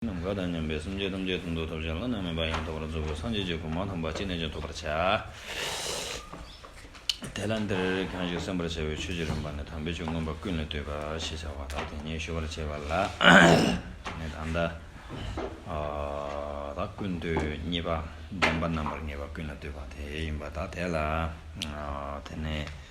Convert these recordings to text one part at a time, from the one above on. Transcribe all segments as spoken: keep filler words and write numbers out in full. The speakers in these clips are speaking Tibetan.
ནམ་མཁའ་དང་མཉམ་པའི་སེམས་ཅན་ཐམས་ཅད་དོན་དུ་ཐོབ་བྱ་བླ་ན་མེད་པ་ཡང་དག་པར་རྫོགས་པའི་སངས་རྒྱས་ཀྱི་གོ་འཕང་ཐོབ་པ་ཅི་ནས་ཀྱང་ཐོབ་པར་བྱ། དེ་ལ་འདིར་གང་ཞིག་གསན་པར་བྱ་བའི་ཆོས་ཀྱི་རིམ་པ་ནི་དམ་པའི་ཆོས་མངོན་པ་ཀུན་ལས་བཏུས་པ་ཞེས་བྱ་བ་དག་དེ་ཉིད་ཞུ་བར་བྱ་བ་ལ། ནི་ད་ལྟ་ད་ཀུན་བཏུས་གཉིས་པ། བདེན་པ་རྣམ་པར་ངེས་པ་ཀུན་ལས་བཏུས་པ་དེ་ཡིན་པ་དང་། དེ་ལ་དེ་ནས།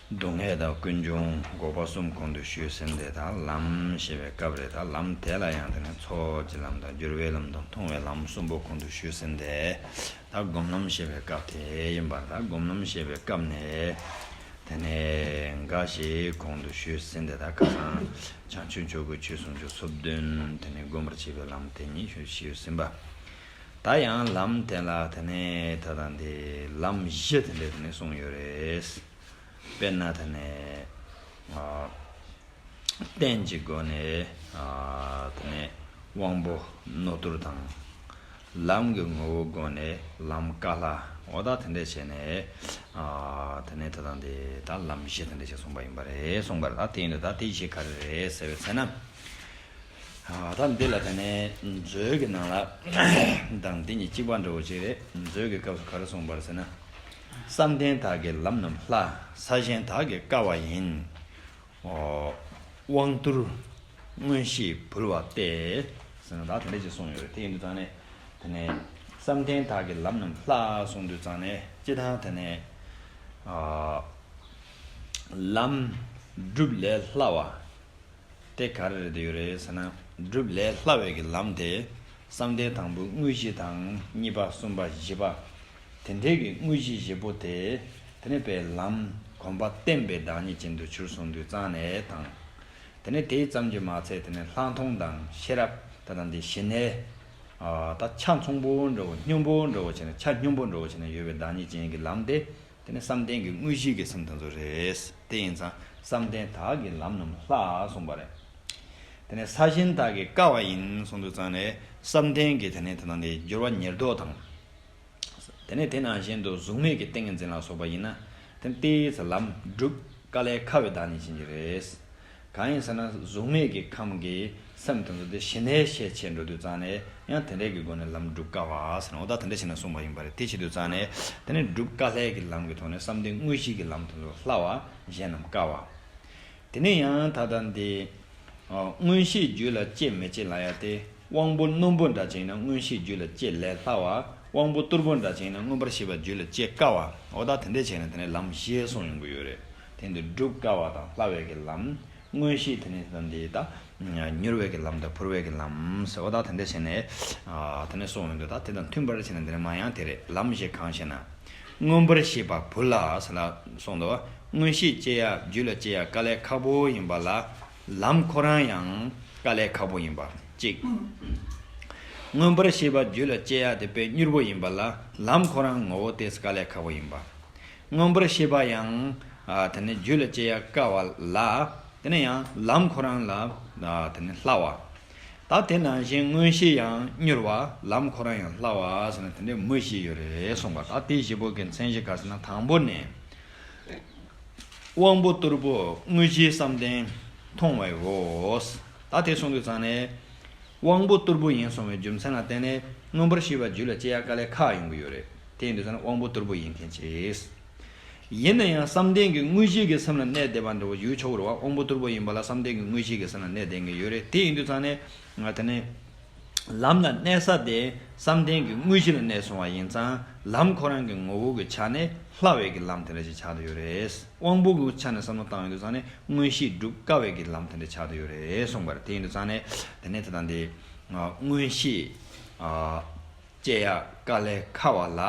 སྡུག་བསྔལ་དང་ཀུན་འབྱུང་འགོག་པ་གསུམ་གོང་དུ་ཞུས་ཟིན་ཏེ། ད་ལམ་ཞེས་པའི་སྐབས་རེད། ད་ལམ་དེ་ལ་ཡང་དེ་ནས་ཚོགས་ཀྱི་ལམ་དང་། སྦྱོར་བའི་ལམ་དང་། མཐོང་བའི་ལམ་གསུམ་པོ་གོང་དུ་ཞུས་ཟིན་ཏེ། ད་སྒོམ་ལམ་ཞེས་པའི་སྐབས་དེ་ཡིན་པར། ད་སྒོམ་ལམ་ཞེས་པའི་སྐབས་ནས་དེ་ནས་འགའ་ཞིག་གོང་དུ་ཞུས་ཟིན་ཏེ། ད་ཁ་སང་བྱང་ཆུབ་མཆོག་གི་ཆོས་སུམ་ཅུ་སོ་བདུན་དེ་ནས་སྒོམ་པར་བྱེད་པའི་ལམ་དེ་ཉིད་ཞུས་ཟིན་པ། ད་ཡང་ལམ་དེ་ལ་དེ་ནས་ད་ལྟ་འདི་ལམ་བཞི་དེ་འདྲ་དེ་ནས་གསུངས་ཡོད་རེད། དཔེར་ན་དེ་ནས་ཨ། རྟེན་གྱི་སྒོ་ནས་ཨ། དེ་ནས་དབང་པོ་རྣོ་རྟུལ་དང་། ལམ་གྱི་ངོ་བོའི་སྒོ་ནས་ལམ་ཀ་ལྷ། འོ་ད་དེ་འདྲ་བྱས་ནས་ཨ། དེ་ནས་ད་ལྟ་འདི་ད་ལམ་བཞི་དེ་འདྲ་ཞིག་གསུངས་པ་ཡིན་པ་རེད། གསུངས་པ་རེད། ད་དེ་ཡིན་དུས་ད་དེ་བཞི་ག་རེ་རེད་ཟེར་བའི་ཚེ་ན། ཨ། ད་འདི་ལ་དེ་ནས་མཛོད་ཀྱི་ནང་ལ་དང་འདི་གཉིས་གཅིག་པ་འདྲ་བོ་ཅིག་རེད། མཛོད་ཀྱི་སྐབས་སུ་ག་རེ་གསུངས་པ་རེད་ཟེར་ན། བསམ་གཏན་དག་གི་ལམ་རྣམས་ལྷ། ས་གཞན་དག་གིས་དཀའ་བ་ཡིན། ཨོ། དབང་རྟུལ་མངོན་ཤེས་བུལ་བ་སྟེ། ཟེར་ན་ད་དེ་འདྲ་ཅིག་གསུངས་ཡོད་རེད། དེ་ཡིན་དུས་ཙང་ནས་དེ་ནས་བསམ་གཏན་དག་གི་ལམ་རྣམས་ལྷ་གསུངས་དུས་ཙང་ནས་སྤྱིར་བཏང་དེ་ནས་ཨ། ལམ་སྒྲུབ་ལས་སླ་བ། དེ་ག་རེ་རེད་ཡོད་རེད་ཟེར་ན། སྒྲུབ་ལས་སླ་བའི་གི་ལམ་དེ་བསམ་གཏན་དང་པོའི་དངོས་གཞི་དང་། གཉིས་པ་གསུམ་པ་བཞི་པ་དེ་འདྲའི་གི་དངོས་གཞི་བཞི་པོ་དེ་དེ་ནས་པའི་ལམ་གོམས་པ་བརྟན་པའི་བདག་ཉིད་ཅན་དུ་གྱུར་སོང་དུས་ཙང་ནས་དང་། དེ་ནས་དེ་ཙམ་གྱིས་མ་ཚད་དེ་ནས་ལྷག་མཐོང་དང་ཤེས་རབ་ད་དང་དེ་ཞི་གནས། ཨ། ད་ཆ་ཚང་པོ་འདྲ་བོ་སྙོམས་པོ་འདྲ་བོ་བྱས་ནས་ཆ་སྙོམས་པོ་འདྲ་བོ་བྱས་ནས་ཡོད་པའི་བདག་ཉིད་ཅན་གྱི་ལམ་དེ། དེ་ནི་བསམ་གཏན་གྱི་དངོས་གཞི་གི་སེམས་དེ་ཚོ་རེད། དེ་ཡིན་ཙང་བསམ་གཏན་དག་གི་ལམ་རྣམས་ལྷ་གསུངས་པ་རེད། དེ་ནས་ས་གཞན་དག་གིས་དཀའ་བ་ཡིན་གསུངས་དུས་ཙང་ནས་བསམ་གཏན་གྱི་དེ་ནས་དེ་དང་དེ་སྦྱོར་བ་ཉེར་བསྡོགས་དང་། དེ་ནས་དེ་ནང་བཞིན་དུ་གཟུགས་མེད་ཀྱི་ཏིང་ངེ་འཛིན་ལ་སོགས་པ་ཡིན་ན། དེ་ནི་དེའི་ཚེ་ལམ་སྒྲུབ་དཀའ་ལས་ཁག་པའི་བདག་ཉིད་ཅན་གྱི་རེད། གང་ཡིན་ཟེར་ན་གཟུགས་མེད་ཀྱི་ཁམས་ཀྱི་སེམས་དེ་ཚོ་དེ་ཞི་གནས་ཤས་ཆེ་འགྲོ་དུས་ཙང་ནས་ཡང་དེ་འདྲའི་གི་སྒོ་ནས་ལམ་སྒྲུབ་དཀའ་བ་ཟེར་ན། འོ་ད་དེ་འདྲ་བྱས་ནས་གསུངས་པ་ཡིན་པ་རེད། དེ་བྱེད་དུས་ཙང་ནས་དེ་ནི་སྒྲུབ་དཀའ་ལས་ཀྱི་ལམ་གྱི་ཐོག་ནས་བསམ་གཏན་དངོས་གཞི་གི་ལམ་དེ་ཚོ་སླ་བ། གཞན་རྣམས་དཀའ་བ། དེ་ནས་ཡང་ད་ལྟ་འདི་མངོན་ཤེས་རྒྱུད་ལ་སྐྱེ་མི་སྐྱེ་ལ་ཡ་དེ། དབང་པོ་རྣོན་པོ་འདྲ་ཅིག་ཡིན་ན་མངོན་ཤེས་རྒྱུད་ལ་སྐྱེ་ལས་སླ་བ། དབང་པོ་རྟུལ་པོ་འདྲ་ཅིག་ཡིན་ན་མངོན་པར་ཤེས་པ་རྒྱུད་ལ་སྐྱེ་དཀའ་བ། འོ་ད་དེ་འདྲ་བྱས་ནས་དེ་ནས་ལམ་བཞི་གསུངས་ཡོང་གི་ཡོད་རེད། དེ་འདི་སྒྲུབ་དཀའ་བ་དང་སླ་བའི་གི་ལམ། མངོན་ཤེས་དེ་ནས་དེ་འདི་ད་མྱུར་བའི་གི་ལམ་དང་འཕུར་བའི་གི་ལམ་ཟེར། འོ་ད་དེ་འདྲ་བྱས་ནས་ཨ་དེ་ནས་གསུངས་ཡོང་དུས། ད་དེ་དང་མཐུན་པར་བྱས་ནས་དེ་ནས་མ་ཡང་དེ་རེད། ལམ་བཞི་གང་ཞེ་ན། མངོན་པར་ཤེས་པ་བུལ་ལ་ཟེར་ལ་གསུངས་འདུག་མངོན་ཤེས་སྐྱེ་ཡ་རྒྱུད་ལ་སྐྱེ་ཡ་དཀའ་ལས་ཁག་པོ་ཡིན་པ་ལ། ལམ་ཁོ་རང་ཡང་དཀའ་ལས་ཁག་པོ་ཡིན་པ་གཅིག་མངོན་པར་ཤེས་པ་རྒྱུད་ལ་སྐྱེ་ཡ་དེ་དཔེ་མྱུར་པོ་ཡིན་པ་ལ་ལམ་ཁོ་རང་ངོ་བོ་དེ་དཀའ་ལས་ཁག་པོ་ཡིན་པ། མངོན་པར་ཤེས་པ་ཡང་ཨ་དེ་ནི་རྒྱུད་ལ་སྐྱེ་ཡ་དཀའ་བ་ལ། དེ་ནི་ཡང་ལམ་ཁོ་རང་ལ་ཨ་དེ་ནི་སླ་བ། ད་དེ་ནང་བཞིན་མངོན་ཤེས་ཡང་མྱུར་བ། ལམ་ཁོ་རང་ཡང་སླ་བ་ཟེར་ན་དེ་འདྲའི་མུ་བཞི་ཡོད་རེད་གསུངས་པ། ད་དེ་བཞི་པོ་གི་མཚན་གཞི་ག་ཟེར་ན། དང་པོ་ནས་དབང་པོ་རྟུལ་པོ་དངོས་གཞིའི་བསམ་གཏན་མཐོང་བའོ། ད་དེ་གསུངས་དུས་ཙང་ནས་དབང་པོ་རྟུལ་པོ་ཡིན་གསུངས་པའི་རྒྱུ་མཚན་ལ་བརྟེན་ནས་མངོན་པར་ཤེས་པ་རྒྱུད་ལ་སྐྱེ་ཡ་དཀའ་ལས་ཁག་ཡོང་གི་ཡོད་རེད། དེ་ཡིན་དུས་ཙང་ནས་དབང་པོ་རྟུལ་པོ་ཡིན་མཁན་བྱས། ཡིན་ན་ཡང་བསམ་གཏན་གྱི་དངོས་གཞི་གི་སེམས་ལ་གནས་བསྡད་པ་འདྲ་བོ་ཡོད་ཆོག་གི་རེད་བ། དབང་པོ་རྟུལ་པོ་ཡིན་པ་ལ་བསམ་གཏན་གྱི་དངོས་གཞི་གི་སེམས་ལ་གནས་བསྡད་མཁན་ཡོད་རེད། དེ་ཡིན་དུས་ཙང་ནས་ང་དེ་ནས་ལམ་ལ་གནས་ས་དེ་བསམ་གཏན་གྱི་དངོས་གཞི་ལ་གནས་སོང་བ་ཡིན་ཙང་། ལམ་ཁོ་རང་གི་ངོ་བོ་གི་ཆ་ནས་སླ་བའི་གི་ལམ་དེ་འདྲ་ཞིག་ཆགས་བསྡད་ཡོད་རེད། དབང་པོ་གི་ཆ་ནས་བསམ་བློ་བཏང་ཡོང་དུས་ཙང་ནས་མངོན་ཤེས་སྒྲུབ་དཀའ་བའི་གི་ལམ་དེ་འདྲ་ཆགས་བསྡད་ཡོད་རེད་གསུངས་པ་རེད། དེ་ཡིན་དུས་ཙང་ནས་དེ་ནས་དེ་དང་དེ་མངོན་ཤེས་ཨ། སྐྱེ་ཡ་དཀའ་ལས་ཁག་པ་ལ་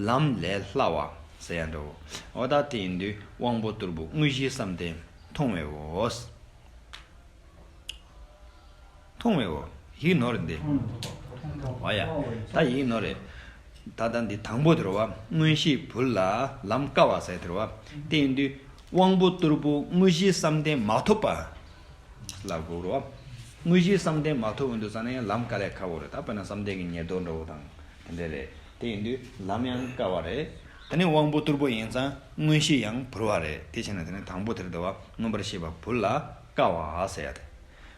ལམ་ལས་སླ་བ་ཟེར་ཡ་འདྲ་བོ། འོ་ད་དེ་ཡིན་དུས་དབང་པོ་རྟུལ་པོ་དངོས་གཞིའི་བསམ་གཏན་མཐོང་བའོ། མཐོང་བའོ། ཡིག་ནོར་འདི། འོ་ཡ། ད་ཡིག་ནོར་རེད། ད་ལྟ་འདི་དང་པོ་དེ་རེད་བ། མངོན་ཤེས་བུལ་ལ་ལམ་དཀའ་བ་ཟེར་དེ་རེད་བ། དེ་ཡིན་དུས་དབང་པོ་རྟུལ་པོ་དངོས་གཞིའི་བསམ་གཏན་མ་ཐོབ་པ། ལབ་དགོས་རེད་བ། དངོས་གཞིའི་བསམ་གཏན་མ་ཐོབ་ཡོང་དུས་ཙང་ནས་ཡང་ལམ་དཀའ་ལས་ཁག་པོ་རེད། ད་དཔེར་ན་བསམ་གཏན་གྱི་ཉེར་བསྡོགས་འདྲ་བོ་དང་དེ་འདྲ་རེད། དེ་ཡིན་དུས་ལམ་ཡང་དཀའ་བ་རེད། དེ་ནས་དབང་པོ་རྟུལ་པོ་ཡིན་ཙང་མངོན་ཤེས་ཡང་བུལ་བ་རེད། དེ་བྱས་ན་དེ་ནས་དང་པོ་དེ་རེད་བ། མངོན་པར་ཤེས་པ་བུལ་ལ་དཀའ་བ་ཟེར་ཡ་དེ།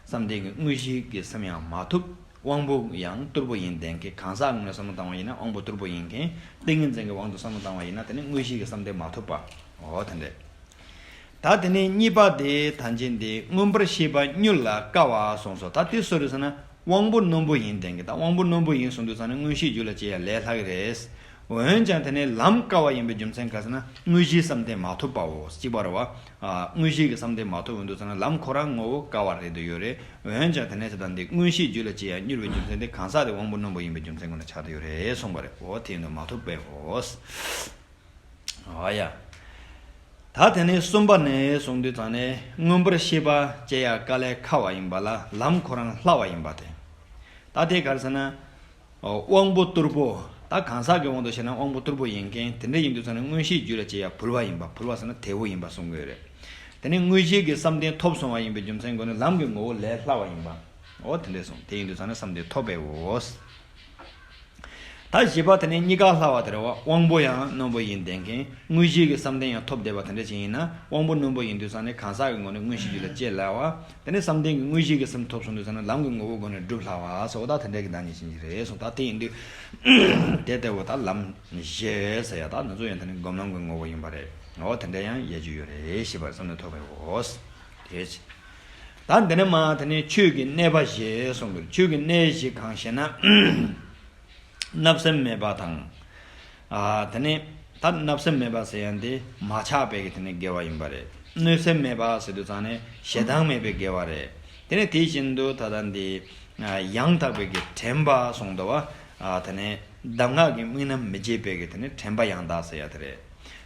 བསམ་གཏན་གྱི་དངོས་གཞིའི་གི་སེམས་ཡང་མ་ཐོབ། དབང་པོ་ཡང་རྟུལ་པོ་ཡིན་ལྡན་མཁན། གང་ཟག་ངོས་ནས་བསམ་བློ་བཏང་བ་ཡིན་ན་དབང་པོ་རྟུལ་པོ་ཡིན་མཁན། ཏིང་ངེ་འཛིན་གྱི་དབང་དུ་བསམ་བློ་བཏང་བ་ཡིན་ན་དེ་ནི་དངོས་གཞིའི་གི་བསམ་གཏན་མ་ཐོབ་པ། འོ་དེ་འདྲས། ད་དེ་ནས་གཉིས་པ་དེ་ཐམས་ཅད་འདི་མངོན་པར་ཤེས་པ་མྱུར་ལ་དཀའ་བ་གསུངས་སོ། ད་དེ་སུ་རེད་ཟེར་ན་དབང་པོ་རྣོན་པོ་ཡིན་ལྡན་གྱི། ད་དབང་པོ་རྣོན་པོ་ཡིན་གསུངས་དུས་ཙང་ནས་མངོན་ཤེས་རྒྱུད་ལ་སྐྱེ་ཡ་ལས་སླ་གི་རེད། འོན་ཀྱང་དེ་ནས་ལམ་དཀའ་བ་ཡིན་པའི་རྒྱུ་མཚན་ག་ཟེར་ན་དངོས་གཞིའི་བསམ་གཏན་མ་ཐོབ་པའོ། གཅིག་པ་རེད་བ། ཨ། དངོས་གཞིའི་གི་བསམ་གཏན་མ་ཐོབ་ཡོང་དུས་ཙང་ནས་ལམ་ཁོ་རང་ངོ་བོ་དཀའ་བ་རེད་དུ་ཡོད་རེད། འོན་ཀྱང་དེ་ནས་ད་ལྟ་འདི་མངོན་ཤེས་རྒྱུད་ལ་སྐྱེ་ཡ་མྱུར་བའི་རྒྱུ་མཚན་དེ་གང་ཟག་དེ་དབང་པོ་རྣོན་པོ་ཡིན་པའི་རྒྱུ་མཚན་ཁོ་ན་ཆགས་དུ་ཡོད་རེད་གསུངས་པ་རེད། འོ་དེ་ཡིན་དུས་མ་ཐོབ་པའོ། ཨ་ཡ། ད་དེ་ནས་གསུམ་པ་ནས་གསུངས་དུས་ཙང་ནས་མངོན་པར་ཤེས་པ་སྐྱེ་ཡ་དཀའ་ལས་ཁག་པ་ཡིན་པ་ལ་ལམ་ཁོ་རང་སླ་བ་ཡིན་པ་དེ། ད་དེ་ག་རེ་ཟེར་ན། དབང་པོ་རྟུལ་པོ། ད་གང་ཟག་གི་དབང་དུ་བྱས་ན་དབང་པོ་རྟུལ་པོ་ཡིན་མཁན་དེ་འདྲ་ཡིན་དུས་ཙང་ནས་མངོན་ཤེས་རྒྱུད་ལ་སྐྱེ་ཡ་བུལ་བ་ཡིན་པ། བུལ་བ་ཟེར་ན་དལ་བོ་ཡིན་པ་གསུང་གི་ཡོད་རེད། དེ་ནས་དངོས་གཞི་གི་བསམ་གཏན་ཐོབ་སོང་བ་ཡིན་པའི་རྒྱུ་མཚན་སྒོ་ནས་ལམ་གྱི་ངོ་བོ་ལས་སླ་བ་ཡིན་པ། འོ་དེ་འདྲས་གསུངས། དེ་ཡིན་དུས་ཙང་ནས་བསམ་གཏན་ཐོབ་པའོ། ད་བཞི་པ་དེ་ནས་གཉིས་ཀ་སླ་བ་དེ་རེད་བ། དབང་པོ་ཡང་རྣོན་པོ་ཡིན་ལྡན་མཁན། དངོས་གཞི་གི་བསམ་གཏན་ཡང་ཐོབ་བསྡད་པ་དེ་འདྲ་ཅིག་ཡིན་ན་དབང་པོ་རྣོན་པོ་ཡིན་དུས་ཙང་ནས་གང་ཟག་གི་ངོས་ནས་མངོན་ཤེས་རྒྱུད་ལ་སྐྱེ་སླ་བ། དེ་ནས་བསམ་གཏན་གྱི་དངོས་གཞི་གི་སེམས་ཐོབ་སོང་དུས་ཙང་ནས་ལམ་གྱི་ངོ་བོའི་སྒོ་ནས་སྒྲུབ་སླ་བ་སོགས་ད་དེ་འདྲ་གི་བདག་ཉིད་ཅན་གྱི་རེད་གསུངས། ད་དེ་ཡིན་དུས་དེ་ལྟ་བུ་ད་ལམ་བཞི་ཟེར་ཡ་ད་ང་ཚོ་ཡང་དེ་ནི་སྒོམ་ལམ་གྱི་ངོ་བོ་ཡིན་པ་རེད། འོ་དེ་འདྲ་ཡང་ཡལ་རྒྱུ་ཡོད་རེད་ཞེས་པར་བསམ་གཏན་ཐོབ་པའོ། དེ་ད་འདི་ནས་མ་དེ་ནས་ཆོས་ཀྱི་གནས་པ་བཞི་གསུངས་པའི་ཆོས་ཀྱི་གནས་བཞི་གང་ཞེ་ན། བརྣབ་སེམས་མེད་པ་དང་། ཨ། དེ་ནས་ད་བརྣབ་སེམས་མེད་པ་ཟེར་ཡ་འདི་མ་ཆགས་པའི་གི་དེ་ནས་དགེ་བ་ཡིན་པ་རེད། གནོད་སེམས་མེད་པ་ཟེར་དུས་ཙང་ནས་ཞེ་སྡང་མེད་པའི་དགེ་བ་རེད། དེ་ནས་དེ་བཞིན་དུ་ད་ལྟ་འདི་ཡང་དག་པའི་གི་དྲན་པ་གསུངས་འདུག་བ། ཨ། དེ་ནས་གདམས་ངག་གི་དམིགས་རྣམ་མི་བརྗེད་པའི་གི་དེ་ནས་དྲན་པ་ཡང་དག་ཟེར་ཡ་དེ་རེད།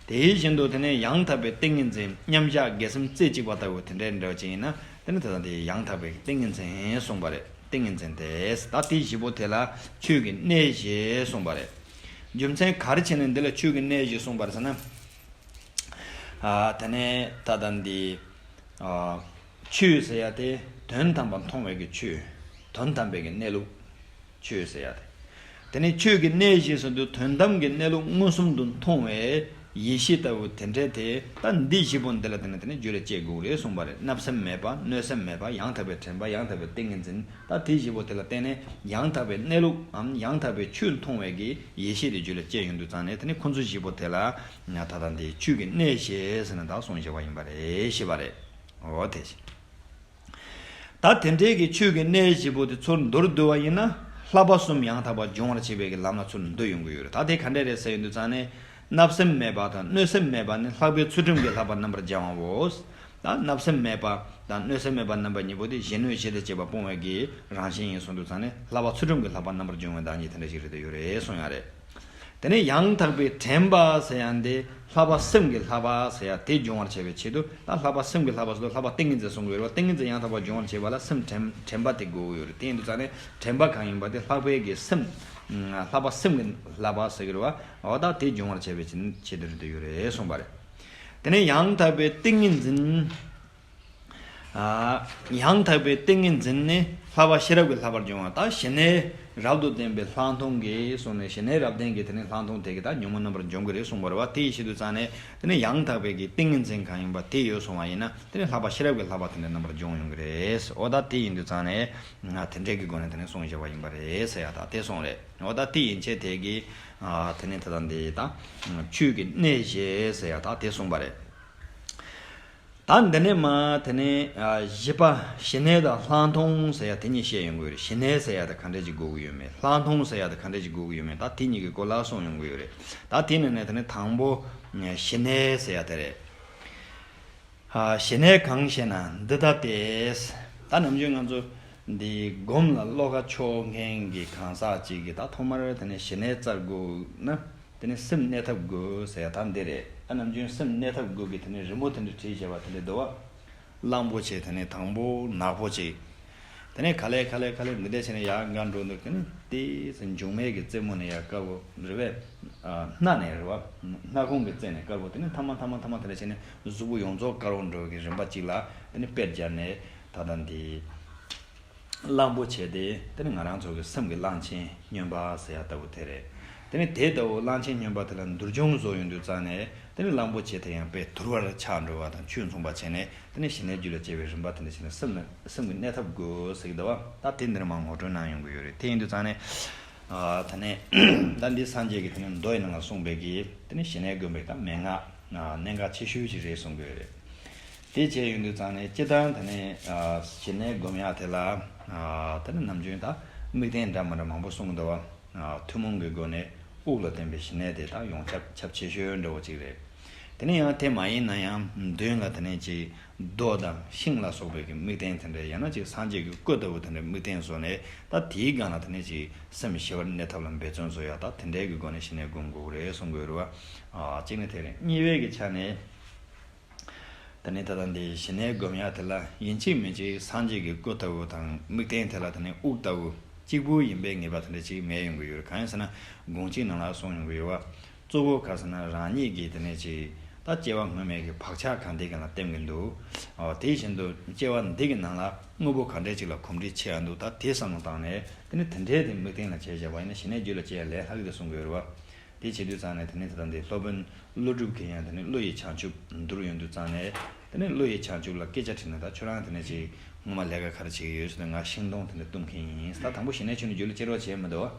དེ་བཞིན་དུ་དེ་ནས་ཡང་དག་པའི་ཏིང་ངེ་འཛིན། མཉམ་བཞག་དགེ་སེམས་རྩེ་གཅིག་པ་ལྟ་བུ་དེ་འདྲའི་འདྲ་བ་ཅིག་ཡིན་ན་དེ་ནི་ད་ལྟ་དེ་ཡང་དག་པའི་ཏིང་ངེ་འཛིན་གསུངས་པ་རེད། ཏིང་ངེ་འཛིན་ཏེ། ད་དེ་བཞི་པོ་དེ་ལ་ཆོས་ཀྱི་གནས་བཞི་གསུངས་པ་རེད། རྒྱུ་མཚན་ག་རེ་བྱས་ནས་འདི་ལ་ཆོས་ཀྱི་གནས་བཞི་གསུངས་པ་རེད་ཟེར་ན། ཨ། དེ་ནས་ད་ལྟ་འདི། ཨ། ཆོས་ཟེར་ཡ་དེ་དོན་དམ་པར་མཐོང་བའི་གི་ཆོས། དོན་དམ་པའི་གི་གནས་ལུགས། ཆོས་ཟེར་ཡ་དེ། དེ་ནས་ཆོས་ཀྱི་གནས་བཞི་ཟེར་དུས་དོན་དམ་གྱི་གནས་ལུགས་མངོན་སུམ་དུ་མཐོང་བའི་ཡེ་ཤེས་ལྟ་བུ་དེ་འདྲ་དེ་ད་འདི་བཞི་པོ་འདི་ལ་བརྟེན་ནས་དེ་ནས་རྒྱུད་ལ་སྐྱེ་དགོས་རེད་གསུངས་པ་རེད། བརྣབ་སེམས་མེད་པ། གནོད་སེམས་མེད་པ། ཡང་དག་པའི་དྲན་པ། ཡང་དག་པའི་ཏིང་ངེ་འཛིན། ད་དེ་བཞི་པོ་དེ་ལ་བརྟེན་ནས་ཡང་དག་པའི་གནས་ལུགས་འམ་ཡང་དག་པའི་ཆོས་མཐོང་བའི་གི་ཡེ་ཤེས་དེ་རྒྱུད་ལ་སྐྱེ་ཡོང་དུས་ཙང་ནས་དེ་ནས་ཁོ་ཚོ་བཞི་པོ་དེ་ལ་ད་ལྟ་འདི་ཆོས་ཀྱི་གནས་བཞི་ཟེར་ནས་ད་གསུངས་བཞག་པ་ཡིན་པ་རེད་ཞེས་པ་རེད། འོ་དེ་བཞིན། ད་དེ་འདྲའི་གི་ཆོས་ཀྱི་གནས་བཞི་པོ་དེ་ཚུར་མདོར་བསྡུ་བ་ཡིན་ན། བསླབ་པ་གསུམ་ཡང་དག་པར་སྦྱོང་བར་བྱེད་པའི་གི་ལམ་ལ་ཚུར་འདུ་ཡོང་གི་ཡོད་རེད། ད་དེ་ག་འདྲས་རེད་ཟེར་ཡོང་དུས་ཙང་ནས། བརྣབ་སེམས་མེད་པ་དང་གནོད་སེམས་མེད་པ་ནི་ལྷག་པའི་ཚུལ་ཁྲིམས་ཀྱི་བསླབ་པ་རྣམ་པར་སྦྱང་བའོ། ད་བརྣབ་སེམས་མེད་པ་དང་གནོད་སེམས་མེད་པ་རྣམ་པ་གཉིས་པོ་དེ་གཞན་གནོད་གཞི་དང་བཅས་པ་སྤོང་བའི་གི་རང་བཞིན་ཡིན་གསུངས་དུས་ཙང་ནས། བསླབ་པ་ཚུལ་ཁྲིམས་ཀྱི་བསླབ་པ་རྣམ་པར་སྦྱོང་བའི་བདག་ཉིད་དེ་འདྲ་ཞིག་རེད་དེ་ཡོད་རེད་གསུངས་ཡ་རེད། དེ་ནས་ཡང་དག་པའི་དྲན་པ་ཟེར་ཡ་འདི་བསླབ་པ་སེམས་ཀྱི་བསླབ་པ་ཟེར་ཡ་དེ་སྦྱོང་བར་བྱ་བའི་ཆེད་དུ། ད་བསླབ་པ་སེམས་ཀྱི་བསླབ་པ་ཟེར་དུས་བསླབ་པ་ཏིང་ངེ་འཛིན་གསུང་གི་ཡོད་རེད་བ། ཏིང་ངེ་འཛིན་ཡང་དག་པར་སྦྱོང་བར་བྱེད་པ་ལ་སེམས་དྲན་དྲན་པ་དེ་དགོས་ཀྱི་ཡོད་རེད། དེ་ཡིན་དུས་ཙང་ནས་དྲན་པ་གང་ཡིན་པ་དེ་ལྷག་པའི་གི་སེམས། བསླབ་པ་སེམས་ཀྱི་བསླབ་པ་ཟེར་གི་རེད་བ། འོ་ད་དེ་སྦྱོང་བར་བྱ་བའི་ཆེད་དུ་རེད་དེ་ཡོད་རེད་གསུངས་པ་རེད། དེ་ནས་ཡང་དག་པའི་ཏིང་ངེ་འཛིན། ཨ། ཡང་དག་པའི་ཏིང་ངེ་འཛིན་ནི་བསླབ་པ་ཤེས་རབ་ཀྱི་བསླབ་པར་སྦྱོང་བ། ད་ཞི་གནས་རབ་ཏུ་ལྡན་པའི་ལྷག་མཐོང་གིས་གསུངས་ནས། ཞི་གནས་རབ་ལྡན་གྱི་དེ་ནི་ལྷག་མཐོང་དེ་གིས་ད་ཉོན་མོངས་རྣམ་པར་སྦྱོང་གི་རེད་གསུངས་པ་རེད་བ། དེ་ཡི་ཕྱིར་དུ་ཙང་ནས་དེ་ནི་ཡང་དག་པའི་གི་ཏིང་ངེ་འཛིན་གང་ཡིན་པ་དེ་ཡོད་སོང་བ་ཡིན་ན། དེ་ནི་བསླབ་པ་ཤེས་རབ་ཀྱི་བསླབ་པ་དེ་འདྲ་རྣམ་པར་སྦྱོང་ཡོང་གི་རེད། འོ་ད་དེ་ཡིན་དུས་ཙང་ནས་ང་དེ་འདྲའི་གི་སྒོ་ནས་དེ་ནི་གསུངས་བཞག་པ་ཡིན་པ་རེད་ཟེར་ཡ་ད་དེ་གསུངས་རེད། འོ་ད་དེ་ཡན་ཆད་དེ་གི། ཨ། དེ་ནི་ད་ལྟ་འདི་ད་ཆོས་ཀྱི་གནས་བཞི་ཟེར་ཡ་ད་དེ་གསུངས་པ་རེད། ད་འདི་ནས་མ་དེ་ནས། ཨ། བཞི་པ་ཞི་གནས་དང་ལྷག་མཐོང་ཟེར་ཡ་དེ་གཉིས་བཤད་ཡོང་གི་ཡོད་རེད། ཞི་གནས་ཟེར་ཡ་དེ་ག་འདྲ་ཅིག་དགོས་ཀྱི་ཡོད་མེད། ལྷག་མཐོང་ཟེར་ཡ་དེ་ག་འདྲ་ཅིག་དགོས་ཀྱི་ཡོད་མེད། ད་དེ་གཉིས་ཀྱི་སྐོར་ལ་གསུངས་ཡོང་གི་ཡོད་རེད། ད་དེ་ནས་ནས་དེ་ནས་དང་པོ་ཞི་གནས་ཟེར་ཡ་དེ་རེད། ཨ། ཞི་གནས་གང་ཞེ་ན་འདི་ལྟ་སྟེ། ད་ནམ་རྒྱུན་ང་ཚོ་འདི་སྒོམ་ལ་བློ་ཁ་ཕྱོགས་མཁན་གྱི་གང་ཟག་ཅིག་གིས་ད་ཐོག་མར་དེ་ནས་ཞི་གནས་བཙལ་དགོས་ན། དེ་ནས་སེམས་གནས་ཐབས་དགོས་ཟེར་ཡ་ད་འདི་རེད། ཨ། ནམ་རྒྱུན་སེམས་གནས་ཐབས་དགོས་ཀྱི་དེ་ནས་རི་མོ་དེ་འདྲ་བྲིས་བྱས་པ་དེ་འདྲ་འདུག་བ། གླང་པོ་ཆེ་དེ་ནས་དང་པོ་ནག་པོ་ཅིག། དེ་ནས་ག་ལེ་ག་ལེ་ག་ལེ་འདི་འདྲ་བྱས་ནས་ཡར་འགའ་འགྲོ་འདུག། དེ་ནས་དེ་ཚེ་མཇུག་མའི་གི་རྩེ་མོ་ནས་ཡར་དཀར་པོ་རེད་པས། ཨ། སྣ་ནས་རེད་བ། སྣ་ཁུང་གི་རྩེ་ནས་དཀར་པོ་དེ་ནས་ཐ་མ་ཐ་མ་ཐ་མ་དེ་འདྲ་བྱས་ནས་གཟུགས་པོ་ཡོངས་རྫོགས་དཀར་པོ་འགྲོ་གི་རིམ་པ་གཅིག་ལ་དེ་ནས་དཔེར་སྦྱར་ནས་ད་ལྟ་འདི། གླང་པོ་ཆེ་དེ་དེ་ནི་ང་རང་ཚོ་གི་སེམས་ཀྱི་གླང་ཆེན་སྨྱོན་པ་ཟེར་ཡ་ལྟ་བུ་དེ་རེད། དེ་ནས་དེ་ལྟ་བུ་གླང་ཆེན་སྨྱོན་པ་དེ་ལ་འདུལ་སྦྱོང་བཟོ་ཡོང་དུས་ཙང་ནས། དེ་ནས་གླང་པོ་ཆེ་དེ་ཡང་དཔེ་དུལ་བར་ཆགས་འགྲོ་བ་དང་ཆོས་མཚུངས་པ་བྱས་ནས། དེ་ནས་ཞི་གནས་རྒྱུད་ལ་སྐྱེ་བའི་རིམ་པ་དེ་འདྲ་བྱས་ནས་སེམས་ལ་སེམས་ཀྱི་གནས་ཐབས་དགོས་ཟེར་གྱི་འདུག་བ། ད་དེ་འདིར་མར་ངོ་སྤྲོད་གནང་ཡོང་གི་ཡོད་རེད། དེ་ཡིན་དུས་ཙང་ནས། ཨ། ད་ནས་ད་འདི་སངས་རྒྱས་ཀྱི་དེ་ནས་མདོ་ཡི་ནང་ལ་གསུངས་པའི་གི་དེ་ནས་ཞི་གནས་སྒོམ་པའི་ད་མན་ངག་ཨ། གནད་འགག་ཆེ་ཤོས་ཅིག་རེད་གསུང་གི་ཡོད་རེད། དེ་བྱས་ཡོང་དུས་ཙང་ནས་སྤྱིར་བཏང་དེ་ནས། ཨ། ཞི་གནས་སྒོམ་ཡག་དེ་ལ། ཨ། དེ་ནས་ནམ་རྒྱུན་ད་དམིགས་རྟེན་འདྲ་མི་འདྲ་མང་པོ་གསུང་གི་འདུག་བ། ཨ། ཐུན་མོང་གི་སྒོ་ནས་དབུགས་ལ་བརྟེན་པའི་ཞི་གནས་དེ་ད་ཡོངས་ཁྱབ་ཁྱབ་ཆེ་ཤོས་འདྲ་བོ་ཅིག་རེད། དེ་ནས་ཡང་དེ་མ་ཡིན་ན་ཡང་མདུན་ལ་དེ་ནས་ཅིག་རྡོ་དང་ཤིང་ལ་སོགས་པའི་གི་དམིགས་རྟེན་དེ་འདྲ། ཡང་ན་ཅིག་སངས་རྒྱས་ཀྱི་སྐུ་ལྟ་བུ་དེ་འདྲའི་དམིགས་རྟེན་བཟོས་ནས། ད་དེའི་སྒང་ལ་དེ་ནས་ཅིག་སེམས་ཞི་བར་གནས་ཐབས་ལ་འབད་བརྩོན་བཟོ་ཡག་ད་དེ་འདྲའི་གི་སྒོ་ནས་ཞི་གནས་སྒོམ་དགོས་རེད་གསུང་གི་ཡོད་རེད་བ། ཨ། གཅིག་ནི་དེ་རེད། གཉིས་པའི་གི་ཆ་ནས། དེ་ནས་ད་ལྟ་འདི་ཞི་གནས་སྒོམ་ཡག་དེ་ལ་ཡིན་གཅིག་མིན་གཅིག་སངས་རྒྱས་ཀྱི་སྐུ་ལྟ་བུ་དང་དམིགས་རྟེན་དེ་ལ་དེ་ནས་དབུགས་ལྟ་བུ་གཅིག་པུ་ཡིན་པའི་ངེས་པ་དེ་འདྲ་ཅིག་མེད་ཡོང་གི་ཡོད་རེད། གང་ཡིན་ཟེར་ན། དགོངས་གཅིག་ནང་ལ་གསུངས་ཡོང་གི་ཡོད་བ། གཙོ་བོ་ག་ཟེར་ན། རང་ཉིད་ཀྱིས་དེ་ནས་ཅིག་ད་སྐྱེ་བ་སྔོན་མའི་གི་བག་ཆགས་གང་དེ་ག་ལ་བརྟེན་གྱི་འདུག། ཨོ། དེ་བཞིན་དུ་སྐྱེ་བ་འདི་གི་ནང་ལ་དངོས་པོ་ག་འདྲས་ཅིག་ལ་གོམས་འདྲིས་ཆེ་ཡ་འདུག། ད་དེ་བསམ་བློ་བཏང་ནས་དེ་ནས་དེ་འདྲའི་དེ་དམིགས་རྟེན་ལ་བྱས་བཞག་པ་ཡིན་ན་ཞི་གནས་རྒྱུད་ལ་སྐྱེ་ཡ་ལས་སླ་གི་དེ་གསུང་གི་ཡོད་རེད་བ། དེ་བྱེད་དུས་ཙང་ནས་དེ་ནས་ད་ལྟ་འདི་སློབ་དཔོན་ཀླུ་སྒྲུབ་ཀྱིས་ཡང་དེ་ནས་བློ་ཡི་བྱང་ཆུབ་བསྡུར་ཡོང་དུས་ཙང་ནས། དེ་ནས་བློ་ཡི་བྱང་ཆུབ་ལ་སྐད་ཆ་དྲིས་ན། ད་ཁྱོད་རང་དེ་ནས་ཅིག་སྔོན་མ་ལས་ཀ་ག་རེ་བྱེད་ཀྱི་ཡོད་ཟེར་ན། ང་ཤིང་སྡོང་དེ་འདྲ་གཏུབ་མཁན་ཡིན། ད་དང་པོ་ཞི་གནས་ཆོས་ནི་རྒྱུད་ལ་སྐྱེ་རོགས་བྱས་མི་འདུག།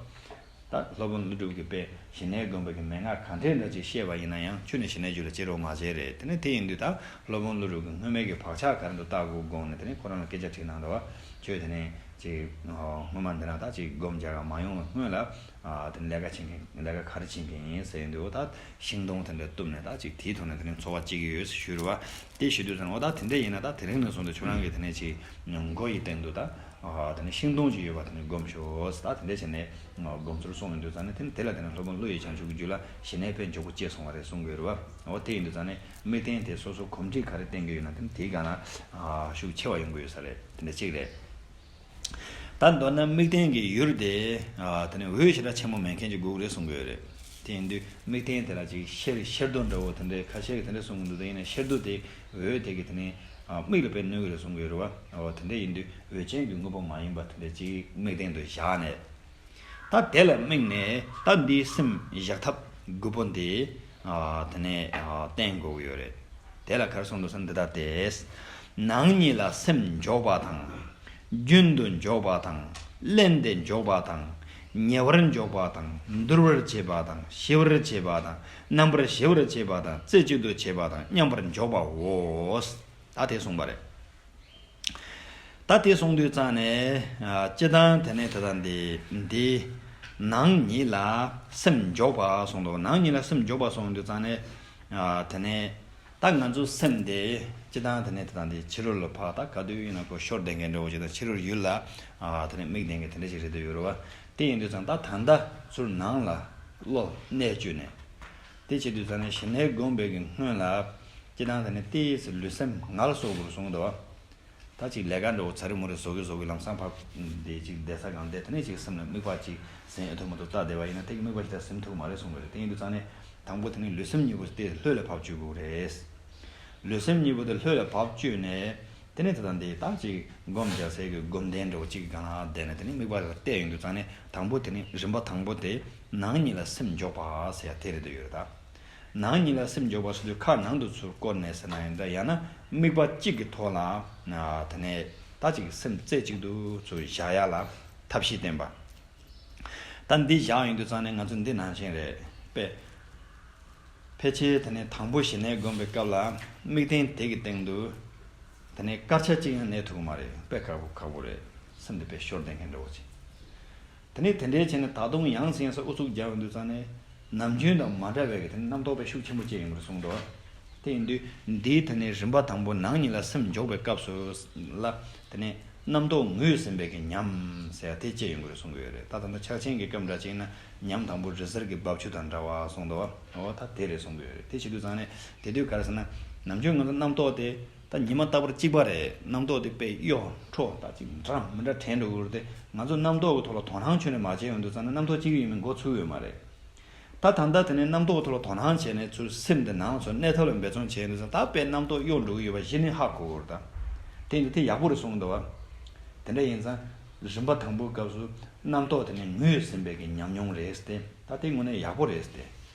ད་སློབ་དཔོན་ཀླུ་སྒྲུབ་ཀྱིས་དཔེ་ཞི་གནས་སྒོམ་པའི་གི་མན་ངག་ག་འདྲས་འདྲ་ཅིག་བཤད་པ་ཡིན་ན་ཡང་ཁྱོད་ནི་ཞི་གནས་རྒྱུད་ལ་སྐྱེ་རོགས་མ་བྱས་རེད། དེ་ནས་དེ་ཡིན་དུས་ད་སློབ་དཔོན་ཀླུ་སྒྲུབ་ཀྱིས་སྔོན་མའི་གི་བག་ཆགས་ག་རེ་འདུག་ལྟ་དགོས་དགོངས་ནས། དེ་ནས་ཁོ་རང་ལ་སྐད་ཆ་དྲིས་གནང་འདུག་བ། ཁྱོད་དེ་ནས་ཅིག་སྔོན་མ་འདི་ན་ད་ཅིག་སྒོམ་རྒྱག་ག་མ་ཡོང་བའི་སྔོན་ལ། ཨ། དེ་ནས་ལས་ཀ་བྱེད་མཁན། ལས་ཀ་ག་རེ་བྱེད་མཁན་ཡིན་ཟེར་ཡོང་དུས། ད་ཤིང་སྡོང་དེ་འདྲ་གཏུབ་ནས་ད་ཅིག་དེའི་ཐོག་ནས་དེ་ནས་འཚོ་བ་སྐྱེལ་གྱི་ཡོད་ཟེར་ཞུས་རེད་བ། དེ་ཞུ་དུས་ཙང་། འོ། ད་དེ་འདྲ་ཡིན་ན་ད་དེ་རིང་ནས་བཟུང་སྟེ་ཁྱོད་རང་གིས་དེ་ནས་ཅིག་མགོ་ཡི་སྟེང་དུ་ད། ཨ། དེ་ནས་ཤིང་སྡོང་ཅིག་ཡོད་པ་དེ་ནས་སྒོམ་ཤོག། ད་དེ་འདྲ་བྱས་ནས་སྒོམ་ཚུལ་གསུངས་ཡོང་དུས་ཙང་ནས། དེ་ནས་དེ་ལ་དེ་ནས་སློབ་དཔོན་ཀླུ་ཡི་བྱང་ཆུབ་ཀྱི་རྒྱུད་ལ་ཞི་གནས་དཔེ་མགྱོགས་པོ་སྐྱེས་སོང་བ་རེད་གསུང་གི་ཡོད་རེད་བ། འོ། དེ་ཡིན་དུས་ཙང་ནས་དམིགས་རྟེན་དེ་སོ་སོ་གོམས་འདྲིས་ག་རེ་བསྟེན་གྱི་ཡོད་ན། དེ་ནས་དེའི་སྒང་ལ། ཨ། ཤུགས་ཆེ་བ་ཡོང་གི་ཡོད་ས་རེད། དེ་འདྲ་གཅིག་རེད། ད་མདོར་ན་དམིགས་རྟེན་གྱི་ཡུལ་དེ། ཨ། དེ་ནས་འོད་ཞེ་དྲག་ཆེན་པོ་མེད་མཁན་ཅིག་དགོས་ཀྱི་རེད་གསུང་གི་ཡོད་རེད། དེ་ཡིན་དུས་དམིགས་རྟེན་དེ་ལ་ཅིག་ཤེར་ཤེར་རྡོ་འདྲ་བོ་དེ་འདྲའི། ཁ་ཤས་ཀྱིས་དེ་འདྲ་གསུང་གི་འདུག། དེ་ཡིན་ན་ཤེར་རྡོ་དེ་འོད་དེ་གིས་དེ་ནས། ཨ། མིག་ལ་དཔེ་གནོད་ཀྱི་རེད་གསུང་གི་ཡོད་རེད་བ། འོ། དེ་འདྲ་ཡིན་དུས་འོད་ཅན་གྱི་དངོས་པོ་མ་ཡིན་པ་དེ་འདྲ་ཅིག་དམིགས་རྟེན་དུ་བཞག་ནས། ད་དེ་ལ་དམིགས་ནས་ད་འདིའི་སེམས་བཞག་ཐབས་དགུ་པོ་འདི། ཨ། དེ་ནས། ཨ། བསྟེན་དགོས་ཀྱི་ཡོད་རེད། དེ་ལ་ག་རེ་གསུངས་འདུག་ཟེར་ན། འདི་ལྟ་སྟེ། ནང་ཉིད་ལ་སེམས་འཇོག་པ་དང་། རྒྱུན་དུ་འཇོག་པ་དང་། བརླན་ཏེ་འཇོག་པ་དང་། ཉེ་བར་འཇོག་པ་དང་། འདུལ་བར་བྱེད་པ་དང་། ཞི་བར་བྱེད་པ་དང་། རྣམ་པར་ཞི་བར་བྱེད་པ་དང་། རྩེ་གཅིག་ཏུ་བྱེད་པ་དང་། མཉམ་པར་འཇོག་པའོ། ད་དེ་གསུངས་པ་རེད། ད་དེ་གསུངས་དུས་ཙང་ནས། ཨ། སྤྱིར་བཏང་དེ་ནས་ད་ལྟ་འདི་འདི་ནང་ཉིད་ལ་སེམས་འཇོག་པ་གསུངས་འདུག། ནང་ཉིད་ལ་སེམས་འཇོག་པ་གསུངས་དུས་ཙང་ནས། ཨ། དེ་ནས་ད་ང་ཚོའི་སེམས་དེ་སྤྱིར་བཏང་དེ་ནས་ད་ལྟ་འདི་ཕྱི་རོལ་ལ་ཕར་ད་ག་དུས་ཡིན་ན་ཁོ་ཤོར་བསྡད་མཁན་འདྲ་བོ་ཅིག་དང་། ཕྱི་རོལ་ཡུལ་ལ། ཨ། དེ་ནས་དམིགས་བསྡད་མཁན་དེ་འདྲ་ཞིག་རེད་འདུག་ཡོད་རེད་བ། དེ་ཡིན་དུས་ཙང་ད་ད་ལྟ་ཚུར་ནང་ལ་བློ་གནས་བཅུག་ནས། དེ་བྱེད་དུས་ཙང་ནས་ཞི་གནས་སྒོམ་པའི་གི་སྔོན་ལ། སྤྱིར་བཏང་དེ་ནས་ཏོག་ཙམ་ལུས་སེམས་ངལ་གསོ་དགོས་གསུངས་འདུག། ད་ཅིག་ལས་ཀ་འདྲ་བོ་ཚ་རེ་མུ་རེ་བཟོ་གི་བཟོ་གི་ལམ་སང་ཕར་དེ་ཅིག་བསྡད་ས་སྒང་བསྡད། དེ་ནས་ཅིག་སེམས་ལ་དམིགས་པ་ཅིག་ཟིན་ཨེ་ཐུབ་མ་ཐུབ་བལྟ་བསྡད་པ་ཡིན་ན། དེ་གི་དམིགས་པ་ཞིག་ད་ཟིན་ཐུབ་མ་རེད་གསུངས་པ་རེད། དེ་ཡིན་དུས་ཙང་ནས་དང་པོ་དེ་ནས་ལུས་སེམས་གཉིས་པོ་དེ་ལྷོད་ལ་ཕབ་བཅུག་དགོས་རེད། ལུས་སེམས་གཉིས་པོ་དེ་ལྷོད་ལ་ཕབ་བཅུག་ནས། དེ་ནས་ད་ལྟ་འདི་ད་ཅིག་སྒོམ་རྒྱག་སའི་གི་སྒོམ་སྡེ་འདྲ་བོ་ཅིག་གི་སྒང་ལ་བསྡད་ནས། དེ་ནས་དམིགས་པ་ལ་གཏད་ཡོང་དུས་ཙང་ནས། དང་པོ་དེ་ནས་རིམ་པ་དང་པོ་དེ་ནང་ཉིད་ལ་སེམས་འཇོག་པ་ཟེར་ཡ་དེ་རེད་འདུག་ཡོད་རེད་ད། ནང་ཉིད་ལ་སེམས་འཇོག་པ་ཟེར་དུས་ཁ་ནང་དུ་ཚུར་བསྐོར་ནས་ཟེར་ན་ཡང་འདྲ། ཡང་ན་དམིགས་པ་གཅིག་གི་ཐོག་ལ། ཨ། དེ་ནས་ད་ཅིག་སེམས་རྩེ་གཅིག་ཏུ་ཚུར་བཞག་ཡ་ལ་ཐབས་ཤེས་བསྟེན་པ། ད་འདི་བཞག་ཡོང་དུས་ཙང་ནས་ང་ཚོ་འདི་ནང་བཞིན་རེད་པས། ཕལ་ཆེར་དེ་ནས་དང་པོ་ཞི་གནས་སྒོམ་པའི་སྐབས་ལ་དམིགས་རྟེན་དེ་གི་སྟེང་དུ་དེ་ནས་སྐར་ཆ་གཅིག་ཡང་གནས་ཐུབ་ཀྱི་མ་རེད། དཔེ་ཁག་པོ་ཁག་པོ་རེད། སེམས་འདི་དཔེ་ཤོར་བསྡད་མཁན་འདྲ་བོ་ཅིག། དེ་ནས་དེ་འདྲའི་བྱས་ནས་ད་དུང་ཡང་སེ་ཡང་སེ་ཨུ་ཚུགས་རྒྱག་ཡོང་དུས་ཙང་ནས། ནམ་རྒྱུན་དང་མ་འདྲ་བའི་གི་དེ་ནས་རྣམ་རྟོག་དཔེ་ཤུགས་ཆེན་པོ་སྐྱེ་ཡོང་གི་རེད་གསུངས་འདུག། དེ་ཡིན་དུས་འདིའི་དེ་ནས་རིམ་པ་དང་པོ་ནང་ཉིད་ལ་སེམས་འཇོག་པའི་སྐབས་སུ་ལ། དེ་ནས་རྣམ་རྟོག་ངུས་ཟིན་པའི་གི་ཉམས་ཟེར་ཡ་དེ་སྐྱེ་ཡོང་གི་རེད་གསུང་གི་ཡོད་རེད། ད་ད་ལྟ་ཕྱག་ཆེན་གྱི་སྐབས་འདྲ་ཅིག་ན་ཉམས་དང་པོ་རི་གཟར་གྱི་རྦབ་ཆུ་དང་འདྲ་བ་གསུངས་འདུག། འོ། ད་དེ་རེད་གསུང་གི་ཡོད་རེད། དེ་བྱེད་དུས་ཙང་ནས་དེ་དུས་ག་རེ་ཟེར་ན། ནམ་རྒྱུན་ང་ཚོ་རྣམ་རྟོག་དེ་ད་ཉི་མ་རྟག་པར་གཅིག་པ་རེད། རྣམ་རྟོག་དེ་དཔེ་གཡོ་འཕྲོ་ད་ཅིག་འདྲ་མི་འདྲ་དྲན་འགྲོ་གི་རེད་དེ། ང་ཚོ་རྣམ་རྟོག་གི་ཐོག་ལ་དོ་སྣང་ཁྱོན་ནས་མ་བྱས་ཡོང་དུས་ཙང་ནས་རྣམ་རྟོག་གཅིག་ཡིན་མིན་མགོ་ཚོས་ཡོད་མ་རེད། ད་ད་ལྟ་དེ་ནས་རྣམ་རྟོག་ཐོག་ལ་དོ་སྣང་བྱས་ནས་ཚུར་སེམས་དེ་ནང་ཚུར་གནས་ཐབས་ལ་འབད་བརྩོན་བྱས་ནས། ད་དཔེ་རྣམ་རྟོག་གཡོ་འགྲོ་གི་ཡོད་པ་གཞི་ནས་ཧ་གོ་གི་རེད་ད། དེ་འདི་དེ་ཡག་པོ་རེད་གསུངས་འདུག་བ། དེ་འདྲ་ཡིན་ཙང་ རིམ་པ་དང་པོའི་སྐབས་སུ་རྣམ་རྟོག་དེ་ནི་ངོས་ཟིན་པའི་གི་ཉམས་མྱོང་རེད་ཟེར་ཏེ། ད་དེ་དངོས་གནས་ཡག་པོ་རེད་ཟེར་ཏེ།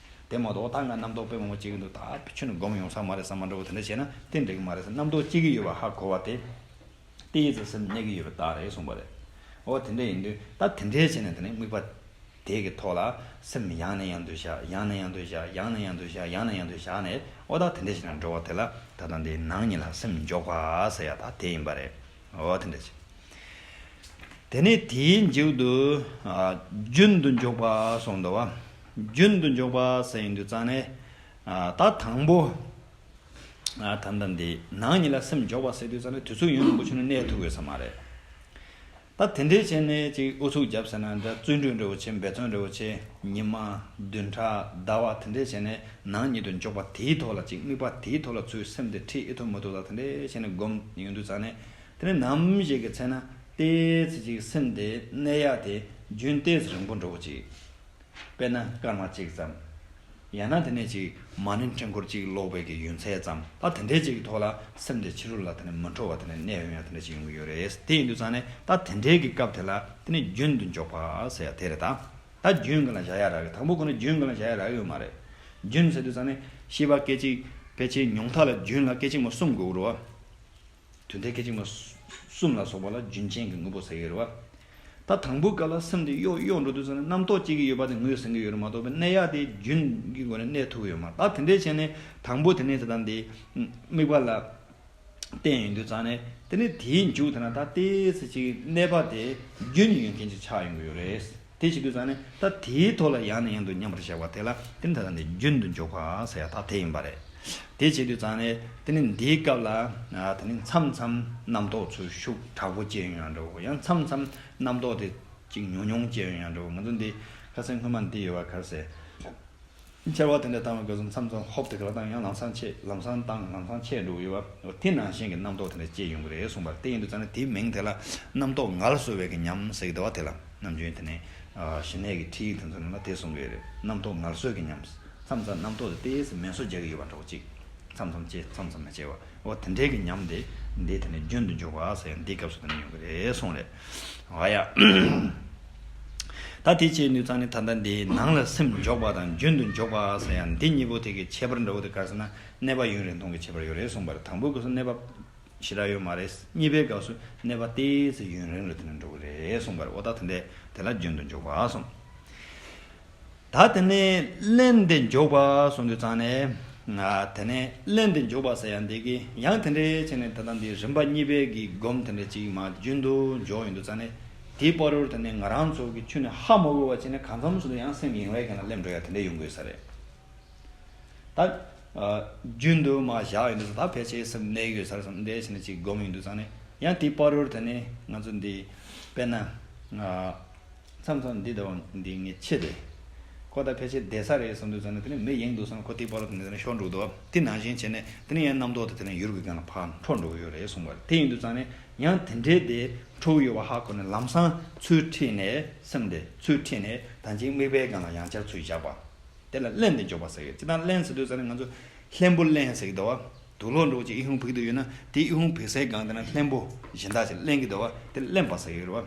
དེ་མ་གཏོགས་ད་ང་རྣམ་རྟོག་དཔེ་མང་པོ་སྐྱེ་གི་འདུག་ད་ཁྱོན་ནས་སྒོམ་ཡོང་ས་མ་རེད་བསམ་པ་འདྲ་བོ་དེ་འདྲ་བྱས་ན་དེ་འགྲིག་གི་མ་རེད་ཟེར། རྣམ་རྟོག་སྐྱེ་གི་ཡོད་པ་ཧ་གོ་བ་དེ། དེའི་ཚེ་སེམས་གནས་ཀྱི་ཡོད་པའི་རྟགས་རེད་གསུངས་པ་རེད། འོ་དེ་འདྲ་ཡིན་དུས་ད་དེ་འདྲའི་བྱས་ནས་དེ་ནི་དམིགས་པ་དེ་གི་ཐོག་ལ་སེམས་ཡང་ནས་ཡང་དུ་བཞག་ཡང་ནས་ཡང་དུ་བཞག་ཡང་ནས་ཡང་དུ་བཞག་ཡང་ནས་ཡང་དུ་བཞག་ནས། འོ་ད་དེ་འདྲ་བྱས་ནས་འགྲོ་བ་དེ་ལ་ད་ལྟ་འདི་ནང་ཉིད་ལ་སེམས་འཇོག་པ་ཟེར་ཡ་ད་དེ་ཡིན་པ་རེད། འོ་དེ་འདྲ་བྱས། དེ་ནས་དེའི་མཇུག་ཏུ་ཨ་རྒྱུན་དུ་འཇོག་པ་གསུངས་འདུག་བ། རྒྱུན་དུ་འཇོག་པ་ཟེར་ཡིན་དུས་ཙང་ནས་ཨ་ད་དང་པོ། ཨ་ད་ལྟ་འདི་ནང་ཉིད་ལ་སེམས་འཇོག་པ་ཟེར་དུས་ཙང་ནས་དུས་ཚོད་ཡུན་རིང་པོ་ཁྱོན་ནས་གནས་ཐུབ་ཡོད་ས་མ་རེད། ད་དེ་འདྲའི་བྱས་ནས་ཅིག་ཨུ་ཚུགས་བརྒྱབ་ཟེར་ན་འདྲ། བརྩོན་འགྲུས་འདྲ་བོ་བྱེད། འབད་བརྩོན་འདྲ་བོ་བྱེད། ཉི་མ་བདུན་ཕྲག་ཟླ་བ་དེ་འདྲའི་བྱས་ནས་ནང་ཉིད་དུ་འཇོག་པ་དེའི་ཐོག་ལ་ཅིག་དམིགས་པ་དེའི་ཐོག་ལ་ཚུར་སེམས་དེ་ཁྲིད་ཨེ་ཐུབ་མ་ཐུབ་ལ་དེ་འདྲའི་བྱས་ནས་སྒོམ་ཡོང་དུས་ཙང་ནས། དེ་ནས་ནམ་ཞིག་གི་ཚེ་ན་ཏོག་ཙམ་ཅིག་སེམས་དེ་གནས་ཡག་དེ་རྒྱུན་ཏོག་ཙམ་རིང་པོ་འགྲོ་གི་ཅིག་དཔེར་ན་སྐར་མ་གཅིག་ཙམ། ཡང་ན་དེ་ནས་ཅིག་མ་ཎི་འཕྲེང་འཁོར་གཅིག་ཀློག་པའི་གི་ཡུན་ཚད་ཙམ། ད་དེ་འདྲའི་ཅིག་གི་ཐོག་ལ་སེམས་དེ་ཕྱི་རོལ་ལ་དེ་ནས་མི་འཕྲོ་བ་དེ་ནས་གནས་ཡོང་ཡ་དེ་འདྲ་ཅིག་ཡོང་གི་ཡོད་རེད། དེ་ཡིན་དུས་ཙང་ནས་ད་དེ་འདྲའི་གི་སྐབས་དེ་ལ་དེ་ནས་རྒྱུན་དུ་འཇོག་པ་ཟེར་ཡ་དེ་རེད་ད། ད་རྒྱུན་གྱི་ལ་བཞག་ཡ་རག་གི། དང་པོ་ཁོ་ན་རྒྱུན་གྱི་ལ་བཞག་ཡ་རག་གི་ཡོད་མ་རེད། རྒྱུན་ཟེར་དུས་ཙང་ནས་ཤེས་པ་སྐད་ཅིག་ཕལ་ཆེར་ཉུང་མཐའ་ལ་རྒྱུན་ལ་སྐད་ཅིག་མ་གསུམ་དགོས་རེད་བ། དོན་དེ་སྐད་ཅིག་མ་གསུམ་ལ་སོགས་པ་ལ་རྒྱུན་ཅན་གྱི་དངོས་པོ་ཟེར་གྱི་རེད་བ། ད་དང་པོའི་སྐབས་ལ་སེམས་དེ་གཡོ་གཡོ་འགྲོ་དུས་ཙམ་ནས་རྣམ་རྟོག་སྐྱེ་གི་ཡོད་པ་དེ་ངོས་ཟིན་གྱི་ཡོད་རེད་མ་གཏོགས་པའི་གནས་ཡག་དེ་རྒྱུན་གྱི་སྒོ་ནས་གནས་ཐུབ་ཀྱི་ཡོད་མ་རེད། ད་དེ་འདྲའི་བྱས་ནས་དང་པོ་དེ་ནས་དེ་དང་དེ་དམིགས་པ་ལ་བརྟེན་ཡོང་དུས་ཙང་ནས། དེ་ནས་དེའི་མཇུག་དེ་ན་ད་ཏོག་ཙམ་ཅིག་གནས་པ་དེ་རྒྱུན་ཡོད་མཁན་ཅིག་ཆགས་ཡོང་གི་ཡོད་རེད། དེ་བྱེད་དུས་ཙང་ནས་ད་དེའི་ཐོག་ལ་ཡང་ནས་ཡང་དུ་མཉམ་པར་བཞག་པ་དེ་ལ་དེ་ནི་ད་ལྟ་ནས་རྒྱུན་དུ་འཇོག་པ་ཟེར་ཡ་ད་དེ་ཡིན་པ་རེད། དེ་བྱེད་དུས་ཙང་ནས་དེ་ནི་འདིའི་སྐབས་ལ་ཨ་དེ་ནི་མཚམས་མཚམས་རྣམ་རྟོག་ཚུར་ཤུགས་དྲག་པོ་སྐྱེ་ཡོང་ཡང་འགྲོ། ཡང་མཚམས་མཚམས་རྣམ་རྟོག་དེ་ཅིག་ཉུང་ཉུང་སྐྱེ་ཡོང་ཡང་འགྲོ། ང་ཚོ་འདི་ཁ་སང་སྔོན་མ་འདི་ཡོད་པ་ག་རེ་ཟེར། འཆར་བ་དེ་འདྲ་བཏང་བའི་སྐབས་སུ་མཚམས་མཚམས་ཧོབ་དེ་ག་ལ་བཏང་ཡང་ལམ་སང་ཆད། ལམ་སང་བཏང་ལམ་སང་ཆད་འགྲོ་གི་ཡོད་པ། དེ་ནང་བཞིན་གྱི་རྣམ་རྟོག་དེ་འདྲ་སྐྱེ་ཡོང་གི་རེད་གསུངས་པ་རེད། དེ་ཡིན་དུས་ཙང་ནས་དེའི་མིང་དེ་ལ་རྣམ་རྟོག་ངལ་གསོ་བའི་གི་ཉམས་ཟེར་གྱི་འདུག་བ། དེ་ལ་ནམ་རྒྱུན་དེ་ནས་ཨ་ཞི་གནས་ཀྱི་ཁྲིད་ཡིག་དེ་ཚོ་ནང་ལ་དེ་གསུང་གི་ཡོད་རེད། རྣམ་རྟོག་ངལ་གསོའི་གི་ཉམས། མཚམས་མཚམས་རྣམ་རྟོག་དེ་ཏོག་ཙམ་མེ་གསོད་རྒྱག་གི་ཡོད་པ་འདྲ་བོ་ཅིག་མཚམས་མཚམས་སྐྱེ་མཚམས་མཚམས་མི་སྐྱེ་བ། འོ་དེ་འདྲའི་གི་ཉམས་དེ་འདི་དེ་ནས་རྒྱུན་དུ་འཇོག་པ་ཟེར་ཡང་འདིའི་སྐབས་སུ་དེ་ནས་ཡོང་གི་རེད་གསུངས་རེད། ཨ་ཡ། ད་དེ་བྱས་ནུས་ཙང་ནས་ད་ལྟ་འདི་ནང་ལ་སེམས་འཇོག་པ་དང་རྒྱུན་དུ་འཇོག་པ་ཟེར་ཡང་འདི་གཉིས་པོ་དེ་གི་ཁྱད་པར་འདྲ་བོ་དེ་ག་རེ་ཟེར་ན། གནས་པ་ཡུན་རིང་ཐུང་གི་ཁྱད་པར་ཡོད་རེད་གསུངས་པ་རེད། དང་པོའི་སྐབས་སུ་གནས་པ་ཞེ་དྲག་ཡོད་མ་རེད། གཉིས་པའི་སྐབས་སུ་གནས་པ་ཏོག་ཙམ་ཡུན་རིང་རུ་དེ་ནས་འགྲོ་གི་རེད་གསུངས་པ་རེད། འོ་ད་དེ་འདྲས་དེ་ལ་རྒྱུན་དུ་འཇོག་པ་གསུངས། ད་དེ་ནས་ལྷན་དུ་འཇོག་པ་གསུངས་དུས་ཙང་ནས། ང་དེ་ནས་ལྷན་དུ་འཇོག་པ་ཟེར་ཡ་འདི་གི་ཡང་དེ་འདྲའི་ཆ་ནས་ད་ལྟ་འདི་རིམ་པ་གཉིས་པའི་གི་སྒོམ་དེ་འདྲ་ཅིག་མ་རྒྱུན་དུ་འཇོག་ཡོང་དུས་ཙང་ནས། དེའི་བར་དུ་དེ་ནས་ང་རང་ཚོ་གི་ཁྱོན་ནས་ཧ་མ་གོ་བ་བྱས་ནས་གང་འཚམ་ཞིག་ཏུ་ཡང་སེམས་གཡེང་བའི་སྒང་ལ་སླེབས་འགྲོ་ཡ་དེ་འདྲ་ཡོང་དགོས་ས་རེད། ད་ཨ་རྒྱུན་དུ་མ་བཞག་ཡོང་དུས་ད་ཕལ་ཆེར་སེམས་གནས་ཡོད་ས་རེད་བསམ་འདྲ་བྱས་ནས་ཅིག་སྒོམ་ཡོང་དུས་ཙང་ནས། ཡང་དེའི་བར་དུ་དེ་ནས་ང་ཚོ་འདི་དཔེར་ན་ཨ། མཚམས་མཚམས་འདི་ལྟ་བུ་འདི་ངས་ཆེ་སྟེ། ཁོ་ད་ཕལ་ཆེར་བསྡད་ས་རེད་བསམ་དུས་ཙང་ནས་དེ་ནས་མི་གཡེང་འདུག་བསམ་ན་ཁོ་དེའི་བར་དུ་དེ་ནས་ཤོར་འགྲོ་འདུག་དེ་ནང་བཞིན་བྱས་ནས་དེ་ནས་ཡང་རྣམ་རྟོག་དེ་དེ་ནས་ཡུལ་གྱི་སྒང་ལ་ཕར་འཕྲོ་འགྲོ་གི་ཡོད་རེད་གསུངས་པ་རེད། དེ་ཡིན་དུས་ཙང་ནས་ཡང་དེ་འདྲའི་དེ་འཕྲོ་གི་ཡོད་པ་ཧ་གོ་ནས་ལམ་སང་ཚུར་ཁྲིད་ནས་སེམས་དེ་ཚུར་ཁྲིད་ནས་ད་ཅིག་དམིགས་པའི་སྒང་ལ་ཡང་བསྐྱར་ཚུར་བཞག་པ། དེ་ལ་ལྷན་དུ་འཇོག་པ་ཟེར་གི། ཅི་ལྟར་ལྷན་ཟེར་དུས་ཙང་ནས་ང་ཚོ་ལྷན་པོ་ལྷན་ཟེར་གི་འདུག་བ། དུག་ལོག་འདྲ་བོ་ཅིག་ཨི་ཁུང་བུད་དུ་ཡོད་ན་དེ་ཨི་ཁུང་བུད་སའི་སྒང་དེ་ན་ལྷན་པོ་གཞན་དག་ཅིག་ལེན་གི་འདུག་བ། དེ་ལེན་པ་ཟེར་གི་རེད་བ།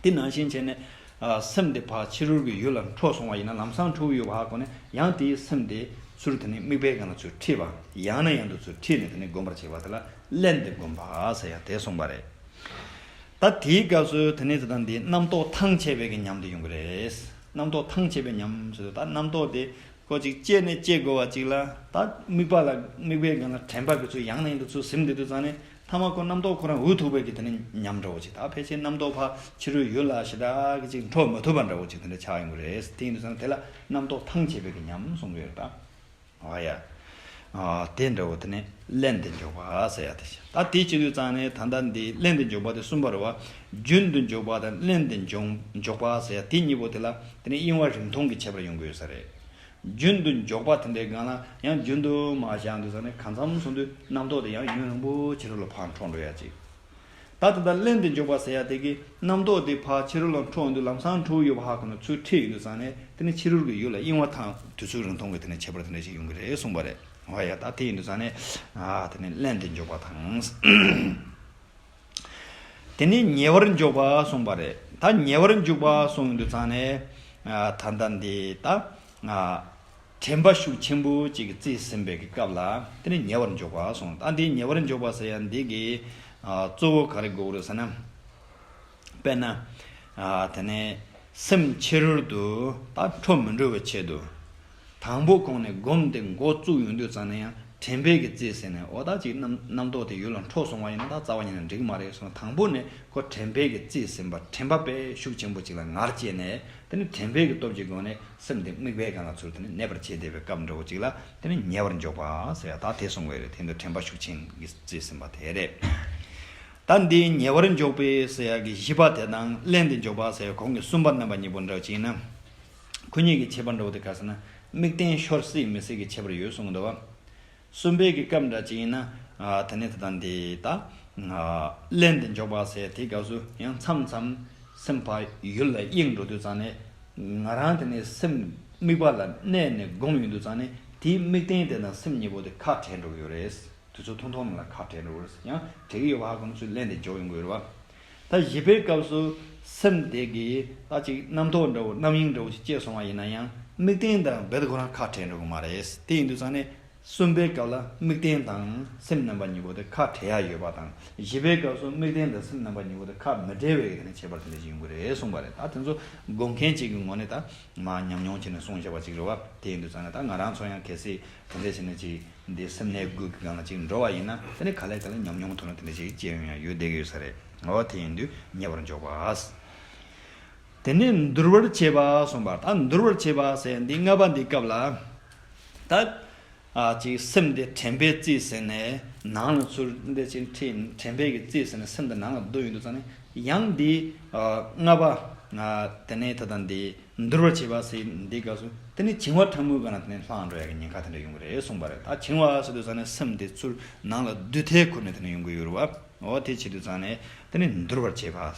དེ་ནང་བཞིན་བྱས་ནས་ཨ་སེམས་དེ་ཕར་ཕྱི་རོལ་གྱི་ཡུལ་ལ་འཕྲོ་སོང་བ་ཡིན་ན་ལམ་སང་འཕྲོ་གི་ཡོད་པ་ཧ་གོ་ནས་ཡང་དེའི་སེམས་དེ་ཚུར་དེ་ནས་དམིགས་པའི་སྒང་ལ་ཚུར་ཁྲིད་པ། ཡང་ནས་ཡང་དུ་ཚུར་ཁྲིད་ནས་དེ་ནས་སྒོམ་པར་བྱེད་པ་དེ་ལ་ལྷན་དུ་སྒོམ་པ་ཟེར་ཡ་དེ་གསུངས་པ་རེད། ད་དེའི་སྐབས་སུ་དེ་ནས་དེ་དང་དེའི་རྣམ་རྟོག་ཐང་ཆད་པའི་གི་ཉམས་དེ་ཡོང་གི་རེད། རྣམ་རྟོག་ཐང་ཆད་པའི་ཉམས་ཟེར་དུས་ད་རྣམ་རྟོག་དེ་ཁོ་ཅིག་སྐྱེས་ནས་སྐྱེ་དགོས་པ་ཅིག་ལ། ད་དམིགས་པ་ལ་དམིགས་པའི་སྒང་ལ་དྲན་པ་གི་ཚུལ་ཡང་ནས་ཡང་དུ་ཚུར་ཟིན་བསྡད་དུས་ཙང་ནས་མཐའ་མ་ཁོ་རྣམ་རྟོག་ཁོ་རང་འུ་ཐུག་པའི་གི་དེ་ནས་ཉམས་འདྲ་བོ་ཅིག་ད་ཕལ་ཆེར་རྣམ་རྟོག་ཕར་ཕྱི་རོལ་ཡུལ་ལ་ཞེ་དྲག་གི་ཅིག་འཕྲོ་མི་ཐུབ་པ་འདྲ་བོ་ཅིག་དེ་འདྲ་ཆགས་ཡོང་གི་རེད། དེ་ཡིན་དུས་ཙང་དེ་ལ་རྣམ་རྟོག་ཐང་ཆད་པའི་གི་ཉམས་གསུང་གི་ཡོད་རེད་ད། ཨ་ཡ། ཨ་དེ་འདྲ་བོ་དེ་ནས་ལྷན་དུ་འཇོག་པ་ཟེར་ཡ་དེ་བྱས། ད་དེ་བྱེད་དུས་ཙང་ནས་ད་ལྟ་འདི་ལྷན་དུ་འཇོག་པ་དེ་གསུམ་པ་རེད་བ། རྒྱུན་དུ་འཇོག་པ་དང་ལྷན་དུ་འཇོག་འཇོག་པ་ཟེར་ཡ་དེ་གཉིས་པོ་དེ་ལ་དེ་ནས་གཡེང་བ་རིང་ཐུང་གི་ཁྱད་པར་ཡོང་གི་ཡོད་ས་རེད། རྒྱུན་དུ་འཇོག་པ་དེ་འདྲའི་སྒང་ལ་ཡང་རྒྱུན་དུ་མ་བཞག་དུས་ཙང་ནས་གང་འཚམ་སོང་དུས་རྣམ་རྟོག་དེ་ཡང་ཡུན་རིང་པོ་ཕྱི་རོལ་ལ་ཕར་འཕྲོ་འགྲོ་ཡ་ཅིག་ད་ལྟ་ལྷན་དུ་འཇོག་པ་ཟེར་ཡ་དེ་གི་རྣམ་རྟོག་དེ་ཕར་ཕྱི་རོལ་ལ་འཕྲོ་འོང་དུས་ལམ་སང་འཕྲོ་ཡོད་པ་ཧ་གོ་ནས་ཚུར་ཁྲིད་ཡོང་དུས་ཙང་ནས་དེ་ནི་ཕྱི་རོལ་གྱི་ཡུལ་ལ་གཡེང་བ་དང་དུས་ཚོད་རིང་ཐུང་གི་དེ་ནི་ཁྱད་པར་དེ་འདྲ་ཞིག་ཡོང་གི་རེད་གསུངས་པ་རེད། འོ་ཡ། ད་དེ་ཡིན་དུས་ཙང་ནས་ཨ་དེ་ནི་ལྷན་དུ་འཇོག་པ་དང་། དེ་ནས་ཉེ་བར་འཇོག་པ་གསུངས་པ་རེད། ད་ཉེ་བར་འཇོག་པ་གསུངས་དུས་ཙང་ནས། ཨ། ད་ལྟ་འདི་ད། ཨ། དྲན་པ་ཤུགས་ཆེན་པོ་ཅིག་གིས་རྩིས་ཟིན་པའི་གི་སྐབས་ལ་དེ་ནས་ཉེ་བར་འཇོག་པ་གསུངས། ད་འདི་ཉེ་བར་འཇོག་པ་ཟེར་ཡ་འདི་གི། ཨ། གཙོ་བོ་ག་རེ་དགོས་རེད་ཟེར་ན། དཔེར་ན། ཨ། དེ་ནས་སེམས་ཕྱི་རོལ་དུ་ད་འཕྲོ་མི་འགྲོ་བའི་ཆེད་དུ། དང་པོ་གོང་ནས་སྒོམ་དེ་འགོ་བཙུགས་ཡོང་དུས་ཙང་ནས་ཡང་དྲན་པས་ཀྱི་རྩིས་ཟིན་ནས། འོ་ད་ཅིག་རྣམ་རྣམ་རྟོག་དེ་ཡུལ་ལ་འཕྲོ་སོང་བ་ཡིན་ན་ད་རྩ་བ་ཉིད་ནས་འགྲིག་མ་རེད་གསུངས། དང་པོ་ནས་ཁོ་དྲན་པས་ཀྱི་རྩིས་ཟིན་པ། དྲན་པ་དཔེ་ཤུགས་ཆེན་པོ་ཅིག་ལ་ངར་བསྐྱེད་ནས། དེ་ནས་དྲན་པས་ཀྱི་སྟོབས་ཀྱི་སྒོ་ནས་སེམས་དེ་དམིགས་པའི་སྒང་ལ་ཚུར་དེ་ནས་གནས་པར་བྱེད་བསྡད་པའི་སྐབས་འདྲ་བོ་ཅིག་ལ་དེ་ནས་ཉེ་བར་འཇོག་པ་ཟེར་ཡ་ད་དེ་གསུང་གི་རེད། དེ་འདུག་དྲན་པ་ཤུགས་ཆེན་གྱིས་རྩིས་ཟིན་པ་དེ་རེད། ད་འདི་ཉེ་བར་འཇོག་པའི་ཟེར་ཡ་གི་བཞི་པ་དེ་དང་བརླན་ཏེ་འཇོག་པ་ཟེར་ཡ་གོང་གི་གསུམ་པ་རྣམ་པ་གཉིས་པོ་འདྲ་བ་ཅིག་ཡིན་ན། ཁོ་གཉིས་ཀྱི་ཁྱད་པར་འདྲ་བོ་དེ་ག་ཟེར་ན། དམིགས་རྟེན་ཤོར་སྲིད་མི་སྲིད་ཀྱི་ཁྱད་པར་ཡོད་གསུངས་འདུག་བ། གསུམ་པའི་གི་སྐབས་འདྲ་ཅིག་ཡིན་ན། ཨ། དེ་ནས་ད་ལྟ་འདི་ད། ཨ། བརླན་ཏེ་འཇོག་པ་ཟེར་དེའི་སྐབས་སུ་ཡང་མཚམས་མཚམས་སེམས་ཕར་ཡུལ་ལ་གཡེང་འགྲོ་དུས་ཙང་ནས། ང་རང་དེ་ནས་སེམས་དམིགས་པ་ལ་གནས་ནས་སྒོམ་ཡོང་དུས་ཙང་ནས་དེའི་དམིགས་རྟེན་དེ་དང་སེམས་གཉིས་པོ་དེ་ཁ་བྲལ་འགྲོ་གི་ཡོད་རེད། དུས་ཚོད་ཐུང་ཐུང་ནང་ལ་ཁ་བྲལ་འགྲོ་གི་རེད། ཡང་བྲལ་གི་ཡོད་པ་ཧ་གོ་ན་ཚུར་བརླན་ཏེ་འཇོག་ཡོང་གི་ཡོད་རེད་བ། ད་བཞི་པའི་སྐབས་སུ་སེམས་དེ་གིས་ད་ཅིག་རྣམ་རྟོག་འདྲ་བོ་རྣམ་གཡེང་འདྲ་བོ་ཅིག་སྐྱེས་སོང་བ་ཡིན་ན་ཡང་དམིགས་རྟེན་དང་རྦད་དེ་ཁོ་རང་ཁ་བྲལ་འགྲོ་གི་མ་རེད། དེ་ཡིན་དུས་ཙང་ནས་གསུམ་པའི་སྐབས་ལ་དམིགས་རྟེན་དང་སེམས་རྣམ་པ་གཉིས་པོ་དེ་ཁ་བྲལ་ཡ་ཡོད་པ་དང་། བཞི་པའི་སྐབས་སུ་དམིགས་རྟེན་དང་སེམས་རྣམ་པ་གཉིས་པོ་དེ་ཁ་མི་བྲལ་བའི་དེ་ནས་ཁྱད་པར་དེ་འདྲ་ཞིག་ཡོང་གི་རེད་གསུངས་པ་རེད། ད་དེ་ཚོ་སྒོམ་མཁན་གཅིག་གི་ངོས་ནས་ད་མར་ཉམས་མྱོང་བྱས་ནས་གསུངས་བཞག་པ་ཅིག་རེད་བ། དེ་ཡིན་དུས་ཙང་ནས་ད་ང་རང་ཚོ་ཡང་གལ་སྲིད་དེ་འདྲ་བྱས་ནས་ཅིག་འདི་སེམས་གནས་དགུ་གི་སྒང་ལ་ཅིག་འགྲོ་བ་ཡིན་ན། དེ་ནས་ག་ལེ་ག་ལེ་ཉམས་མྱོང་ཐོག་ནས་དེ་འདྲ་ཅིག་སྐྱེ་ཡོང་ཡ་ཡོད་བསྡད་ཀྱི་ཡོད་ས་རེད། འོ་དེ་ཡིན་དུས་ཉེ་བར་འཇོག་པ། དེ་ནས་འདུལ་བར་བྱེད་པ་གསུངས་པ། ད་འདུལ་བར་བྱེད་པ་ཟེར་འདི་ལྔ་པ་འདི་སྐབས་ལ། ད། ཨ། ཅིག་སེམས་དེ་དྲན་པས་རྩིས་ཟིན་ནས་ནང་ལ་ཚུར་འདི་ཅིག་ཁྲིད། དྲན་པས་ཀྱི་རྩིས་ཟིན་ནས་སེམས་དེ་ནང་ལ་བསྡུ་ཡོང་དུས་ཙང་ནས་ཡང་འདི། ཨ། ལྔ་པ། ཨ། དེ་ནས་ད་ལྟ་འདི་འདུལ་བར་བྱེད་པ་ཟེར་འདི་སྐབས་སུ་དེ་ནས་བྱིང་བ་ཕྲ་མོའི་སྒང་ལ་དེ་ནས་ལྷུང་འགྲོ་ཡ་གི་ཉེན་ཁ་དེ་འདྲ་ཡོང་གི་རེད་གསུངས་པ་རེད། ད་བྱིང་བ་ཟེར་དུས་ཙང་ནས་སེམས་དེ་ཚུར་ནང་ལ་བསྡུ་ཐལ་ཁུར་ནས་དེ་ནས་ཡོང་གི་ཡོད་རེད་བ། འོ་དེ་བྱེད་དུས་ཙང་ནས་དེ་ནས་འདུལ་བར་བྱེད་པ། ཨ།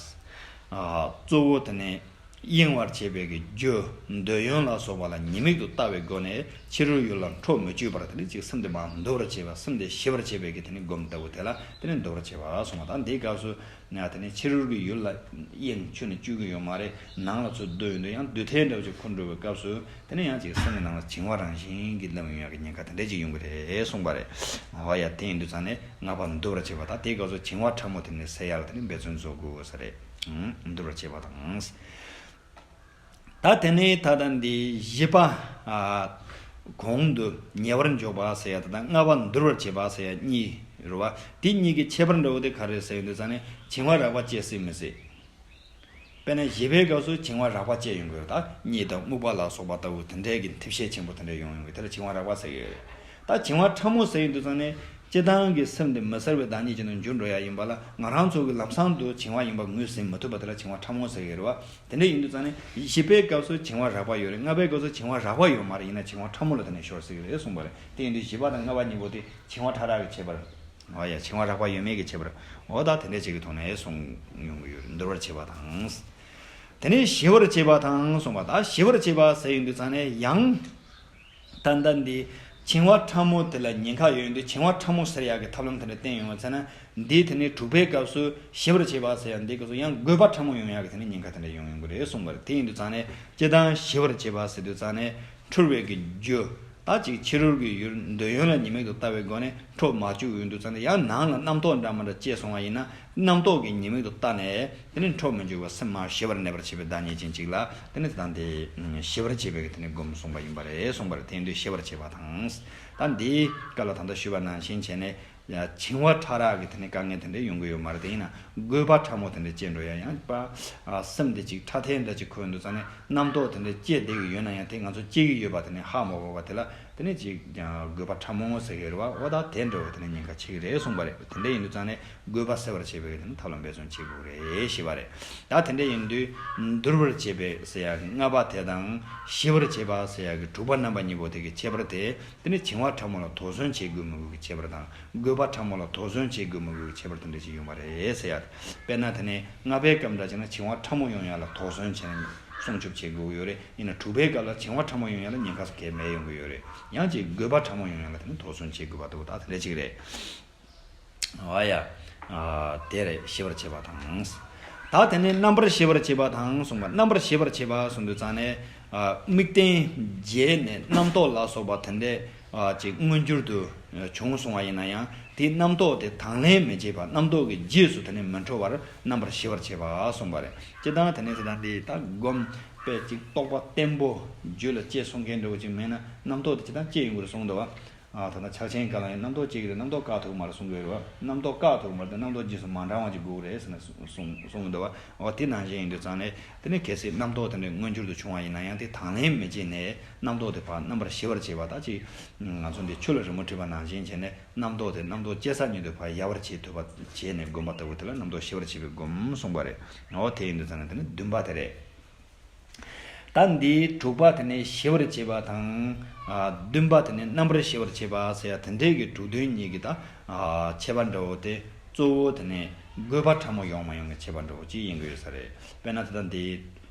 གཙོ་བོ་དེ་ནས་གཡེང་བར་བྱེད་པའི་གི་རྒྱུ། འདོད་ཡོན་ལ་སོགས་པ་ལ་ཉེས་དམིགས་སུ་ལྟ་བའི་སྒོ་ནས་ཕྱི་རོལ་ཡུལ་ལ་འཕྲོ་མི་བཅུག་པར། དེ་ནས་ཅིག་སེམས་དེ་མར་འདུལ་བར་བྱེད་པ། སེམས་དེ་ཞི་བར་བྱེད་པའི་གི་དེ་ནས་སྒོམ་ལྟ་བུ་དེ་ལ་དེ་ནས་འདུལ་བར་བྱེད་པ་གསུངས་པ། ད་འདིའི་སྐབས་སུ་ཡང་དེ་ནས་ཕྱི་རོལ་གྱི་ཡུལ་ལ་གཡེང་ཁྱོན་ནས་བཅུག་གི་ཡོད་མ་རེད། ནང་ལ་ཚུར་བསྡུ་ཡོང་དུས་ཡང་བསྡུ་ཐལ་འདྲ་བོ་ཅིག་ཁུར་འགྲོ་བའི་སྐབས་སུ་དེ་ནས་ཡང་ཅིག་སེམས་ཀྱི་ནང་ལ་བྱིང་བ་རང་བཞིན་གྱིས་སླེབས་ཡོང་ཡག་གི་ཉེན་ཁ་དེ་འདྲ་ཅིག་ཡོང་གི་རེད་གསུངས་པ་རེད། འོ་ཡ། དེ་ཡིན་དུས་ཙང་ནས་ལྔ་པ་འདུལ་བར་བྱེད་པ། ད་དེའི་སྐབས་སུ་བྱིང་བ་ཕྲ་མོ་དེ་ནས་སེལ་ཡག་ལ་དེ་ནས་འབད་བརྩོན་བཟོ་དགོས་ས་རེད། ཨང་། འདུལ་བར་བྱེད་པ་དང་། ད་དེ་ནས་ད་ལྟ་འདི་བཞི་པ། ཨ། གོང་དུ་ཉེ་བར་འཇོག་པ་ཟེར་ཡ་དེ་དང་ལྔ་པ་འདུལ་བར་བྱེད་པ་ཟེར་ཡ་གཉིས་རེད་བ། དེ་གཉིས་ཀྱི་ཁྱད་པར་འདྲ་བོ་དེ་ག་རེ་ཟེར་ཡོང་དུས་ཙང་ནས་བྱིང་བ་རགས་པ་སྐྱེ་སྲིད་མི་སྲིད། དཔེར་ན་བཞི་པའི་སྐབས་སུ་བྱིང་བ་རགས་པ་སྐྱེ་ཡོང་གི་ཡོད། ད་གཉིད་དང་རྨུགས་པ་ལ་སོགས་པ་ལྟ་བུ་དེ་འདྲའི་གི་འཐིབས་ཤས་ཆེན་པོ་དེ་འདྲ་ཡོང་ཡོང་གི། དེ་ལ་བྱིང་བ་རགས་པ་ཟེར་གི་ཡོད་རེད། ད་བྱིང་བ་ཕྲ་མོ་ཟེར་ཡོང་དུས་ཙང་ནས་སྤྱིར་བཏང་གི་སེམས་དེ་མི་གསལ་བའི་བདག་ཉིད་ཅན་དུ་འགྱུར་འགྲོ་ཡ་ཡིན་པ་ལ། ང་རང་ཚོ་གི་ལམ་སང་དུ་བྱིང་བ་ཡིན་པ་ངོས་ཟིན་མི་ཐུབ་པ་དེ་ལ་བྱིང་བ་ཕྲ་མོ་ཟེར་གི་ཡོད་རེད་བ། དེ་འདྲ་ཡིན་དུས་ཙང་ནས་བཞི་པའི་སྐབས་སུ་བྱིང་བ་རགས་པ་ཡོད་རེད། ལྔ་པའི་སྐབས་སུ་བྱིང་བ་རགས་པ་ཡོད་མ་རེད། ཡིན་ན་བྱིང་བ་ཕྲ་མོ་ལ་དེ་ནས་ཤོར་སྲིད་གི་རེད་གསུངས་པ་རེད། དེ་ཡིན་དུས་བཞི་པ་དང་ལྔ་པ་གཉིས་པོ་དེ་བྱིང་བ་ཕྲ་རགས་ཀྱི་ཁྱད་པར། འོ་ཡ། བྱིང་བ་རགས་པ་ཡོད་མེད་ཀྱི་ཁྱད་པར། འོ་ད་དེ་འདྲ་ཅིག་གི་ཐོག་ནས་གསུངས་ཡོང་གི་ཡོད་རེད། འདུལ་བར་བྱེད་པ་དང་། དེ་ནས་ཞི་བར་བྱེད་པ་དང་གསུངས་པ། ད་ཞི་བར་བྱེད་པ་ཟེར་ཡོང་དུས་ཙང་ནས་ཡང་། ད་ལྟ་འདི་བྱིང་བ་ཕྲ་མོ་དེ་ལ་ཉེན་ཁ་ཡོད་དུས་བྱིང་བ་ཕྲ་མོ་སེལ་ཡག་གི་ཐབས་ལམ་དེ་འདྲ་བསྟན་ཡོང་བ་ཚེ་ན། འདི་དེ་ནས་དྲུག་པའི་སྐབས་སུ་ཞི་བར་བྱེད་པ་ཟེར་ཡག་འདི་སྐབས་སུ་ཡང་རྒོད་པ་ཕྲ་མོ་ཡོང་ཡག་གི་དེ་ནས་ཉེན་ཁ་དེ་འདྲ་ཡོང་ཡོང་གི་རེད་གསུངས་པ་རེད། དེ་ཡིན་དུས་ཙང་ནས་སྤྱིར་བཏང་ཞི་བར་བྱེད་པ་ཟེར་དུས་ཙང་ནས་འཁྲུལ་བའི་གི་རྒྱུ། ད་ཅིག་ཕྱི་རོལ་གྱི་ཡུལ་འདོད་ཡོན་ལ་ཉེས་དམིགས་སུ་ལྟ་བའི་སྒོ་ནས་འཕྲོ་མ་བཅུག་ཡོང་དུས་ཙང་ནས་ཡང་ནང་ལ་རྣམ་རྟོག་འདྲ་མི་འདྲ་སྐྱེས་སོང་བ་ཡིན་ན། རྣམ་རྟོག་གི་ཉེས་དམིགས་སུ་ལྟ་ནས་དེ་ནས་འཕྲོ་མི་འཇུག་པར་སེམས་མར་ཞི་བར་གནས་པར་བྱེད་པའི་བདག་ཉིད་ཅན་ཅིག་ལ་དེ་ནས་ད་དེ་ཞི་བར་བྱེད་པའི་དེ་ནས་སྒོམ་གསུངས་པ་ཡིན་པ་རེད་གསུངས་པ་རེད། དེ་ཡིན་དུས་ཞི་བར་བྱེད་པ་དང་། ད་འདིའི་སྐབས་ལ་ད་ལྟ་ཞུས་པ་ནང་བཞིན་བྱས་ནས་བྱིང་བ་ཕྲ་རགས་ཀྱི་དེ་ནས་དཀའ་ངལ་དེ་འདྲ་ཡོང་གི་ཡོད་མ་རེད། དེ་ཡིན་ན་རྒོད་པ་ཕྲ་མོ་དེ་འདྲ་སྐྱེ་འགྲོ་ཡ། ཡང་པ་སེམས་དེ་ཅིག་ཕྲ་ཐལ་འདྲ་ཅིག་ཁུར་འདུག་ཙང་ནས་རྣམ་རྟོག་དེ་འདྲ་སྐྱེ་བསྡད་ཀྱི་ཡོད་ན་ཡང་དེ་ང་ཚོ་སྐྱེ་གི་ཡོད་པ་དེ་ནས་ཧ་མ་གོ་བ་དེ་ལ། དེ་ནས་ཅིག་ཀྱང་རྒོད་པ་ཕྲ་མོ་ཟེར་གྱི་རེད་བ། འོ་ད་དེ་འདྲ་བོ་དེ་ནས་ཉེན་ཁ་ཆེ་གི་རེད་གསུངས་པ་རེད། དེ་འདྲ་ཡིན་དུས་ཙང་ནས་རྒོད་པ་སེལ་བར་བྱེད་པའི་དེ་ནས་ཐབས་ལ་འབད་བརྩོན་བྱེད་དགོས་རེད་ཞེས་པ་རེད། ད་དེ་འདྲ་ཡིན་དུས་འདུལ་བར་བྱེད་པའི་ཟེར་ཡག་གི་ལྔ་པ་དེ་དང་ཞི་བར་བྱེད་པ་ཟེར་ཡག་གི་དྲུག་པ་རྣམ་པ་གཉིས་པོ་དེ་གི་ཁྱད་པར་དེ། དེ་ནས་བྱིང་བ་ཕྲ་མོ་ལ་དོགས་ཟོན་བྱེད་དགོས་མི་དགོས་ཀྱི་ཁྱད་པར་དང་། རྒོད་པ་ཕྲ་མོ་ལ་དོགས་ཟོན་བྱེད་དགོས་མི་དགོས་ཀྱི་ཁྱད་པར་དེ་འདྲ་ཞིག་ཡོང་བ་རེད་ཟེར་ཡག་དཔེར་ན་དེ་ནས་ལྔ་པའི་སྐབས་འདྲ་བྱས་ན་བྱིང་བ་ཕྲ་མོ་ཡོང་ཡག་ལ་དོགས་ཟོན་བྱས་ནས་སྲུང་སྐྱོབ་བྱེད་དགོས་ཀྱི་ཡོད་རེད། ཡིན་ན་དྲུག་པའི་སྐབས་ལ་བྱིང་བ་ཕྲ་མོ་ཡོང་ཡག་ལ་ཉེན་ཁ་གང་ཡང་མེད་ཡོང་གི་ཡོད་རེད། ཡང་ཅིག་རྒོད་པ་ཕྲ་མོ་ཡོང་ཡག་ལ་དེ་ནི་དོགས་ཟོན་བྱེད་དགོས་པ་འདུག་ད་དེ་འདྲ་ཅིག་རེད། འོ་ཡ། ཨ་དེ་རེད། ཤེས་པར་བྱེད་པ་དང་། ད་དེ་ནས་རྣམ་པར་ཤེས་པར་བྱེད་པ་དང་གསུངས་པ། རྣམ་པར་ཤེས་པར་བྱེད་པ་གསུངས་དུས་ཙང་ནས། ཨ་དམིགས་རྟེན་བརྒྱད་ནས་རྣམ་རྟོག་ལ་སོགས་པ་དེ་འདྲས་ཨ་ཅིག་མངོན་གྱུར་དུ་བྱུང་སོང་བ་ཡིན་ན་ཡང་། དེའི་རྣམ་རྟོག་དེ་དང་ལེན་མི་བྱེད་པ། རྣམ་རྟོག་གི་རྗེས་སུ་དེ་ནས་མི་འགྲོ་བར་རྣམ་པར་ཤེས་པར་བྱེད་པ་གསུངས་པ་རེད། སྤྱིར་བཏང་དེ་ནས་དེ་དང་དེ་ད་སྒོམ་པས་ཅིག་རྟོགས་པ་བརྟན་པོ་རྒྱུད་ལ་སྐྱེ་སོང་མཁན་འདྲ་བོ་ཅིག་མེད་ན། རྣམ་རྟོག་དེ་སྤྱིར་བཏང་སྐྱེ་ཡོང་གི་རེད་གསུངས་འདུག་བ། ཨ་ད་ལྟ་ཕྱག་ཆེན་སྐབས་ལ་ཡང་རྣམ་རྟོག་སྐྱེ་གི་རེད། རྣམ་རྟོག་བཀག་ཐུབ་མ་རེད་གསུང་གི་རེད་བ། རྣམ་རྟོག་བཀག་ཐུབ་མ་རེད་དེ། རྣམ་རྟོག་རྗེས་སུ་མ་འབྲང་བ་ཅིག་དགོས་རེད་ཟེར་ནས་གསུང་གསུང་གསུང་གི་འདུག་བ། འོ་དེ་ནང་བཞིན་ཡིན་དུས་ཙང་ནས་དེ་ནས་གལ་སྲིད་རྣམ་རྟོག་དེ་འདྲ་མངོན་གྱུར་དུ་བྱུང་བ་ཡིན་ན་ཡང་། དེ་དང་ལེན་མི་བྱེད་ནས་རྣམ་རྟོག་དེ་ཕར་རྣམ་པར་ཤེས་པར་བྱེད་པ། ད་ཅིག་ང་ཚོ་འདི་ཆུ་ལ་རི་མོ་བྲིས་པ་ནང་བཞིན་བྱས་ནས། རྣམ་རྟོག་དེ་རྣམ་རྟོག་སྐྱེ་ས་ཉིད་དུ་ཕར་ཡལ་བར་བྱེད་ཐུབ་པ་བྱས་ནས་སྒོམ་པ་ལྟ་བུ་དེ་ལ་རྣམ་རྟོག་ཤེས་པར་བྱེད་པའི་སྒོམ་གསུངས་པ་རེད། འོ་དེ་ཡིན་དུས་ཙང་ནས་དེ་ནི་བདུན་པ་དེ་རེད། ད་འདིའི་དྲུག་པ་དེ་ནི་ཤེས་པར་བྱེད་པ་དང་། ཨ་བདུན་པ་དེ་ནི་རྣམ་པར་ཤེས་པར་བྱེད་པ་ཟེར་ཡ་དེ་འདྲའི་གི་དྲུག་དོན་གཉིས་ཀྱི་ད་ཨ་ཁྱད་པར་འདྲ་བོ་དེ། གཙོ་བོ་དེ་ནི་དགོས་པ་ཕྲ་མོ་ཡོང་མ་ཡོང་གི་ཁྱད་པར་འདྲ་བོ་ཅིག་ཡིན་གྱི་ཡོད་ས་རེད། དཔེར་ན་ད་ལྟ་འདི་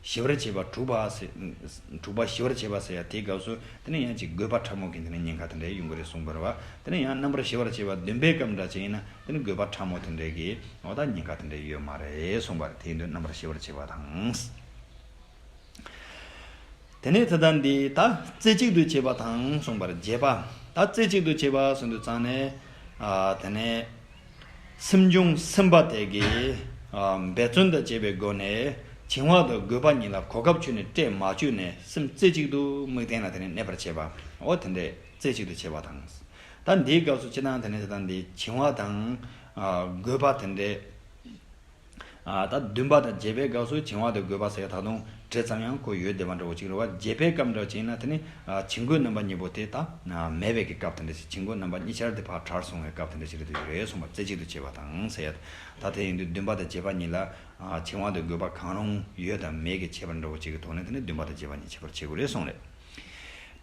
ཤེས་པར་བྱེད་པ་དྲུག་པ་ཟེར། དྲུག་པ་ཤེས་པར་བྱེད་པ་ཟེར་ཡ་དེའི་སྐབས་སུ་དེ་ནི་ཡང་ཅིག་དགོས་པ་ཕྲ་མོ་གི་དེ་ནི་ཉེན་ཁ་དེ་འདྲ་ཡོང་གི་རེད་གསུངས་པ་རེད་བ། དེ་ནི་ཡང་རྣམ་པར་ཤེས་པར་བྱེད་པ་བདུན་པའི་སྐབས་འདྲ་ཅིག་ཡིན་ན། དེ་ནི་དགོས་པ་ཕྲ་མོ་དེ་འདྲའི་གི་འོ་ད་ཉེན་ཁ་དེ་འདྲ་ཡོད་མ་རེད་གསུངས་པ་རེད། དེ་ཡིན་དུས་རྣམ་པར་ཤེས་པར་བྱེད་པ་དང་། དེ་ནས་ད་ལྟ་འདི་ད་རྩེ་གཅིག་ཏུ་བྱེད་པ་དང་གསུངས་པར་བྱེད་པ། ད་རྩེ་གཅིག་ཏུ་བྱེད་པ་གསུངས་དུས་ཙང་ནས། ཨ་དེ་ནས་སེམས་བྱུང་སེམས་པ་དེ་གིས་ཨ་འབད་བརྩོན་དང་བཅས་པའི་སྒོ་ནས་བྱིང་བ་དང་རྒོད་པ་གཉིས་ལ་གོ་སྐབས་ཁྱོན་ནས་སྤྲད་མ་བཅུག་ནས། སེམས་རྩེ་གཅིག་ཏུ་དམིགས་རྟེན་ལ་དེ་ནས་གནས་པར་བྱེད་པ། འོ་དེ་འདྲས་རྩེ་གཅིག་ཏུ་བྱེད་པ་དང་། ད་འདིའི་སྐབས་སུ་སྤྱིར་བཏང་དེ་ནས་ད་ལྟ་འདི་བྱིང་བ་དང་ཨ་རྒོད་པ་དེ་འདྲས། ཨ་ད་བདུན་པ་དང་བརྒྱད་པའི་སྐབས་སུ་བྱིང་བ་དང་རྒོད་པ་ཟེར་ཡ་ད་དུང་དེ་ཙམ་ཡང་ཁོ་ཡོད་བསྡད་པ་འདྲ་བོ་ཅིག་རེད་བ། བརྒྱད་པའི་སྐབས་འདྲ་བོ་ཅིག་ཡིན་ན་དེ་ནི་ཨ་བྱིང་རྒོད་རྣམ་པ་གཉིས་པོ་དེ་ད་ཨ་མེད་པའི་གི་སྐབས་དེ་འདྲ་ཞིག་བྱིང་རྒོད་རྣམ་པ་གཉིས་ཆར་དེ་ཕར་བྲལ་སོང་བའི་སྐབས་དེ་འདྲ་ཞིག་རེད་དུ་ཡོད་རེད་གསུངས་པ། རྩེ་གཅིག་ཏུ་བྱེད་པ་དང་ཟེར་ཡ། ད་དེ་ཡིན་དུས་བདུན་པ་དང་བརྒྱད་པ་གཉིས་ལ་ཨ་བྱིང་བ་དང་རྒོད་པ་གང་རུང་ཡོད་དང་མེད་ཀྱི་ཁྱད་པར་འདྲ་བོ་ཅིག་གི་ཐོག་ནས་དེ་ནི་བདུན་པ་དང་བརྒྱད་པ་གཉིས་ཁྱད་པར་ཕྱེ་དགོས་རེད་གསུངས་རེད།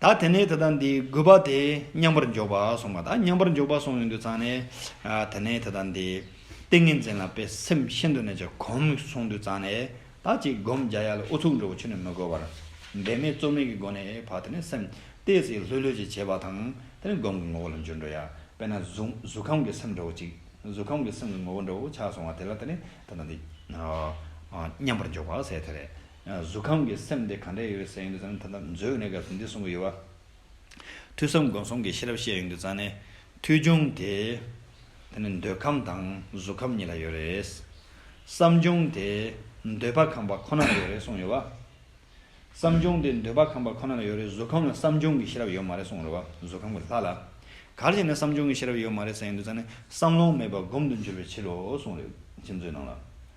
ད་དེ་ནས་ད་ལྟ་འདི་དགོས་པ་དེ་མཉམ་པར་འཇོག་པ་གསུངས་པ། ད་མཉམ་པར་འཇོག་པ་གསུངས་ཡོང་དུས་ཙང་ནས། ཨ་དེ་ནས་ད་ལྟ་འདི་ཏིང་ངེ་འཛིན་ལ་དཔེ་སེམས་ཤིན་ཏུ་ནས་ཀྱང་གོམས་སོང་དུས་ཙང་ནས། ད་ཅིག་སྒོམ་རྒྱག་ཡ་ལ་ཨུ་ཚུགས་འདྲ་བོ་ཁྱོན་ནས་མི་དགོས་པར། འབད་མེད་རྩོལ་མེད་ཀྱི་སྒོ་ནས་ཕར་དེ་ནས་སེམས་ཏོག་ཙམ་ལྷོད་ལྷོད་ཅིག་བྱས་པ་དང་། དེ་ནས་སྒོམ་གྱི་ངོ་བོ་ལ་འགྱུར་འགྲོ་ཡ། དཔེར་ན་གཟུགས་གཟུགས་ཁམས་ཀྱི་སེམས་འདྲ་བོ་ཅིག་གཟུགས་ཁམས་ཀྱི་སེམས་ཀྱི་ངོ་བོ་འདྲ་བོ་ཆགས་སོང་བ་དེ་ལ་དེ་ནས་ད་ལྟ་འདི་ཨ་ཨ་མཉམ་པར་འཇོག་པ་ཟེར་དེ་རེད། གཟུགས་ཁམས་ཀྱི་སེམས་དེ་ག་འདྲ་ཡོད་རེད་ཟེར་ཡོང་དུས་ཙང་ནས། ད་ལྟ་མཛོད་ནས་སྐབས་སུ་འདི་གསུང་གི་ཡོད་བ། ཐོས་བསམ་སྒོམ་གསུམ་གྱི་ཤེས་རབ་བཤད་ཡོང་དུས་ཙང་ནས། ཐོས་བྱུང་དེ་དེ་ནི་འདོད་ཁམས་དང་གཟུགས་ཁམས་གཉིས་ལ་ཡོད་རེད། བསམ་བྱུང་དེ་འདོད་པ་ཁམས་པ་ཁོ་ན་ལ་ཡོད་རེད་གསུངས་ཡོད་བ། བསམ་བྱུང་དེ་འདོད་པ་ཁམས་པ་ཁོ་ན་ལ་ཡོད་རེད། གཟུགས་ཁམས་ལ་བསམ་བྱུང་གི་ཤེས་རབ་ཡོད་མ་རེད་གསུངས་རེད་བ། གཟུགས་ཁམས་ཀྱི་ལྷ་ལ། ག་རེ་བྱས་ནས་བསམ་བྱུང་གི་ཤེས་རབ་ཡོད་མ་རེད་ཟེར་ཡོང་དུས་ཙང་ནས། བསམ་ལོང་མེད་པར་སྒོམ་དུ་འགྱུར་བའི་ཕྱིར་རོ་གསུངས་རེད། ཁྱིམ་མཚེས་ནང་ལ།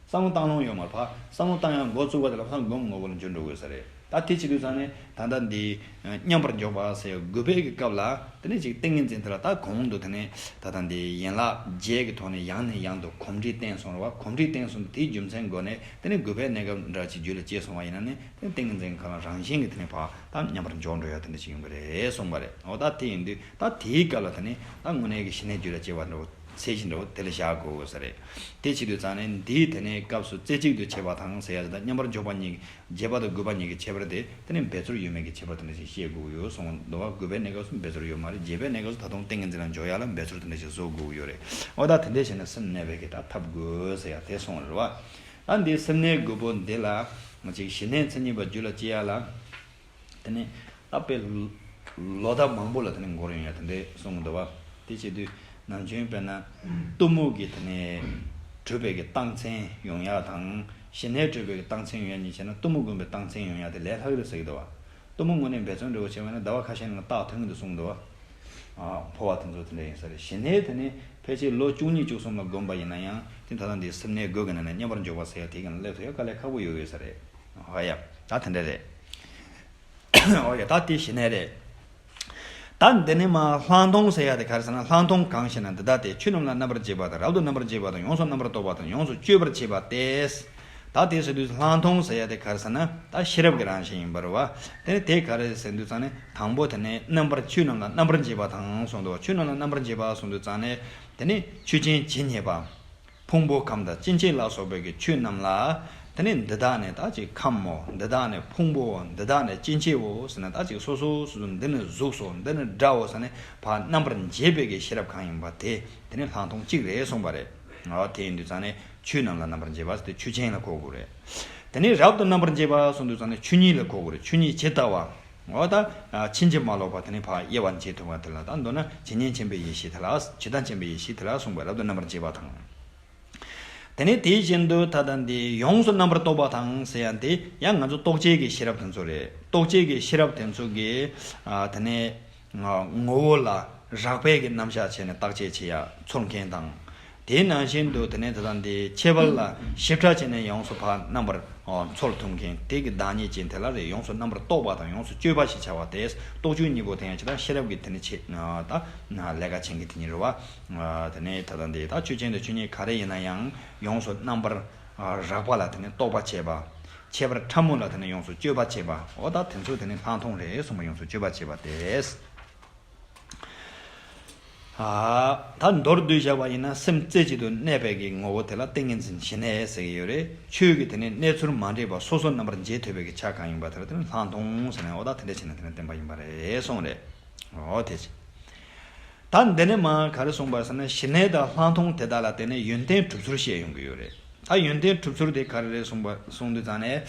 བསམ་བློ་བཏང་ལོང་ཡོད་མ་རེད་པ། བསམ་བློ་བཏང་ཡང་འགོ་བཙུགས་པ་དེ་ལ་བསམ་སྒོམ་ངོ་བོ་ལ་འགྱུར་འགྲོ་དགོས་ས་རེད། ད་དེ་བྱེད་དུས་ཙང་ནས་ད་ལྟ་འདི་མཉམ་པར་འཇོག་པ་ཟེར་དགོས་པའི་གི་སྐབས་ལ། དེ་ནས་ཅིག་ཏིང་ངེ་འཛིན་དེ་ལ་ད་གོང་དུ་དེ་ནས་ད་ལྟ་འདི་ཡན་ལག་བརྒྱད་ཀྱི་ཐོག་ནས་ཡང་ནས་ཡང་དུ་གོམས་འདྲིས་བསྟེན་སོང་རེད་བ། གོམས་འདྲིས་བསྟེན་སོང་དུས་དེའི་རྒྱུ་མཚན་སྒོ་ནས་དེ་ནས་དགོས་པའི་གནས་སྐབས་འདྲ་ཅིག་རྒྱུད་ལ་སྐྱེས་སོང་བ་ཡིན་ན་ནི། དེ་ནས་ཏིང་ངེ་འཛིན་གང་ལ་རང་བཞིན་གྱིས་དེ་ནས་ཕར་ད་མཉམ་པར་འཇོག་འགྲོ་ཡ་དེ་འདྲ་ཅིག་ཡོང་གི་རེད་གསུངས་པ་རེད། འོ་ད་དེ་ཡིན་དུས་ད་དེའི་སྐབས་ལ་དེ་ནས་ད་དངོས་གནས་ཀྱི་ཞི་གནས་རྒྱུད་ལ་སྐྱེ་བ་འདྲ་བོ། ཚད་གཞི་འདྲ་བོ་དེ་ལ་བཞག་དགོས་དགོས་ས་རེད། དེ་བྱེད་དུས་ཙང་ནས་འདིའི་དེ་ནས་སྐབས་སུ་རྩེ་གཅིག་ཏུ་བྱེད་པ་དང་ཟེར་ཡ་དེ་དང་། མཉམ་པར་འཇོག་པ་གཉིས། བརྒྱད་པ་དང་དགུ་པ་གཉིས་ཀྱི་ཁྱད་པར་དེ་དེ་ནས་འབད་རྩོལ་ཡོད་མེད་ཀྱི་ཁྱད་པར་དེ་འདྲ་ཞིག་ཤེས་དགོས་ཀྱི་ཡོད་གསུངས་འདུག་བ། དགུ་པའི་གནས་སྐབས་སུ་འབད་རྩོལ་ཡོད་མ་རེད། བརྒྱད་པའི་གནས་སྐབས་སུ་ད་དུང་ཏིང་ངེ་འཛིན་ལ་འཇོག་ཡ་ལ་འབད་རྩོལ་དེ་འདྲ་ཞིག་བཟོ་དགོས་ཀྱི་ཡོད་རེད། འོ་ད་དེ་འདྲ་བྱས་ནས་སེམས་གནས་པའི་གི་ད་ཐབས་དགོས་ཟེར་ཡ་དེ་གསུངས་རེད་བ། ད་འདིའི་སེམས་གནས་དགུ་པོ་འདི་ལ་ང་ཅིག་ཞི་གནས་མཚན་ཉིད་པ་རྒྱུད་ལ་སྐྱེ་ཡ་ལ། དེ་ནས་ད་དཔེ་ལོ་ཟླ་མང་པོ་ལ་དེ་ནས་འགོར་ཡོང་ཡ་དེ་འདྲས་གསུངས་འདུག་བ། དེ་བྱེད་དུས་ནམ་རྒྱུན་དཔེར་ན་གཏུམ་མོ་གི་དེ་ནས་གྲུབ་པའི་གི་རྟགས་མཚན་ཡོང་ཡ་དང་། ཞི་གནས་གྲུབ་པའི་གི་རྟགས་མཚན་ཡོང་ཡ་གཉིས་བྱས་ན། གཏུམ་མོ་སྒོམ་པའི་རྟགས་མཚན་ཡོང་ཡ་དེ་ལས་སླ་གི་རེད་ཟེར་གི་འདུག་བ། གཏུམ་མོ་དངོས་གནས་འབད་བརྩོན་འདྲ་བོ་བྱས་པ་ན་ཟླ་བ་ཁ་ཤས་ནང་ལ་རྟགས་ཐོན་གི་འདུག་གསུངས་འདུག་བ། ཨ་འཕོ་བ་དེ་ཚོ་དེ་འདྲ་ཡིན་ས་རེད། ཞི་གནས་དེ་ནི་ཕལ་ཆེར་ལོ་བཅུ་གཉིས་བཅུ་གསུམ་ལ་སྒོམ་པ་ཡིན་ན་ཡང་། དེ་ད་ལྟ་འདི་སེམས་གནས་དགུ་གི་ནང་ནས་མཉམ་པར་འཇོག་པ་ཟེར་ཡ་དེ་གི་ནང་སླེབས་ཐུབ་ཡ་དཀའ་ལས་ཁག་པོ་ཡོད་ཡོད་ས་རེད། ཧ་ཡ། ད་དེ་འདྲ་རེད། ཨོ་ཡ། ད་དེ་ཞི་གནས་རེད། ད་འདི་ནས་མར་ལྷག་མཐོང་ཟེར་ཡ་དེ་ག་རེ་ཟེར་ན། ལྷག་མཐོང་གང་ཞེ་ན། འདི་ལྟ་སྟེ། ཆོས་རྣམས་ལ་རྣམ་པར་འབྱེད་པ་དང་། རབ་ཏུ་རྣམ་པར་འབྱེད་པ་དང་། ཡོངས་སུ་རྣམ་པར་རྟོག་པ་དང་། ཡོངས་སུ་དཔྱོད་པར་བྱེད་པ་སྟེ། ད་དེ་ཟེར་དུས་ལྷག་མཐོང་ཟེར་ཡ་དེ་ག་རེ་ཟེར་ན། ད་ཤེས་རབ་ཀྱི་རང་བཞིན་ཡིན་པ་རེད་བ། དེ་ནས་དེ་ག་རེ་ཟེར་དུས་ཙང་ནས། དང་པོ་དེ་ནས་རྣམ་པར། ཆོས་རྣམས་ལ་རྣམ་པར་འབྱེད་པ་དང་གསུངས་འདུག་བ། ཆོས་རྣམས་ལ་རྣམ་པར་འབྱེད་པ་གསུངས་དུས་ཙང་ནས། དེ་ནས་ཆོས་ཅན་ཇི་སྙེད་པ། ཕུང་པོ་ཁམས་དང་སྐྱེ་མཆེད་ལ་སོགས་པའི་གི་ཆོས་རྣམས་ལ། དེ་ནི་འདི་དག་ནི་ད་ཅིག་ཁམས་མོ། འདི་དག་ནི་ཕུང་པོའོ། འདི་དག་ནི་སྐྱེ་མཆེད་འོ་ཟེར་ནས། ད་ཅིག་སོ་སོ་སོ་སོ་འདི་ནི་གཟུགས་སོ། འདི་ནི་སྒྲའོ་ཟེར་ནས་ཕར་རྣམ་པར་འབྱེད་པའི་གི་ཤེས་རབ་གང་ཡིན་པ་དེ། དེ་ནི་ལྷག་མཐོང་གཅིག་རེད་གསུངས་པ་རེད། འོ་དེ་ཡིན་དུས་ཙང་ནས་ཆོས་རྣམས་ལ་རྣམ་པར་འབྱེད་པ་ཟེར་ཏེ་ཆོས་ཅན་ལ་གོ་དགོས་རེད། དེ་ནས་རབ་ཏུ་རྣམ་པར་འབྱེད་པ་གསུངས་དུས་ཙང་ནས་ཆོས་ཉིད་ལ་གོ་དགོས་རེད། ཆོས་ཉིད་ཇི་ལྟ་བ། འོ་ད་ཕྱིན་ཅི་མ་ལོག་པ་དེ་ནས་ཕར་དབྱེ་བ་འབྱེད་ཐུབ་པ་དེ་ལ། ད་མདོར་ན་ཇི་སྙེད་མཁྱེན་པའི་ཡེ་ཤེས་དེ་ལ། ཇི་ལྟར་མཁྱེན་པའི་ཡེ་ཤེས་དེ་ལ་གསུངས་པ་རབ་ཏུ་རྣམ་པར་འབྱེད་པ་དང་། དེ་ནས་དེ་བཞིན་དུ་ད་ལྟ་འདི་ཡོངས་སུ་རྣམ་པར་རྟོག་པ་དང་ཟེར་ཡ་འདི་ཡང་ང་ཚོ་རྟོག་བཅས་ཀྱི་ཤེས་རབ་དེ་ཚོ་རེད། རྟོག་བཅས་ཀྱི་ཤེས་རབ་དེ་ཚོ་གི་ཨ་དེ་ནས་ངོ་བོ་ལ་རགས་པའི་གི་རྣམ་གཞག་བྱས་ནས་བརྟག་དཔྱད་བྱེད་ཡ་ཚོར་མཁན་དང་། དེ་ནང་བཞིན་དུ་དེ་ནས་ད་ལྟ་འདི་ཁྱད་པར་ལ་ཞིབ་ཕྲ་བྱས་ནས་ཡོངས་སུ་ཕར་རྣམ་པར་ཚོར་ཐུབ་མཁན་དེ་གི་བདག་ཉིད་ཅན་དེ་ལ་རེད། ཡོངས་སུ་རྣམ་པར་རྟོག་པ་དང་ཡོངས་སུ་དཔྱོད་པ་ཞེས་བྱ་བ་སྟེ། རྟོག་དཔྱོད་གཉིས་པོ་དེ་ཡང་ཇི་ལྟར་ཤེས་རབ་ཀྱི་དེ་ནས་ཆེད་ད་ལས་ཀ་བྱེད་མཁན་དེ་ཉིད་རེད་བ། དེ་ནས་ད་ལྟ་འདི་ད་ཆོས་ཅན་དང་ཆོས་ཉིད་ག་རེ་ཡིན་ན་ཡང་ཡོངས་སུ་རྣམ་པར་རགས་པ་ལ་དེ་ནས་རྟོག་པ་བྱེད་པ། ཁྱད་པར་ཕྲ་མོ་ལ་དེ་ནས་ཡོངས་སུ་དཔྱོད་པ་བྱེད་པ། འོ་ད་དེ་ཚོ་དེ་ནས་ལྷག་མཐོང་རེད་གསུངས་པ། ཡོངས་སུ་དཔྱོད་པ་བྱེད་པ་སྟེ། ཨ། ད་མདོར་བསྡུས་བཞག་པ་ཡིན་ན་སེམས་རྩེ་གཅིག་ཏུ་གནས་པའི་གི་ངོ་བོ་དེ་ལ་ཏིང་ངེ་འཛིན་ཞི་གནས་ཟེར་གྱི་ཡོད་རེད། ཆོས་ཀྱི་དེ་ནས་གནས་ཚུལ་མ་འདྲེས་པ་སོ་སོར་རྣམ་པར་འབྱེད་ཐུབ་པའི་གི་ཆ་གང་ཡིན་པ་དེ་ལ་དེ་ནི་ལྷག་མཐོང་ཟེར་ནས། འོ་ད་དེ་འདྲ་བྱས་ནས་དེ་ནི་བསྟན་པ་ཡིན་པ་རེད་གསུངས་རེད། འོ་དེ་བྱས། ད་འདི་ནས་མ་ག་རེ་གསུངས་པ་ཟེར་ན་ཞི་གནས་དང་ལྷག་མཐོང་དེ་དག་ལ་བརྟེན་ནས་ཡོན་ཏན་གྲུབ་ཚུལ་བཤད་ཡོང་གི་ཡོད་རེད། ད་ཡོན་ཏན་གྲུབ་ཚུལ་དེ་ག་རེ་རེད་གསུངས་པ་གསུངས་དུས་ཙང་ནས།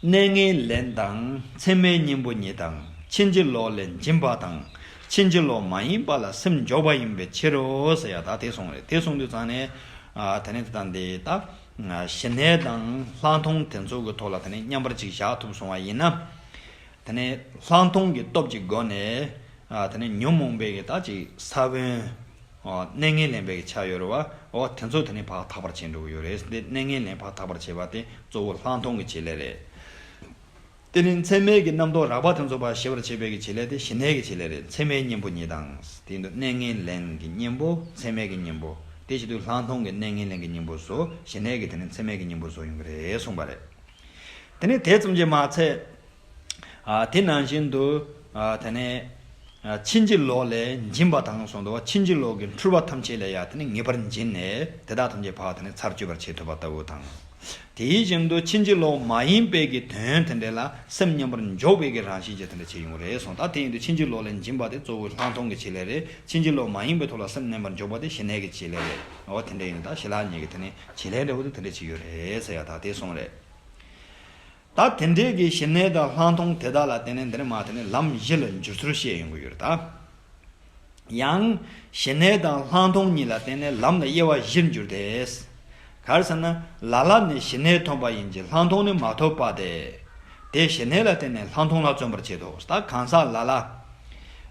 ཨ། གནས་ངན་ལེན་དང་མཚན་མའི་གཉེན་པོ་ཉིད་དང་ཕྱིན་ཅི་ལོག་ལས་འབྱིན་པ་དང་། ཕྱིན་ཅི་ལོག་མ་ཡིན་པ་ལ་སེམས་འཇོག་པ་ཡིན་པའི་ཕྱིར་རོ་ཟེར་ཡ་ད་དེ་གསུངས་རེད། དེ་གསུངས་དུས་ཙང་ནས། ཨ། དེ་ནས་དེ་དང་དེ་ད་ཞི་གནས་དང་ལྷག་མཐོང་དེ་ཚོ་གི་ཐོག་ལ་དེ་ནས་མཉམ་པར་ཅིག་བཞག་ཐུབ་སོང་བ་ཡིན་ན། དེ་ནས་ལྷག་མཐོང་གི་སྟོབས་ཀྱི་སྒོ་ནས། ཨ། དེ་ནས་ཉོན་མོངས་པའི་གི་ད་ཅིག་ས་བོན། ཨ། གནས་ངན་ལེན་པའི་གི་ཆ་ཡོད་རེད་བ། འོ་དེ་ཚོ་དེ་ནས་ཕར་དག་པར་བྱེད་འགྲོ་གི་ཡོད་རེད། དེ་གནས་ངན་ལེན་ཕར་དག་པར་བྱེད་པ་དེ་གཙོ་བོ་ལྷག་མཐོང་གི་བྱེད་ལས་རེད། དེ་ནས་མཚན་མའི་གི་རྣམ་རྟོག་རགས་པ་དེ་ཚོ་ཕར་ཞི་བར་བྱེད་པའི་གི་བྱེད་ལས་དེ་ཞི་གནས་ཀྱི་བྱེད་ལས་རེད། མཚན་མའི་གཉེན་པོ་ཉིད་དང་། དེ་ཡིན་དུས་གནས་ངན་ལེན་གྱི་གཉེན་པོ། མཚན་མའི་གི་གཉེན་པོ། དེ་བྱེད་དུས་ལྷག་མཐོང་གི་གནས་ངན་ལེན་གྱི་གཉེན་པོ་བཟོ། ཞི་གནས་ཀྱི་དེ་ནས་མཚན་མའི་གི་གཉེན་པོ་བཟོ་ཡོང་གི་རེད་གསུངས་པ་རེད། དེ་ནས་དེ་ཙམ་གྱིས་མ་ཚད། ཨ། དེ་ནང་བཞིན་དུ། ཨ། དེ་ནས། ཨ། ཕྱིན་ཅི་ལོག་ལས་འབྱིན་པ་དང་གསུངས་འདུག་བ། ཕྱིན་ཅི་ལོག་གི་འཁྲུལ་པ་ཐམས་ཅད་ལས་ཡང་དེ་ནས་ངེས་པར་འབྱིན་ནས་དེ་དག་ཐམས་ཅད་ཕར་དེ་ནས་ཚར་གཅོད་པར་བྱེད་ཐུབ་པ་ལྟ་བུ་དང་། དེ་བཞིན་དུ་ཕྱིན་ཅི་ལོག་མ་ཡིན་པའི་གི་དོན་དེ་འདྲ་ལ་སེམས་མཉམ་པར་འཇོག་པའི་གི་རང་བཞིན་གྱིས་དེ་འདྲ་བྱེད་ཡོང་རེད་གསུངས། ད་དེ་ཡིན་དུས་ཕྱིན་ཅི་ལོག་ལས་འབྱིན་པ་དེ་གཙོ་བོ་ལྷག་མཐོང་གི་བྱེད་ལས་རེད། ཕྱིན་ཅི་ལོག་མ་ཡིན་པའི་ཐོག་ལ་སེམས་མཉམ་པར་འཇོག་པ་དེ་ཞི་གནས་ཀྱི་བྱེད་ལས་རེད། འོ་དེ་འདྲ་ཡིན་དུས་ད་ཞི་ལྷག་གཉིས་ཀྱི་དེ་ནས་བྱེད་ལས་འདྲ་བོ་དེ་དེ་འདྲ་བྱེད་ཡོད་རེད་ཟེར་ཡ་ད་དེ་གསུངས་རེད། ད་དེ་འདྲའི་གི་ཞི་གནས་དང་ལྷག་མཐོང་དེ་དག་ལ་བརྟེན་ནས་འདིར་མ་དེ་ནས་ལམ་བཞི་ལ་འགྱུར་ཚུལ་བཤད་ཡོང་གི་ཡོད་རེད་ད། ཡང་ཞི་གནས་དང་ལྷག་མཐོང་གཉིས་ལ་བརྟེན་ནས་ལམ་ལ་དབྱེ་བ་བཞིར་འགྱུར་ཏེ། ག་རེ་ཟེར་ན། ལ་ལ་ནི་ཞི་གནས་ཐོབ་པ་ཡིན་གྱི་ལྷག་མཐོང་ནི་མ་ཐོབ་པ་སྟེ། དེ་ཞི་གནས་ལ་བརྟེན་ནས་ལྷག་མཐོང་ལ་བརྩོན་པར་བྱེད་དོ། ད་གང་ཟག་ལ་ལ།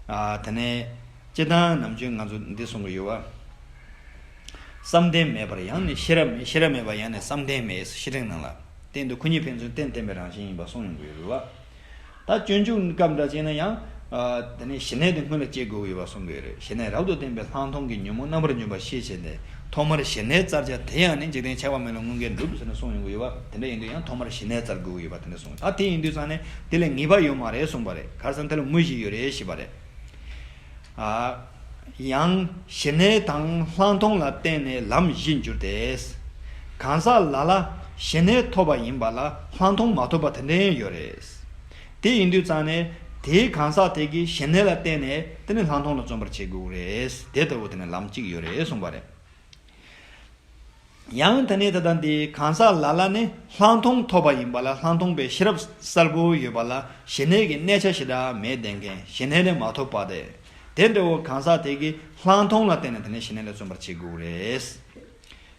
ཨ། དེ་ནས། སྤྱིར་བཏང་ནམ་རྒྱུན་ང་ཚོ་འདི་གསུང་གི་ཡོད་བ། བསམ་གཏན་མེད་པར་ཡང་ནི་ཤེས་རབ་མེད། ཤེས་རབ་མེད་པར་ཡང་ནི་བསམ་གཏན་མེད། བཤེས་སྤྲིང་ནང་ལ། རྟེན་དུ་ཁོ་ཉིད་ཕན་ཚུན་རྟེན་བརྟེན་པའི་རང་བཞིན་ཡིན་པ་གསུངས་ཡོང་གི་ཡོད་རེད་བ། ད་སྤྱོད་འཇུག་སྐབས་འདྲ་བྱས་ན་ཡང་། ཨ། དེ་ནས་ཞི་གནས་དེ་སྔོན་ལ་སྐྱེ་དགོས་ཀྱི་ཡོད་པ་གསུང་གི་ཡོད་རེད། ཞི་གནས་རབ་ཏུ་བརྟན་པའི་ལྷག་མཐོང་གི་ཉོན་མོངས་རྣམ་པར་འཇོམས་པ་ཤེས་བྱས་ཏེ། ཐོག་མར་ཞི་གནས་བཙལ་བྱ་དེ་ཡང་ནི་འཇིག་རྟེན་ཆགས་པ་མེད་ལ་མངོན་དགས་འགྲུབ་ཟེར་ནས་གསུངས་ཡོང་གི་ཡོད་པ། དེ་འདྲ་ཡིན་དུས་ཡང་ཐོག་མར་ཞི་གནས་བཙལ་དགོས་ཀྱི་ཡོད་པ་དེ་འདྲ་གསུངས། ད་དེ་ཡིན་དུས་ཙང་ནས་དེ་ལས་ངེས་པ་ཡོད་མ་རེད་གསུངས་པ་རེད། ག་རེ་ཟེར་ན་དེ་ལ་དངོས་གཞི་ཡོད་རེད་ཞེས་པ་རེད། ཨ། ཡང་ཞི་གནས་དང་ལྷག་མཐོང་ལ་བརྟེན་ནས་ལམ་བཞི་འགྱུར་ཏེ། གང་ཟག་ལ་ལ་ཞི་གནས་ཐོབ་པ་ཡིན་པ་ལ་ལྷག་མཐོང་མ་ཐོབ་པ་དེ་འདྲ་ཡང་ཡོད་རེད། དེ་ཡིན་དུས་ཙང་ནས་དེའི་གང་ཟག་དེ་གིས་ཞི་གནས་ལ་བརྟེན་ནས་དེ་ནི་ལྷག་མཐོང་ལ་བརྩོན་པར་བྱེད་དགོས་རེད། དེ་ལྟ་བུ་དེ་ནི་ལམ་གཅིག་ཡོད་རེད་གསུངས་པ་རེད། ཡང་དེ་ནས་ད་ལྟ་འདི་གང་ཟག་ལ་ལ་ནི་ལྷག་མཐོང་ཐོབ་པ་ཡིན་པ་ལ་ལྷག་མཐོང་པའི་ཤེས་རབ་གསལ་པོ་ཡོད་པ་ལ་ཞི་གནས་ཀྱི་གནས་ཆ་ཞེ་དྲག་མེད་བསྡད་མཁན་ཞི་གནས་ལས་མ་ཐོབ་པ་སྟེ། དེ་འདྲ་བོ་གང་ཟག་དེ་གིས་ལྷག་མཐོང་ལ་བརྟེན་ནས་དེ་ནས་ཞི་གནས་ལ་བརྩོན་པར་བྱེད་དགོས་རེད།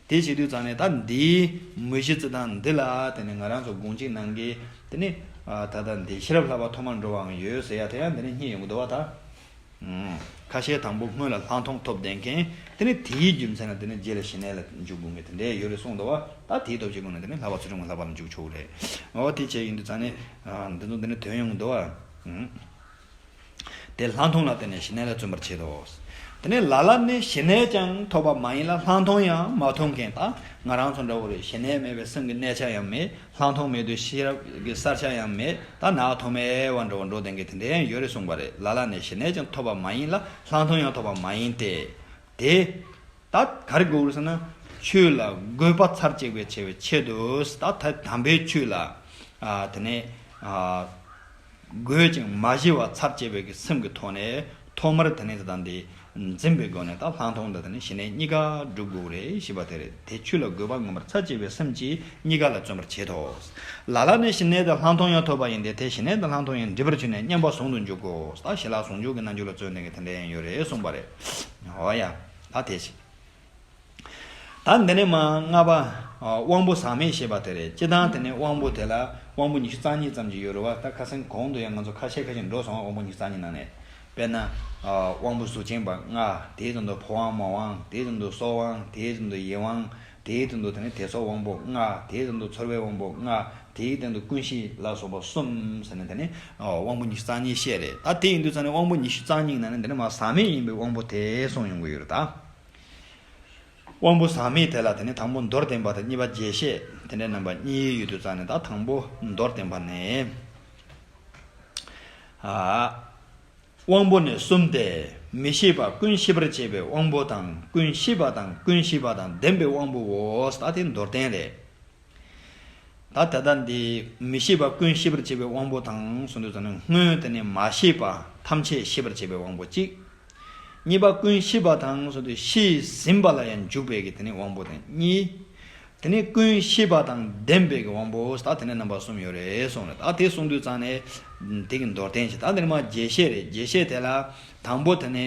དེ་བྱེད་དུས་ཙང་ནས་ད་འདིའི་དངོས་གཞི་རྩི་སྟངས་འདི་ལ་དེ་ནས་ང་རང་ཚོ་དགོངས་གཅིག་གནང་གི། དེ་ནས་ད་ལྟ་འདི་ཤེས་རབ་བསླབ་པ་ཐོག་མར་འགྲོ་བའང་ཡོད་ཟེར་ཡ་དེ་ཡང་འདི་ནས་རྙེད་ཡོང་གི་འདུག་བ་ད། ཁ་ཤས་དང་པོ་སྔོན་ལ་ལྷག་མཐོང་ཐོབ་བསྡད་མཁན། དེ་ནས་དེའི་རྒྱུ་མཚན་ལ་དེ་ནས་རྗེས་ལ་ཞི་གནས་ལ་འཇུག་དགོས་མཁན་དེ་འདྲས་ཡོད་རེད་གསུངས་འདུག་བ། ད་དེའི་སྟོབས་ཀྱི་སྒོ་ནས་དེ་ནས་བསླབ་པ་ཚུལ་ཁྲིམས་ཀྱི་བསླབ་པ་ལ་འཇུག་ཆོག་གི་རེད། འོ་དེ་བྱས་ཡིན་དུས་ཙང་ནས་འདི་ཚོ་འདི་ནས་དོན་ཡོང་གི་འདུག་བ། དེ་ལྷག་མཐོང་ལ་བརྟེན་ནས་ཞི་གནས་ལ་བརྩོན་པར་བྱེད་དོ། དེ་ནས་ལ་ལ་ནི་ཞི་གནས་ཀྱང་ཐོབ་པ་མ་ཡིན་ལ་ལྷག་མཐོང་ཡང་མ་ཐོབ་མཁན། ད་ང་རང་ཚོ་འདྲ་བོ་རེད། ཞི་གནས་མེད་པའི་སེམས་ཀྱི་གནས་ཆ་ཡང་མེད། ལྷག་མཐོང་མེད་དུས་ཤེས་རབ་ཀྱི་གསལ་ཆ་ཡང་མེད། ད་ནག་ཐོག་མེད་པ་འགྲོ་བ་འགྲོ་བསྡད་མཁན་དེ་འདྲ་ཡང་ཡོད་རེད་གསུངས་པ་རེད། ལ་ལ་ནི་ཞི་གནས་ཀྱང་ཐོབ་པ་མ་ཡིན་ལ་ལྷག་མཐོང་ཡང་ཐོབ་པ་མ་ཡིན་ཏེ། དེ་ད་ག་རེ་དགོས་རེད་ཟེར་ན། ཆོས་ལ་དགོས་པ་ཚར་གཅིག་པའི་ཆེ་བའི་ཆེད་དུ་ད་ད་དམ་པའི་ཆོས་ལ་ཨ་དེ་ནས་ཨ་དགོས་ཅིང་མ་བཞེས་པ་ཚར་གཅིག་པའི་གི་སེམས་ཀྱི་ཐོག་ནས་ཐོག་མར་དེ་ནས་ད་ལྟ་འདི་ འཛིན་པའི་སྒོ་ནས་ད་ལྷག་མཐོང་དང་དེ་ནི་ཞི་གནས་གཉིས་ཀ་སྒྲུབ་དགོས་རེད་ཞེས་པ་དེ་རེད། དེ་ཆོས་ལ་དགོས་པ་མངོན་པར་ཚད་བཅད་པའི་སེམས་ཀྱིས་གཉིས་ཀ་ལ་བརྩོན་པར་བྱེད་དོ། ལ་ལ་ནི་ཞི་གནས་དང་ལྷག་མཐོང་ཡང་ཐོབ་པ་ཡིན་ཏེ། དེ་ཞི་གནས་དང་ལྷག་མཐོང་ཡང་འདྲིས་པར་གྱུར་ནས་མཉམ་པ་ཟུང་དུ་འཇུག་གོ། ད་ཞི་ལྷག་ཟུང་འཇུག་གི་རྣལ་འབྱོར་ལ་བརྩོན་ནས་ཀྱི་དེ་འདྲ་ཡང་ཡོད་རེད་གསུངས་པ་རེད། འོ་ཡ། ད་དེ་བཞིན། ད་འདི་ནས་མར་ལྔ་པ། ཨ། དབང་པོ་ཟག་མེད་ཞེས་པ་དེ་རེད། སྤྱིར་བཏང་དེ་ནས་དབང་པོ་དེ་ལ་དབང་པོ་ཉི་ཤུ་རྩ་གཉིས་ཙམ་ཅིག་ཡོད་རེད་བ། ད་ཁ་སང་གོང་དུ་ཡང་ང་ཚོ་ཁ་ཤས་ཁ་ཤས་འགྲོ་སོང་བ། དབང་པོ་ཉི་ཤུ་རྩ་གཉིས་ནང་ནས། དཔེར་ན། ཨ། དབང་པོ་གཟུགས་ཅན་པ་ལྔ། དེའི་སྟེང་དུ་ཕོ་དབང་མོ་དབང་། དེའི་སྟེང་དུ་སྲོག་དབང་། དེའི་སྟེང་དུ་ཡིད་དབང་། དེའི་སྟེང་དུ་དེ་ནས་དད་སོགས་དབང་པོ་ལྔ། དེའི་སྟེང་དུ་ཚོར་བའི་དབང་པོ་ལྔ། དེའི་སྟེང་དུ་ཀུན་གཞི་ལ་སོགས་པ་གསུམ་ཟེར་ནས་དེ་ནས། ཨ། དབང་པོ་ཉི་ཤུ་རྩ་གཉིས་བཤད་རེད། ད་དེ་ཡིན་དུས་ཙང་ནས་དབང་པོ་ཉི་ཤུ་རྩ་གཉིས་ནང་ནས་འདི་ནས་མར་ཟག་མེད་ཡིན་པའི་དབང་པོ་དེ་གསུངས་ཡོང་གི་ཡོད་རེད་ད། དབང་པོ་ཟག་མེད་དེ་ལ་དེ་ནི་དང་པོ་མདོར་བསྟན་པ་དང་གཉིས་པ་རྒྱས་བཤད་དེ་འདྲའི་རྣམ་པ་གཉིས་ཡོད་དུས་ཙང་ནས། ད་དང་པོ་མདོར་བསྟན་པ་ནི། ཨ། དབང་པོ་ནི་གསུམ་སྟེ། མི་ཤེས་པ་ཀུན་ཤེས་པར་བྱེད་པའི་དབང་པོ་དང་། ཀུན་ཤེས་པ་དང་ཀུན་ཤེས་པ་དང་ལྡན་པའི་དབང་པོའོ། ད་དེ་མདོར་བསྟན་རེད། ད་ད་ལྟ་འདི་མི་ཤེས་པ་ཀུན་ཤེས་པར་བྱེད་པའི་དབང་པོ་དང་གསུངས་དུས་ཙམ་ནས། སྔོན་དེ་ནི་མ་ཤེས་པ་ཐམས་ཅད་ཤེས་པར་བྱེད་པའི་དབང་པོ་གཅིག། གཉིས་པ་ཀུན་ཤེས་པ་དང་གསུངས་དུས་ཤེས་ཟིན་པ་ལ་ཡང་འཇུག་པའི་གི་དེ་ནི་དབང་པོ་དང་གཉིས། དེ་ནི་ཀུན་ཤེས་པ་དང་ལྡན་པའི་གི་དབང་པོ། ད་དེ་ནི་རྣམ་པ་གསུམ་ཡོད་རེད་གསུངས་རེད། ད་དེ་གསུངས་དུས་ཙམ་ནས་དེ་གི་མདོར་བསྟན་ཞིག། ད་དེ་ནི་མར་རྒྱས་བཤད་རེད། རྒྱས་བཤད་དེ་ལ་དང་པོ་དེ་ནི།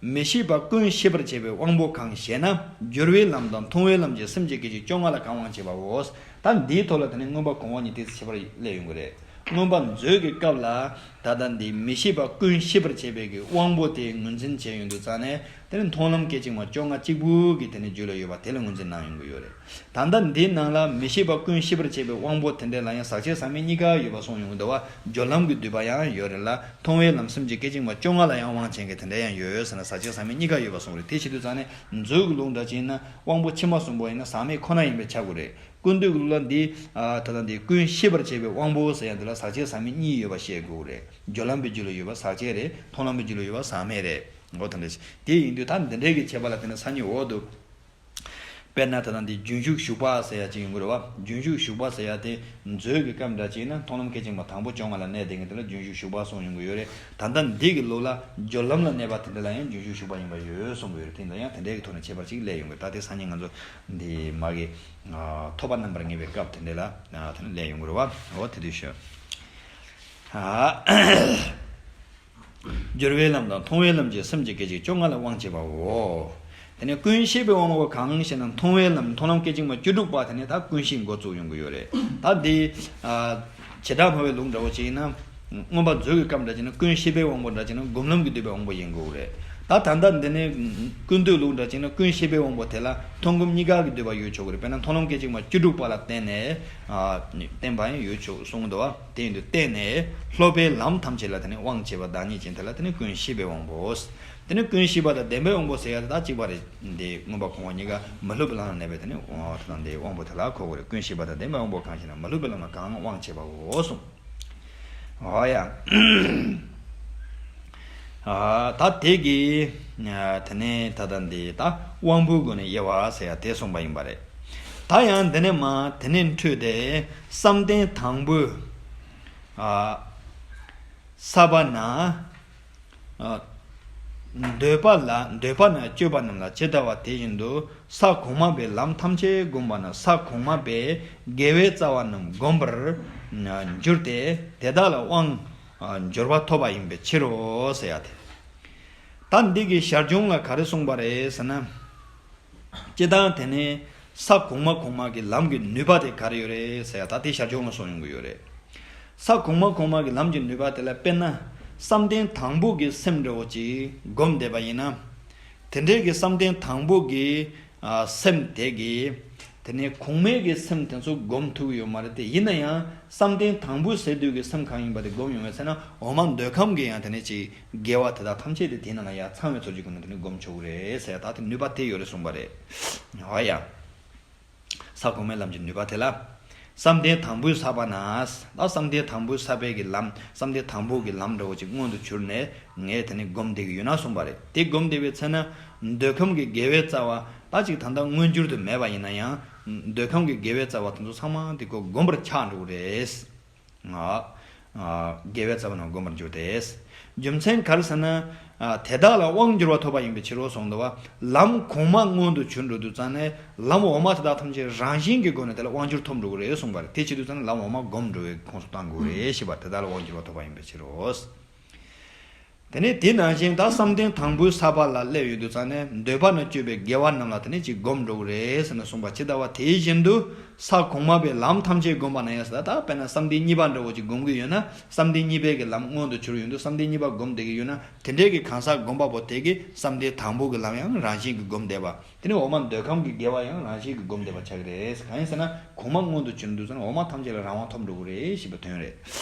མི་ཤེས་པ་ཀུན་ཤེས་པར་བྱེད་པའི་དབང་པོ་གང་ཞེ་ན། སྦྱོར་བའི་ལམ་དང་མཐོང་བའི་ལམ་གྱི་སེམས་ཀྱི་སྐད་ཅིག་བཅོ་ལྔ་ལ་གང་དབང་བྱེད་པའོ། ད་འདིའི་ཐོག་ལ་དེ་ནི་མངོན་པ་གོང་འོག་གཉིས་ཏོག་ཙམ་ཁྱད་པར་སླེབས་ཡོང་གི་རེད། མངོན་པ་མཛོད་ཀྱི་སྐབས་ལ་ད་ལྟ་འདི་མི་ཤེས་པ་ཀུན་ཤེས་པར་བྱེད་པའི་གི་དབང་པོ་དེ་ངོས་འཛིན་བྱས་ཡོང་དུས་ཙང་ནས། དེ་ནི་མཐོང་ལམ་སྐད་ཅིག་མ་བཅོ་ལྔ་གཅིག་པུ་གི་དེ་ནི་རྒྱུད་ལ་ཡོད་པ་དེ་ལ་ངོས་འཛིན་གནང་ཡོང་གི་ཡོད་རེད། ད་ལྟ་འདི་ནང་ལ་མི་ཤེས་པ་ཀུན་ཤེས་པར་བྱེད་པའི་དབང་པོ་དེ་འདྲ་ལ་ཡང་ཟག་བཅས་ཟག་མེད་གཉིས་ཀ་ཡོད་པ་གསུངས་ཡོང་གི་འདུག་བ། སྦྱོར་ལམ་གྱི་བསྡུས་པ་ཡང་ཡོད་རེད་ལ། མཐོང་བའི་ལམ་སེམས་ཀྱི་སྐད་ཅིག་མ་བཅོ་ལྔ་ལ་ཡང་དབང་བྱེད་མཁན་དེ་འདྲ་ཡང་ཡོད་ཟེར་ན། ཟག་བཅས་ཟག་མེད་གཉིས་ཀ་ཡོད་པ་གསུངས་རེད། དེ་བྱེད་དུས་ཙང་ནས་མཛོད་ཀྱི་ལུགས་འདྲ་ཅིག་ཡིན་ན། དབང་པོ་ཕྱི་མ་གསུམ་པོ་ཡིན་ན་ཟག་མེད་ཁོ་ན་ཡིན་པས་ཁྱབ་དགོས་རེད། ཀུན་བཏུས་ཀྱི་ལུགས་ལ་འདི། ཨ། ད་ལྟ་འདི་ཀུན་ཤེས་པར་བྱེད་པའི་དབང་པོ་ཟེར་ཡ་འདི་ལ་ཟག་བཅས་ཟག་མེད་གཉིས་ཡོད་པ་བཤད་དགོས་རེད། སྦྱོར་ལམ་པའི་རྒྱུད་ལ་ཡོད་པ་ཟག་བཅས་རེད། མཐོང་ལམ་པའི་རྒྱུད་ལ་ཡོད་པ་ཟག་མེད་རེད། འོ་དེ་འདྲ་ཞིག། དེ་ཡིན་དུས་ད་འདི་འདྲའི་གི་ཁྱད་པར་ལ་བརྟེན་ནས་ས་ཉིད་འོག་ཏུ། དཔེར་ན་ད་ལྟ་འདི་རྒྱུན་ཞུགས་ཞུགས་པ་ཟེར་ཡ་ཅིག་ཡོང་གི་རེད་བ། རྒྱུན་ཞུགས་ཞུགས་པ་ཟེར་ཡ་དེ་མཛོད་ཀྱི་སྐབས་འདྲ་ཅིག་ན་མཐོང་ལམ་སྐད་ཅིག་མ་དང་པོ་བཅོ་ལྔ་ལ་གནས་བསྡད་མཁན་དེ་ལ་རྒྱུན་ཞུགས་ཞུགས་པ་གསུངས་ཡོང་གི་ཡོད་རེད། ད་ལྟ་འདི་གི་ལུགས་ལ་སྦྱོར་ལམ་ལ་གནས་པ་དེ་འདྲ་ལ་ཡང་རྒྱུན་ཞུགས་ཞུགས་པ་ཡིན་པ་ཡོད་གསུངས་གི་ཡོད་རེད། དེ་འདྲ་ཡང་དེ་འདྲའི་གི་ཐོག་ནས་ཁྱད་པར་ཅིག་སླེབས་ཡོང་གི་རེད། ད་དེ་སང་ཉིན་ང་ཚོ་འདི་མ་གི། ཨ། ཐོབ་པ་རྣམ་པར་ངེས་པའི་སྐབས་དེ་འདྲ་ལ། ཨ། དེ་ནས་སླེབས་ཡོང་གི་རེད་བ། འོ་དེ་དུས་ཤོད། ཨ། སྦྱོར་བའི་ལམ་དང་མཐོང་བའི་ལམ་གྱི་སེམས་ཀྱི་སྐད་ཅིག་བཅོ་ལྔ་ལ་དབང་བྱེད་པའོ། དེ་ནས་ཀུན་ཤེས་པའི་དབང་པོ་གང་ཞེ་ན། མཐོང་བའི་ལམ། མཐོང་ལམ་སྐད་ཅིག་མ་བཅུ་དྲུག་པ་དེ་ནས་ད་ཀུན་ཤེས་འགོ་བཙུགས་ཡོང་གི་ཡོད་རེད། ད་འདི། ཨ། བྱེ་བྲག་སྨྲ་བའི་ལུགས་འདྲ་བོ་ཅིག་ཡིན་ན། མངོན་པ་མཛོད་ཀྱི་སྐབས་འདྲ་ཅིག་ན་ཀུན་ཤེས་པའི་དབང་པོ་འདྲ་ཅིག་ན་སྒོམ་ལམ་གྱིས་བསྡུས་པའི་དབང་པོ་ཡིན་དགོས་རེད། ད་ད་ལྟ་འདི་ནས་ཀུན་བཏུས་ལུགས་འདྲ་ཅིག་ན་ཀུན་ཤེས་པའི་དབང་པོ་དེ་ལ་མཐོང་སྒོམ་གཉིས་ཀ་གིས་བསྡུས་པ་ཡོད་ཆོག་གི་རེད། དཔེར་ན་མཐོང་ལམ་སྐད་ཅིག་མ་བཅུ་དྲུག་པ་ལ་བརྟེན་ནས། ཨ། བརྟེན་པ་ཡང་ཡོད་ཆོག་གསུངས་འདུག་བ། དེ་ཡིན་དུས་བརྟེན་ནས་སློབ་པའི་ལམ་ཐམས་ཅད་ལ་དེ་ནི་དབང་བྱེད་པ་བདག་ཉིད་ཅན་དེ་ལ་དེ་ནི་ཀུན་ཤེས་པའི་དབང་པོ། དེ་ནི་ཀུན་ཤེས་པ་དང་ལྡན་པའི་དབང་པོ་ཟེར་ཡ་དེ་ད་གཅིག་པ་རེད། འདི་མངོན་པ་གོང་འོག་གཉིས་ཀ་མི་སླུ་བའི་ལམ་ལ་གནས་པའི་དེ་ནི་དབང་དེ་དང་དེའི་དབང་པོ་དེ་ལ་གོ་དགོས་རེད། ཀུན་ཤེས་པ་དང་ལྡན་པའི་དབང་པོ་གང་ཞེ་ན། མི་སླུ་བའི་ལམ་ལ་གང་དབང་བྱེད་པའོ་གསུངས། འོ་ཡ། ཨ། ད་དེ་གི། ཨ། དེ་ནས་ད་ལྟ་འདི་ད་དབང་པོའི་སྒོ་ནས་དབྱེ་བ་ཟེར་ཡ་དེ་གསུངས་པ་ཡིན་པ་རེད། ད་ཡང་འདི་ནས་མར་དེ་ནས་འཕྲོས་ཏེ་བསམ་གཏན་དང་པོའི། ཨ། ས་པ་ན། ཨ། འདོད་པ་ལ། འདོད་པ་ན་སྤྱོད་པ་རྣམས་ལ་ཇི་ལྟ་བ་དེ་བཞིན་དུ། ས་གོང་མ་པའི་ལམ་ཐམས་ཅད་བསྒོམས་པ་ན། ས་གོང་མ་པའི་དགེ་བའི་རྩ་བ་རྣམས་བསྒོམས་པར་འགྱུར་ཏེ། དེ་དག་ལ་དབང་། ཨ། འབྱོར་པ་ཐོབ་པ་ཡིན་པའི་ཕྱིར་རོ་ཟེར་ཡ་དེ། ད་འདི་གི་ཞར་བྱུང་ལ་ག་རེ་གསུངས་པ་རེད་ཟེར་ན། སྤྱིར་བཏང་དེ་ནས་ས་གོང་མ་གོང་མ་གི་ལམ་གྱི་ནུས་པ་དེ་ག་རེ་ཡོད་རེད་ཟེར་ཡ་ད་དེ་ཞར་བྱུང་ལ་གསུངས་ཡོང་གི་ཡོད་རེད། ས་གོང་མ་གོང་མ་གི་ལམ་གྱི་ནུས་པ་དེ་ལ་དཔེར་ན་བསམ་གཏན་དང་པོ་གི་སེམས་འདྲ་བོ་ཅིག་སྒོམ་བསྡད་པ་ཡིན་ན། དེ་འདྲའི་གི་བསམ་གཏན་དང་པོ་གི། ཨ། སེམས་དེ་གི། དེ་ནས་གོང་མའི་གི་སེམས་དེ་ཚོ་སྒོམ་ཐུབ་ཡོད་མ་རེད་དེ། ཡིན་ན་ཡང་བསམ་གཏན་དང་པོ་ཟེར་དུས་ཀྱི་སེམས་གང་ཡིན་པ་དེ་སྒོམ་ཡོང་བས་ཟེར་ན། འོག་མ་འདོད་ཁམས་ཀྱི་ཡང་དེ་ནས་ཅིག་དགེ་བ་དེ་དག་ཐམས་ཅད་དེ་དེའི་ནང་ལ་ཡར་ཚང་བའི་ཚོར་གྱི་སྒོ་ནས་དེ་ནས་སྒོམ་ཆོག་གི་རེད་ཟེར་ཡ། ད་དེ་ནུས་པ་དེ་ཡོད་རེད་གསུངས་པ་རེད། འོ་ཡ། ས་གོང་མའི་ལམ་གྱི་ནུས་པ་དེ་ལ། བསམ་གཏན་དང་པོའི་ས་པ་ན། ད་བསམ་གཏན་དང་པོའི་ས་པའི་གི་ལམ། བསམ་གཏན་དང་པོ་གི་ལམ་འདྲ་བོ་ཅིག་མངོན་དུ་གྱུར་ནས་ངས་དེ་ནས་སྒོམ་བསྡད་ཀྱི་ཡོད་ན་གསུངས་པ་རེད། དེ་སྒོམ་བསྡད་པའི་ཚེ་ན་འདོད་ཁམས་ཀྱི་དགེ་བའི་རྩ་བ་ད་ཅིག་ད་ལྟ་མངོན་གྱུར་དུ་མེད་པ་ཡིན་ན་ཡང་། འདོད་ཁམས་ཀྱི་དགེ་བའི་རྩ་བ་དེ་ཚོ་ཚང་མ་དེ་ཁོ་བསྒོམ་པར་ཆགས་འགྲོ་གི་རེད། ཨ། ཨ། དགེ་བའི་རྩ་བ་རྣམས་བསྒོམ་པར་འགྱུར་ཏེ། རྒྱུ་མཚན་ག་རེ་ཟེར་ན། ཨ། དེ་དག་ལ་དབང་བསྒྱུར་བ་ཐོབ་པ་ཡིན་པའི་ཕྱིར་རོ་གསུངས་འདུག་བ། ལམ་གོང་མ་མངོན་དུ་གྱུར་འགྲོ་དུས་ཙང་ནས་ལམ་འོག་མ་དེ་དག་ཐམས་ཅད་རང་བཞིན་གྱི་སྒོ་ནས་དེ་ལ་དབང་བསྒྱུར་ཐོབ་འགྲོ་གི་རེད་གསུངས་པ་རེད། དེ་བྱེད་དུས་ཙང་ནས་ལམ་འོག་མ་སྒོམ་འགྲོ་བའི་ཁོངས་སུ་གཏང་དགོས་རེད་ཞེས་པ། དེ་དག་ལ་དབང་བསྒྱུར་བ་ཐོབ་པ་ཡིན་པའི་ཕྱིར་རོ། དེ་ནས་དེ་ནང་བཞིན་ད་བསམ་གཏན་དང་པོའི་ས་པ་ལ་སླེབས་ཡོང་དུས་ཙང་ནས་འདོད་པ་ན་སྤྱོད་པའི་དགེ་བ་རྣམས་ལ་དེ་ནས་ཅིག་སྒོམ་འགྲོ་གི་རེད་ཟེར་ནས་གསུངས་པ་ཇི་ལྟ་བ་དེ་བཞིན་དུ། ས་གོང་མ་པའི་ལམ་ཐམས་ཅད་བསྒོམས་པ་ན་ཡང་ཟེར། ད་དཔེར་ན་བསམ་གཏན་གཉིས་པ་འདྲ་བོ་ཅིག་སྒོམ་གྱི་ཡོད་ན། བསམ་གཏན་གཉིས་པའི་གི་ལམ་མངོན་དུ་གྱུར་ཡོང་དུས་བསམ་གཏན་གཉིས་པ་སྒོམ་བསྡད་ཀྱི་ཡོད་ན། དེ་འདྲའི་གི་གང་ཟག་སྒོམ་པ་པོ་དེ་གིས་བསམ་གཏན་དང་པོ་གི་ལམ་ཡང་རང་བཞིན་གྱིས་སྒོམ་བསྡད་པ། དེ་ནས་འོག་མ་འདོད་ཁམས་ཀྱི་དགེ་བ་ཡང་རང་བཞིན་གྱིས་སྒོམ་བསྡད་པ་ཆགས་ཀྱི་རེད། གང་ཡིན་ཟེར་ན་གོང་མ་མངོན་དུ་གྱུར་འདུག་ཟེར་ན་འོག་མ་ཐམས་ཅད་ལ་རང་དབང་ཐོབ་འགྲོ་གི་རེད་ཞེས་པའི་དོན་རེད།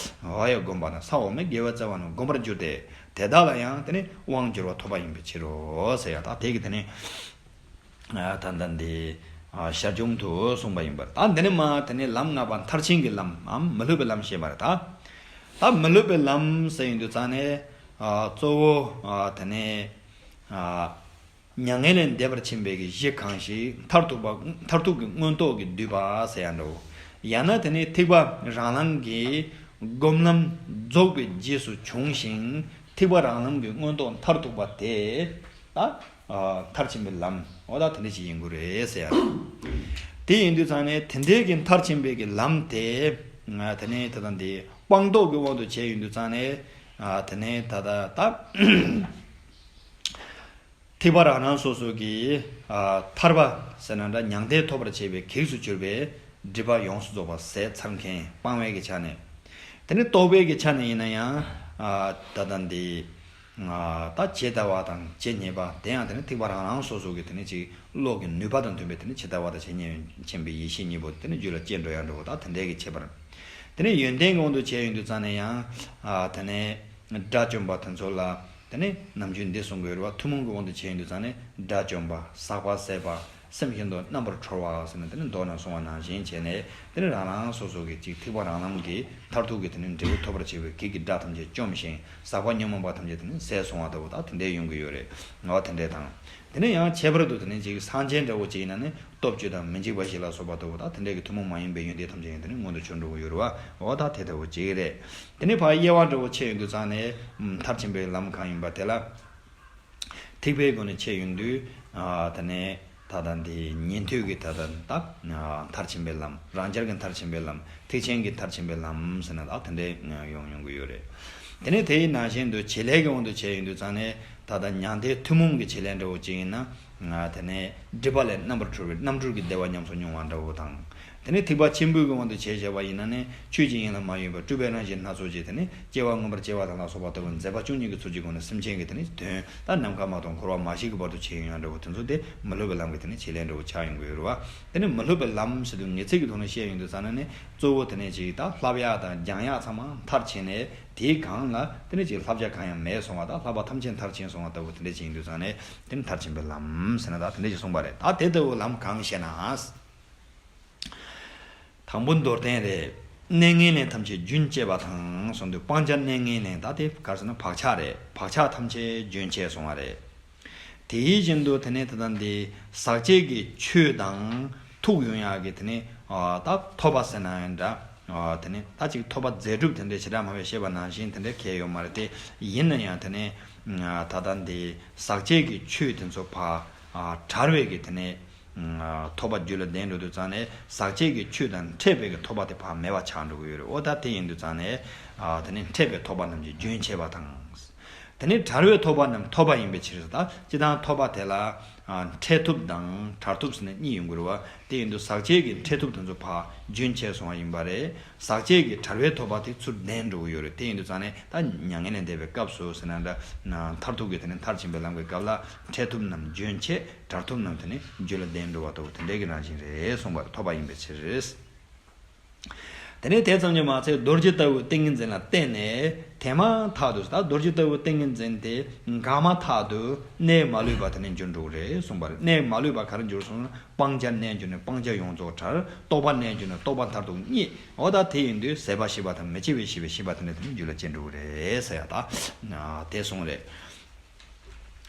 འོ་ཡ། བསྒོམས་པ་ན་ས་འོག་མའི་དགེ་བའི་རྩ་བ་རྣམས་བསྒོམ་པར་འགྱུར་ཏེ། དེ་དག་ལ་ཡང་དེ་ནི་དབང་བསྒྱུར་བ་ཐོབ་པ་ཡིན་པའི་ཕྱིར་རོ་ཟེར་ཡ། ད་དེ་གི་དེ་ནི། ཨ། ད་ལྟ་འདི། ཨ། ཞར་བྱུང་དུ་གསུངས་པ་ཡིན་པར། ད་འདི་ནི་མ་དེ་ནི་ལམ་ལྔ་པ་མཐར་ཕྱིན་གྱི་ལམ་འམ་མི་སློབ་པའི་ལམ་ཞེས་པ་རེད་ད། ད་མི་སློབ་པའི་ལམ་ཟེར་ཡོང་དུས་ཙང་ནས། ཨ། གཙོ་བོ། ཨ། དེ་ནི། ཨ། མྱ་ངན་ལས་འདས་པར་ཕྱིན་པའི་གི་གཞི་གང་ཞིག་མཐར་ཐུག་པ། མཐར་ཐུག་གི་མངོན་རྟོགས་ཀྱིས་བསྡུས་པ་ཟེར་ཡ་འདྲ་བོ། ཡང་ན་དེ་ནི་ཐེག་པ་རང་ལམ་གྱི་སྒོམ་ལམ་རྫོགས་པའི་རྗེས་སུ་བྱུང་ཞིང་། ཐེག་པ་རང་ལམ་གྱི་མངོན་རྟོགས་མཐར་ཐུག་པ་དེ། ད། ཨ། མཐར་ཕྱིན་པའི་ལམ། འོ་ད་དེ་འདྲ་ཞིག་ཡིན་དགོས་རེད་ཟེར་ཡ། དེ་ཡིན་དུས་ཙང་ནས་དེ་འདྲའི་གི་མཐར་ཕྱིན་པའི་གི་ལམ་དེ། ཨ། དེ་ནས་ད་ལྟ་འདི་སྤངས་རྟོགས་ཀྱི་དབང་དུ་བྱས་ཡོང་དུས་ཙང་ནས། ཨ། དེ་ནས་ད་ལྟ་ད། ཐེག་པ་རང་རང་སོ་སོ་གི། ཨ། ཐར་པ་ཟེར་ན་འདྲ། མྱང་འདས་ཐོབ་པར་བྱེད་པའི་གེགས་སུ་གྱུར་པའི་སྒྲིབ་པ་ཡོངས་སུ་རྫོགས་པ་ཟད་ཚར་མཁན། སྤངས་པའི་གི་ཆ་ནས། དེ་ནི་རྟོགས་པའི་གི་ཆ་ནས་ཡིན་ན་ཡང་། ཨ། ད་ལྟ་འདི། ཨ། ད་ཇི་ལྟ་བ་དང་ཇི་སྙེད་པ་དེ་ཡང་དེ་ནི་ཐེག་པ་རང་རང་སོ་སོ་གི་དེ་ནི་ཅིག་བློ་གི་ནུས་པ་དང་མཐུན་པའི་དེ་ནི་ཇི་ལྟ་བ་དང་ཇི་སྙེད་མཁྱེན་པའི་ཡེ་ཤེས་གཉིས་པོ་དེ་ནི་རྒྱུད་ལ་སྐྱེ་འགྲོ་ཡ་འགྲོ་བ་དང་དེ་འདྲའི་གི་ཁྱད་པར། དེ་ནི་ཡོན་ཏན་གྱི་དབང་དུ་བྱས་ཡོང་དུས་ཙང་ནས་ཡང་། ཨ། དེ་ནི། དགྲ་བཅོམ་པ་དེ་ཚོ་ལ། དེ་ནི་ནམ་རྒྱུན་འདི་གསུང་གི་ཡོད་རེད་བ། ཐུན་མོང་གི་དབང་དུ་བྱས་ཡོང་དུས་ཙང་ནས་དགྲ་བཅོམ་པ། ཟག་པ་ཟད་པ། སེམས་ཤིན་ཏུ་རྣམ་པར་གྲོལ་བ་ཟེར་ནས་དེ་ནི་མདོ་ནས་གསུངས་པ་ནང་བཞིན་བྱས་ནས། དེ་ནི་རང་རང་སོ་སོ་གི་ཅིག་ཐེག་པ་རང་ལམ་གྱི་མཐར་ཐུག་གི་དེ་ནི་འབྲས་བུ་ཐོབ་པར་བྱེད་པའི་གེགས་ཀྱི་དགྲ་ཐམས་ཅད་བཅོམ་ཞིང་ཟག་པ་ཉོན་མོངས་པ་ཐམས་ཅད་དེ་ནི་ཟད་སོང་བ་ལྟ་བུ་དག་དེ་འདྲའི་ཡོང་གི་ཡོད་རེད། ངོ་བོ་དེ་འདྲའི་དང་། དེ་ནས་ཡང་ཁྱད་པར་དུ་དེ་ནས་ཅིག་སངས་རྒྱས་འདྲ་བོ་ཅིག་ཡིན་ན་ནི་སྟོབས་བཅུ་དང་མི་འཇིགས་པ་བཞི་ལ་སོགས་པ་ལྟ་བུ་དང་དེ་འདྲའི་གི་ཐུན་མོང་མ་ཡིན་པའི་ཡོན་ཏན་ཐམས་ཅད་ཡང་དེ་ནི་མངོན་དུ་གྱུར་འགྲོ་གི་ཡོད་རེད་བ། འོ་ད་དེ་ལྟ་བུ་ཅིག་རེད། དེ་ནས་ཕར་དབྱེ་བ་འདྲ་བོ་ཕྱེ་ཡོང་དུས་ཙང་ནས། ཨམ། མཐར་ཕྱིན་པའི་ལམ་གང་ཡིན་པ་དེ་ལ། ཐེག་པའི་སྒོ་ནས་ཕྱེ་ཡོང་དུས། ཨ། དེ་ནས་ད་ལྟ་འདི་ཉན་ཐོས་ཀྱི་ད་ལྟ་ད། ཨ། མཐར་ཕྱིན་པའི་ལམ། རང་རྒྱལ་གྱི་མཐར་ཕྱིན་པའི་ལམ། ཐེག་ཆེན་གྱི་མཐར་ཕྱིན་པའི་ལམ་ཟེར་ན་ད་དེ་འདྲའི་ཡོང་ཡོང་གི་ཡོད་རེད། དེ་ནས་དེའི་ནང་བཞིན་དུ་བྱེད་ལས་ཀྱི་དབང་དུ་བྱས་ཡོང་དུས་ཙང་ནས། ད་ལྟ་མྱང་འདས་ཐུན་མོང་གི་བྱེད་ལས་འདྲ་བོ་ཅིག་ཡིན་ན། ང་། དེ་ནས་སྒྲིབ་པ་ལས་རྣམ་པར་གྲོལ་བའི་རྣམ་གྲོལ་གྱི་བདེ་བ་ཉམས་སུ་མྱོང་བ་འདྲ་བོ་དང་། དེ་ནས་ཐེག་པ་ཆེན་པོའི་གི་དབང་དུ་བྱས་བྱས་པ་ཡིན་ན་ནི་ཆོས་ཀྱི་དབྱིངས་ལ་མ་གཡོས་པར་སྤྲུལ་པའི་རང་བཞིན་སྣ་ཚོགས་ཀྱིས་དེ་ནི་སྐྱེ་བ་མངོན་པར་སྐྱེ་བ་དང་ལ་སོགས་པ་ལྟ་བུ་མཛད་པ་བཅུ་གཉིས་ཀྱི་ཚུལ་གྱི་སྒོ་ནས་སེམས་ཅན་གྱི་དེ་ནི་དོན་ད་ནམ་མཁའ་མ་དང་འཁོར་བ་མ་ཞིག་གི་བར་དུ་བྱེད་ཡོང་ཡ་འདྲ་བོ་དེ་ཚོ་དེ་མི་སློབ་པའི་ལམ་གྱི་དེ་ནི་བྱེད་ལས་འདྲ་བོ་ཆགས་ཡོང་གི་ཡོད་རེད་བ། དེ་ནི་མི་སློབ་པའི་ལམ་ཟེར་དུས་ངེས་ཚིག་གི་ཐོག་ནས་བཤད་ཡོང་དུས་ཙང་ནས་ནི་གཙོ་བོ་དེ་ནི་ཅིག་ད་བསླབ་ཡག་དང་སྦྱང་ཡག་ཚང་མ་མཐར་ཕྱིན་ནས། དེའི་སྒང་ལ་དེ་ནས་ཅིག་བསླབ་བྱ་གང་ཡང་མེད་སོང་བ་དང་། བསླབ་པ་ཐམས་ཅད་མཐར་ཕྱིན་སོང་བ་ལྟ་བུ་དེ་འདྲ་ཅིག་ཡིན་དུས་ཙང་ནས་དེ་ནི་མཐར་ཕྱིན་པའི་ལམ་ཟེར་ན་ད་དེ་འདྲ་ཅིག་གསུངས་པ་རེད། ད་དེ་ལྟ་བུ་ལམ་གང་ཞེ་ན། དང་པོ་མདོར་བསྟན་རེད། གནས་ངན་ལེན་ཐམས་ཅད་རྒྱུན་བཅད་པ་དང་གསུངས་དུས། སྤང་བྱ་གནས་ངན་ལེན་ད་དེ་ག་རེ་ཟེར་ན་བག་ཆགས་རེད། བག་ཆགས་ཐམས་ཅད་རྒྱུན་ཆད་སོང་བ་རེད། དེ་བཞིན་དུ་དེ་ནས་ད་ལྟ་འདི་ཟག་བཅས་ཀྱི་ཆོས་དང་ཐུག་ཡོང་ཡག་གི་དེ་ནས། ཨ། ད་ཐོབ་པ་ཟེར་ན་ཡང་འདྲ། ཨ། དེ་ནས་ད་ཅིག་ཐོབ་པ་རྫས་གྲུབ་དེ་འདྲའི་བྱེ་བྲག་སྨྲ་བས་བཤད་པ་ནང་བཞིན་དེ་འདྲའི་གལ་ཡོད་མ་རེད་དེ། ཡིན་ན་ཡང་དེ་ནས། ཨ། ད་ལྟ་འདི་ཟག་བཅས་ཀྱི་ཆོས་དེ་ཚོ་ཕར། ཨ། བྲལ་བའི་གི་དེ་ནས། ཨ། ཐོབ་པ་རྒྱུད་ལ་ལྡན་འགྲོ་དུས་ཙང་ནས་ཟག་བཅས་ཀྱི་ཆོས་དང་འཕྲད་པའི་གི་ཐོབ་པ་དེ་ཕར་མེད་པ་ཆགས་འགྲོ་གི་ཡོད་རེད། འོ་ད་དེ་ཡིན་དུས་ཙང་ནས། ཨ། དེ་ནས་འཕྲད་པའི་ཐོབ་པ་རྣམས་ཀྱི་རྒྱུན་ཆད་པ་དང་། དེ་ནས་བྲལ་བའི་ཐོབ་པ་རྣམས་ཐོབ་པ་ཡིན་པའི་ཕྱིར། ད་སྤྱིར་བཏང་ཐོབ་པ་དེ་ལ། ཨ། འཕྲད་ཐུབ་དང་བྲལ་ཐུབ་ཟེར་ནས་གཉིས་ཡོང་གི་རེད་བ། དེ་ཡིན་དུས་ཟག་བཅས་ཀྱི་འཕྲད་ཐུབ་དེ་ཚོ་ཕར་རྒྱུན་ཆད་སོང་བ་ཡིན་པ་རེད། ཟག་བཅས་ཀྱི་བྲལ་བའི་ཐོབ་པ་དེ་ཚུར་ལྡན་འགྲོ་གི་ཡོད་རེད། དེ་ཡིན་དུས་ཙང་ནས་ད་མྱ་ངན་ལས་འདས་པའི་སྐབས་སུ་ཟེར་ན་འདྲ། མཐར་ཐུག་གི་དེ་ནས་མཐར་ཕྱིན་པའི་ལམ་གྱི་སྐབས་ལ་འཕྲད་ཐུབ་རྣམས་རྒྱུན་ཆད། བྲལ་ཐུབ་རྣམས་དེ་ནས་རྒྱུད་ལ་ལྡན་འགྲོ་བ་ལྟ་བུ་དེ་འདྲའི་གི་རང་བཞིན་རེད་གསུངས་པ་ཐོབ་པ་ཡིན་པའི་ཕྱིར། དེ་ནས་དེ་ཙམ་གྱིས་མ་ཚད་རྡོ་རྗེ་ལྟ་བུའི་ཏིང་ངེ་འཛིན་ལ་བརྟེན་ནས་དེ་མ་ཐག་ཏུ། ད་རྡོ་རྗེ་ལྟ་བུའི་ཏིང་ངེ་འཛིན་དེ་འགགས་མ་ཐག་ཏུ་གནས་མ་ལུས་པ་དེ་ནས་འགྱུར་འགྲོ་གི་རེད་གསུངས་པ་རེད། གནས་མ་ལུས་པ་ག་རེ་འགྱུར་གསུངས་ན། སྤང་བྱ་གནས་གྱུར་ནས་སྤང་བྱ་ཡོངས་རྫོགས་བྲལ། རྟོགས་པ་གནས་གྱུར་ནས་རྟོགས་པ་མཐར་ཐུག་རྙེད། འོ་ད་དེ་ཡིན་དུས་ཟད་པ་ཤེས་པ་དང་མི་སྐྱེ་བ་ཤེས་པའི་ཤེས་པ་དེ་ནས་དེ་ནས་རྒྱུད་ལ་སྐྱེ་འགྲོ་གི་རེད་ཟེར་ཡ་ད་དེ་གསུངས་རེད།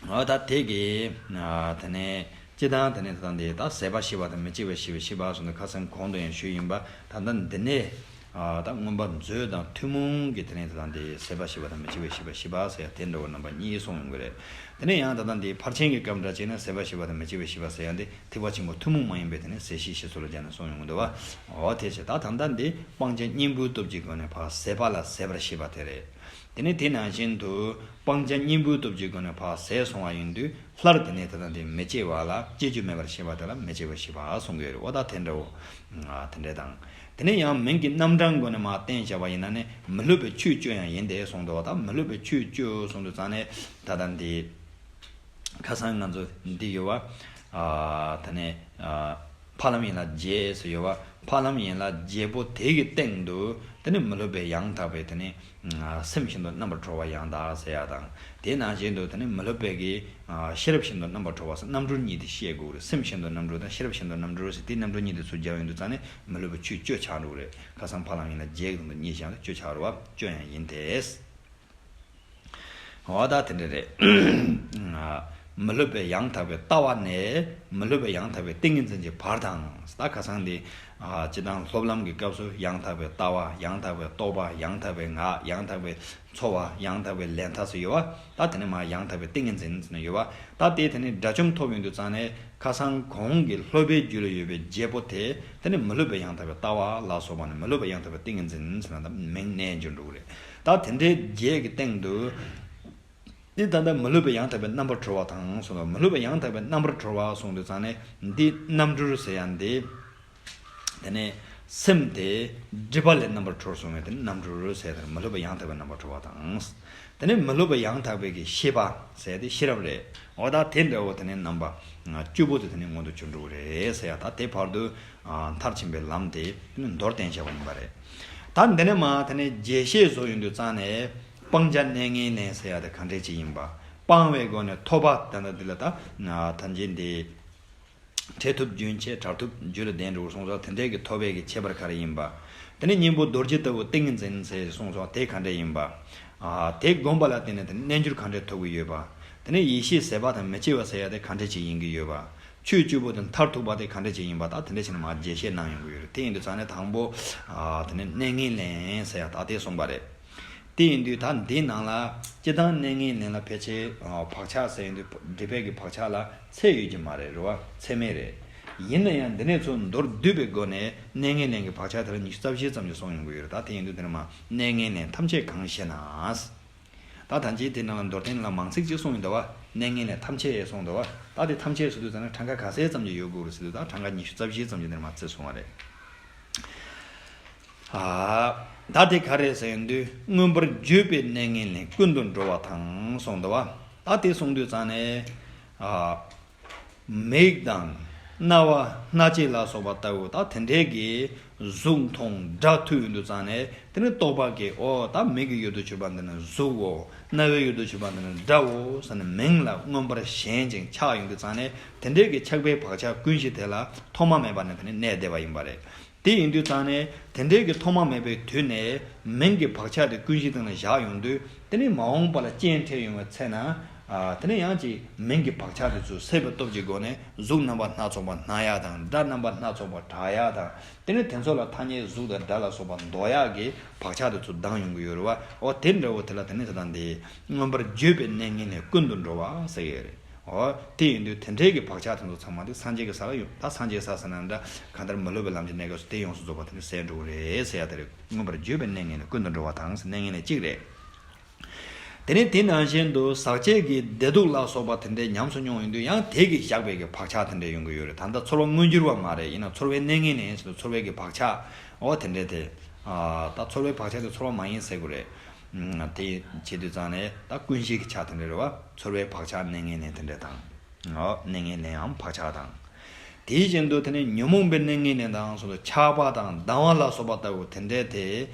འོ་ད་དེ་གི། ཨ། དེ་ནས་སྤྱིར་བཏང་དེ་ནས་ད་འདི་ད་ཟད་པ་ཤེས་པ་དང་མི་སྐྱེ་བ་ཤེས་པའི་ཤེས་པ་སོགས་འདི་ཁ་སང་གོང་དུ་ཡང་ཞུས་ཡིན་པ། ད་ལྟ་འདི་ནས་ ད་མངོན་པ་མཛོད་དང་ཐུན་མོང་གི་དེ་ནས་ད་ལྟ་འདི་ཟད་པ་ཞི་བ་དང་མི་སྐྱེ་བ་ཞི་བ་ཞི་བ་ཟེར་ཡ་དེ་འདྲ་བོ་རྣམ་པ་གཉིས་གསུངས་ཡོང་གི་རེད། དེ་ནས་ཡང་ད་ལྟ་འདི་ཕར་ཕྱིན་གྱི་སྐབས་འདྲ་བྱས་ན་ཟད་པ་ཞི་བ་དང་མི་སྐྱེ་བ་ཞི་བ་ཟེར་ཡ་འདི་ཐེག་པ་ཆེན་པོ་ཐུན་མོང་མ་ཡིན་པའི་དེ་ནས་ཟད་ཤེས་ཤེས་ཚུལ་ལ་སྦྱར་ནས་གསུངས་ཡོང་གི་འདུག་བ། འོ་དེ་བྱས་ད་ད་ལྟ་འདི་སྤང་བྱ་གཉེན་པོའི་སྟོབས་ཀྱི་སྒོ་ནས་ཕར་ཟད་པ་ལ་ཟད་པར་ཤེས་པ་དེ་རེད། དེ་ནས་དེ་ནང་བཞིན་དུ་སྤང་བྱ་གཉེན་པོའི་སྟོབས་ཀྱི་སྒོ་ནས་ཕར་ཟད་སོང་བ་ཡིན་དུས། སླར་དེ་ནས་དེ་དང་དེ་མི་སྐྱེ་བ་ལ་སྐྱེ་རྒྱུ་མེད་པར་ཤེས་པ་དེ་ལ་མི་སྐྱེ་བ་ཞི་བ་གསུང་གི་ཡོད་རེད། འོ་ད་དེ་འདྲ་བོ། ཨ་དེ་འདྲ་དང་། དེ་ནས་ཡང་མིང་གི་རྣམ་གྲངས་སྒོ་ནས་མར་བསྟན་བྱ་བ་ཡིན་ན་ནི་མི་སླུ་བའི་ཆོས་བཅུ་ཡང་ཡིན་ཏེ་གསུངས་འདུག་བ། ད་མི་སླུ་བའི་ཆོས་བཅུ་གསུངས་དུས་ཙང་ནས་ད་ལྟ་འདི། ཁ་སང་ང་ཚོ་འདི་ཡོད་བ། ཨ་དེ་ནས་ཨ་ཕ་ལམ་ཡན་ལག་བརྒྱད་ཟེར་ཡོད་བ། ཕ་ལམ་ཡན་ལག་བརྒྱད་པོ་དེ་གི་སྟེང་དུ་དེ་ནི་མི་སླུ་བའི་ཡང་དག་པའི་དེ་ནི། སེམས་ཤིན་ཏུ་རྣམ་པར་གྲོལ་བ་ཡང་དག་ཟེར་ཡ་དང་། དེ་ནང་བཞིན་དུ་དེ་ནི་མི་སླུ་བའི་གི། ཤེས་རབ་ཤིན་ཏུ་རྣམ་པར་གྲོལ་བ་ཟེར་རྣམ་གྲོལ་གཉིས་དེ་བཤད་དགོས་རེད། སེམས་ཤིན་ཏུ་རྣམ་གྲོལ་དང་ཤེས་རབ་ཤིན་ཏུ་རྣམ་གྲོལ་ཟེར་དེ་རྣམ་གྲོལ་གཉིས་དེ་ཚུར་སྦྱར་ཡོང་དུས་ཙང་ནས་མི་སླུ་བའི་ཆོས་བཅུ་ཆགས་འགྲོ་གི་རེད། ཁ་སང་ཕ་ལམ་ཡན་ལག་བརྒྱད་ཀྱི་དོན་དུ་གཉིས་བཞག་ན་བཅུ་ཆགས་རེད་བ། བཅུ་ཡང་ཡིན་ཏེ། འོ་ད་དེ་འདྲ་རེད། མི་སླུ་བའི་ཡང་དག་པའི་ལྟ་བ་ནས་མི་སླུ་བའི་ཡང་དག་པའི་ཏིང་ངེ་འཛིན་གྱི་བར་དང་། ད་ཁ་སང་འདི་སྤྱི་བཏང་སློབ་ལམ་གྱི་སྐབས་སུ་ཡང་དག་པའི་ལྟ་བ། ཡང་དག་པའི་རྟོག་པ། ཡང་དག་པའི་ངག། ཡང་དག་པའི་ཚོར་བ། ཡང་དག་པའི་ལས་མཐའ་སུ་ཡོད་བ། ད་དེ་ནས་མར་ཡང་དག་པའི་ཏིང་ངེ་འཛིན་ཟེར་ནས་ཡོད་བ། ད་དེ་དེ་ནས་དགྲ་བཅོམ་ཐོབ་ཡོང་དུས་ཙང་ནས་ཁ་སང་གོང་གི་སློབ་པའི་རྒྱུད་ལ་ཡོད་པའི་བརྒྱད་པོ་དེ་དེ་ནས་མི་སླུ་བའི་ཡང་དག་པའི་ལྟ་བ་ལ་སོགས་པ་ནས་མི་སླུ་བའི་ཡང་དག་པའི་ཏིང་ངེ་འཛིན་ཟེར་ན་ད་མིང་གནས་འགྱུར་འགྲོ་གི་རེད། ད་དེ་འདྲའི་བརྒྱད་ཀྱི་སྟེང་དུ། འདི་ད་ལྟ་མི་སླུ་བའི་ཡང་དག་པའི་རྣམ་པར་གྲོལ་བ་དང་གསུངས་པ། མི་སླུ་བའི་ཡང་དག་པའི་རྣམ་པར་གྲོལ་བ་གསུངས་དུས་ཙང་ནས་འདི་རྣམ་གྲོལ་ཟེར་ཡ་འདི། དེ་ནས་སེམས་དེ་སྒྲིབ་པ་ལས་རྣམ་པར་གྲོལ་སོང་བས་དེ་ནི་རྣམ་གྲོལ་ཟེར། དེ་མི་སླུ་བའི་ཡང་དག་པའི་རྣམ་པར་གྲོལ་བ་དང་། དེ་ནས་མི་སླུ་བའི་ཡང་དག་པའི་གི་ཤེས་པ་ཟེར་དེ་ཤེས་རབ་རེད། འོ་ད་དེ་འདྲ་བོ་དེ་ནས་རྣམ་པ་བཅུ་པོ་དེ་དེ་ནས་མངོན་དུ་གྱུར་འགྲོ་གི་རེད་ཟེར་ཡ། ད་དེ་བར་དུ་མཐར་ཕྱིན་པའི་ལམ་དེ་དེ་ནི་མདོར་བསྟན་བྱ་བ་ཡིན་པ་རེད། ད་འདི་ནས་མ་དེ་ནས་རྒྱས་བཤད་བཟོ་ཡོང་དུས་ཙང་ནས། སྤང་བྱ་གནས་ངན་ལེན་ཟེར་ཡ་དེ་ག་འདྲས་ཅིག་ཡིན་པ། སྤང་བའི་སྒོ་ནས་ཐོབ་པ་ད་ལྟ་འདི་ལ་ད་ཐམས་ཅད་འདི། འཕྲད་ཐུབ་རྒྱུན་ཆད། བྲལ་ཐུབ་རྒྱུད་ལ་ལྡན་འགྲོ་གསུངས་སོ། དེ་འདྲས་ཀྱི་ཐོབ་པའི་གི་ཁྱད་པར་ག་རེ་ཡིན་པ། དེ་ནས་གཉེན་པོ་རྡོ་རྗེ་ལྟ་བུ་ཏིང་ངེ་འཛིན་ཟེར་གསུངས་སོ། དེ་ག་འདྲས་ཡིན་པ། དེ་བསྒོམ་པ་ལ་བརྟེན་ནས་དེ་ནས་རྣལ་འབྱོར་ག་འདྲས་ཐོབ་ཀྱི་ཡོད་པ། དེ་ནས་ཡེ་ཤེས་ཟད་པ་དང་མི་སྐྱེ་བ་ཟེར་ཡ་དེ་ག་འདྲས་ཅིག་ཡིན་གྱི་ཡོད་པ། ཆོས་བཅུ་པོ་དེ་མཐར་ཐུག་པ་དེ་ག་འདྲས་ཅིག་ཡིན་པ། ད་དེ་འདྲས་བྱས་ནས་མར་རྒྱས་བཤད་གནང་ཡོང་གི་ཡོད་རེད། དེ་ཡིན་དུས་ཙང་ནས་དང་པོ། དེ་ནས་གནས་ངན་ལེན་ཟེར་ཡ་ད་དེ་གསུངས་པ་རེད། དེ་ཡིན་དུས་ད་འདིའི་ནང་ལ་སྤྱི་བཏང་གནས་ངན་ལེན་ལ་ཕལ་ཆེར་བག་ཆགས་ཟེར་ཡོང་དུས་སྒྲིབ་པའི་གི་བག་ཆགས་ལ་ཚད་ཡོད་ཀྱི་མ་རེད། རེད་བ། ཚད་མེད་རེད། ཡིན་ན་ཡང་འདི་ནས་ཚུར་མདོར་བསྡུས་པའི་སྒོ་ནས་གནས་ངན་ལེན་གྱི་བག་ཆགས་དེ་ལ་ཉི་ཤུ་རྩ་བཞི་ཙམ་ཞིག་གསུངས་ཡོང་གི་ཡོད་རེད། ད་དེ་ཡིན་དུས་དེ་ནས་མ་གནས་ངན་ལེན་ཐམས་ཅད་གང་ཞེ་ན། ད་ཐམས་ཅད་དེ་ནང་ལ་མདོར་བསྟན་ལ་མང་ཚིག་ཅིག་གསུངས་ཡོད་འདུག་བ། གནས་ངན་ལེན་ཐམས་ཅད་གསུངས་འདུག་བ། ད་དེ་ཐམས་ཅད་ཟེར་དུས་ཙམ་ན་གྲངས་ཀ་ག་ཚད་ཙམ་ཅིག་ཡོད་དགོས་རེད་ཟེར་དུས་ད་གྲངས་ཀ་ཉི་ཤུ་རྩ་བཞི་ཙམ་ཅིག་དེ་ནས་མ་ཚད་སོང་བ་རེད། ཨ། ད་དེ་ག་རེ་ཟེར་ཡོང་དུས་མངོན་པར་བརྗོད་པའི་གནས་ངན་ལེན་ཀུན་ཏུ་འགྲོ་བ་དང་གསུངས་འདུག་བ། ད་དེ་གསུངས་དུས་ཙང་ནས། ཨ། མིག་དང་རྣ་བ་སྣ་ལྕེ་ལ་སོགས་པ་ལྟ་བུ་ད་དེ་འདྲའི་གི་གཟུགས་མཐོང་སྒྲ་ཐོས་ཡོང་དུས་ཙང་ནས་དེ་ནི་རྟོག་པ་གིས་འོ་ད་མིག་གི་ཡུལ་དུ་གྱུར་པ་འདི་ནི་གཟུགས་འོ། རྣ་བའི་ཡུལ་དུ་གྱུར་པ་འདི་ནི་སྒྲའོ་ཟེར་ནས་མིང་ལ་མངོན་པར་ཞེན་ཅིང་ཆགས་ཡོང་དུས་ཙང་ནས་དེ་འདྲའི་གི་ཆགས་པའི་བག་ཆགས་ཀུན་གཞི་དེ་ལ་ཐོག་མ་མེད་པ་ནས་དེ་ནི་གནས་བསྡད་པ་ཡིན་པ་རེད། དེ་ཡིན་དུས་ཙང་ནས་དེ་འདྲའི་གི་ཐོག་མ་མེད་པའི་དུས་ནས་མིང་གི་བག་ཆགས་དེ་ཀུན་གཞི་སྟེང་ལ་བཞག་ཡོང་དུས་དེ་ནི་མ་འོངས་པ་ལ་སྐྱེ་འཕྲད་ཡོང་བའི་ཚེ་ན། ཨ། དེ་ནས་ཡང་ཅིག་མིང་གི་བག་ཆགས་དེ་ཚོ་སད་པའི་སྟོབས་ཀྱི་སྒོ་ནས་གཟུགས་རྣམ་པ་སྣ་ཚོགས་པ་སྣང་ཡག་དང་སྒྲ་རྣམ་པ་སྣ་ཚོགས་པ་གྲགས་ཡག་དང་། དེ་ནས་དེ་ཚོ་ལ་ཐ་སྙད་གཟུགས་དང་སྒྲ་ལ་སོགས་པ་འདོགས་ཡག་གི་བག་ཆགས་དེ་ཚོ་ལྡང་ཡོང་གི་ཡོད་རེད་བ། འོ་དེ་འདྲ་བོ་དེ་ལ་དེ་ནས་ད་ལྟ་འདི་མངོན་པར་བརྗོད་པའི་གནས་ངན་ལེན་ཀུན་ཏུ་འགྲོ་བ་ཟེར་གྱི་ཡོད་རེད། འོ་དེ་ཡིན་དུས་དེ་འདྲའི་གི་བག་ཆགས་དེ་ཚོ་ཚང་མ་དེ་སངས་རྒྱས་ཀྱི་ས་ལ་ཡོང་ད་སངས་རྒྱས་ས་ཟེར་ན་འདྲ་གང་ལྟར་མི་སླུ་བའི་ལམ་གྱི་གནས་སྐབས་སུ་དེ་ཡོངས་སུ་རྫོགས་པ་དེ་ནི་ཟད་འགྲོ་གི་རེད་ཟེར་ཡ་དེ་རེད། མངོན་པར་བརྗོད་པའི་གནས་ངན་ལེན་ཀུན་ཏུ་འགྲོ་བ་དང་ཟེར་གནས་ངན་ལེན་གཅིག་རེད། དེ་ནས་དེ་ནང་བཞིན་དུ་ཟག་བཅས་ཀྱི་བདེ་སྡུག་ལ་སོགས་པ་དེ་འདྲའི་ཉམས་སུ་མྱོང་ཡོང་དུས་ཡང་དེ་གིས་བཞག་པའི་གི་བག་ཆགས་དེ་འདྲ་ཡོང་གི་ཡོད་རེད། ད་ལྟ་ཚོར་བ་མངོན་གྱུར་བ་མ་རེད། ཡིན་ན་ཚོར་བའི་གནས་ངན་ལེན་ཟེར་དུས་ཚོར་བའི་གི་བག་ཆགས་འོ་དེ་འདྲ་དེ། ད་ཚོར་བའི་བག་ཆགས་དེ་ཚོར་བ་མ་ཡིན་ཟེར་དགོས་རེད། དེ་བྱེད་དུས་ཙང་ནས་ད་ཀུན་གཞི་གི་ཆ་དེ་འདྲ་རེད་བ། ཚོར་བའི་བག་ཆགས་གནས་ངན་ལེན་དེ་འདྲ་དང་། འོ་གནས་ངན་ལེན་ཡང་བག་ཆགས་དང་། དེ་བཞིན་དུ་དེ་ནས་ཉོན་མོངས་པའི་གནས་ངན་ལེན་དང་སོགས་སུ་ཆགས་པ་དང་སྡང་བ་ལ་སོགས་པ་ལྟ་བུ་དེ་འདྲའི་དེ་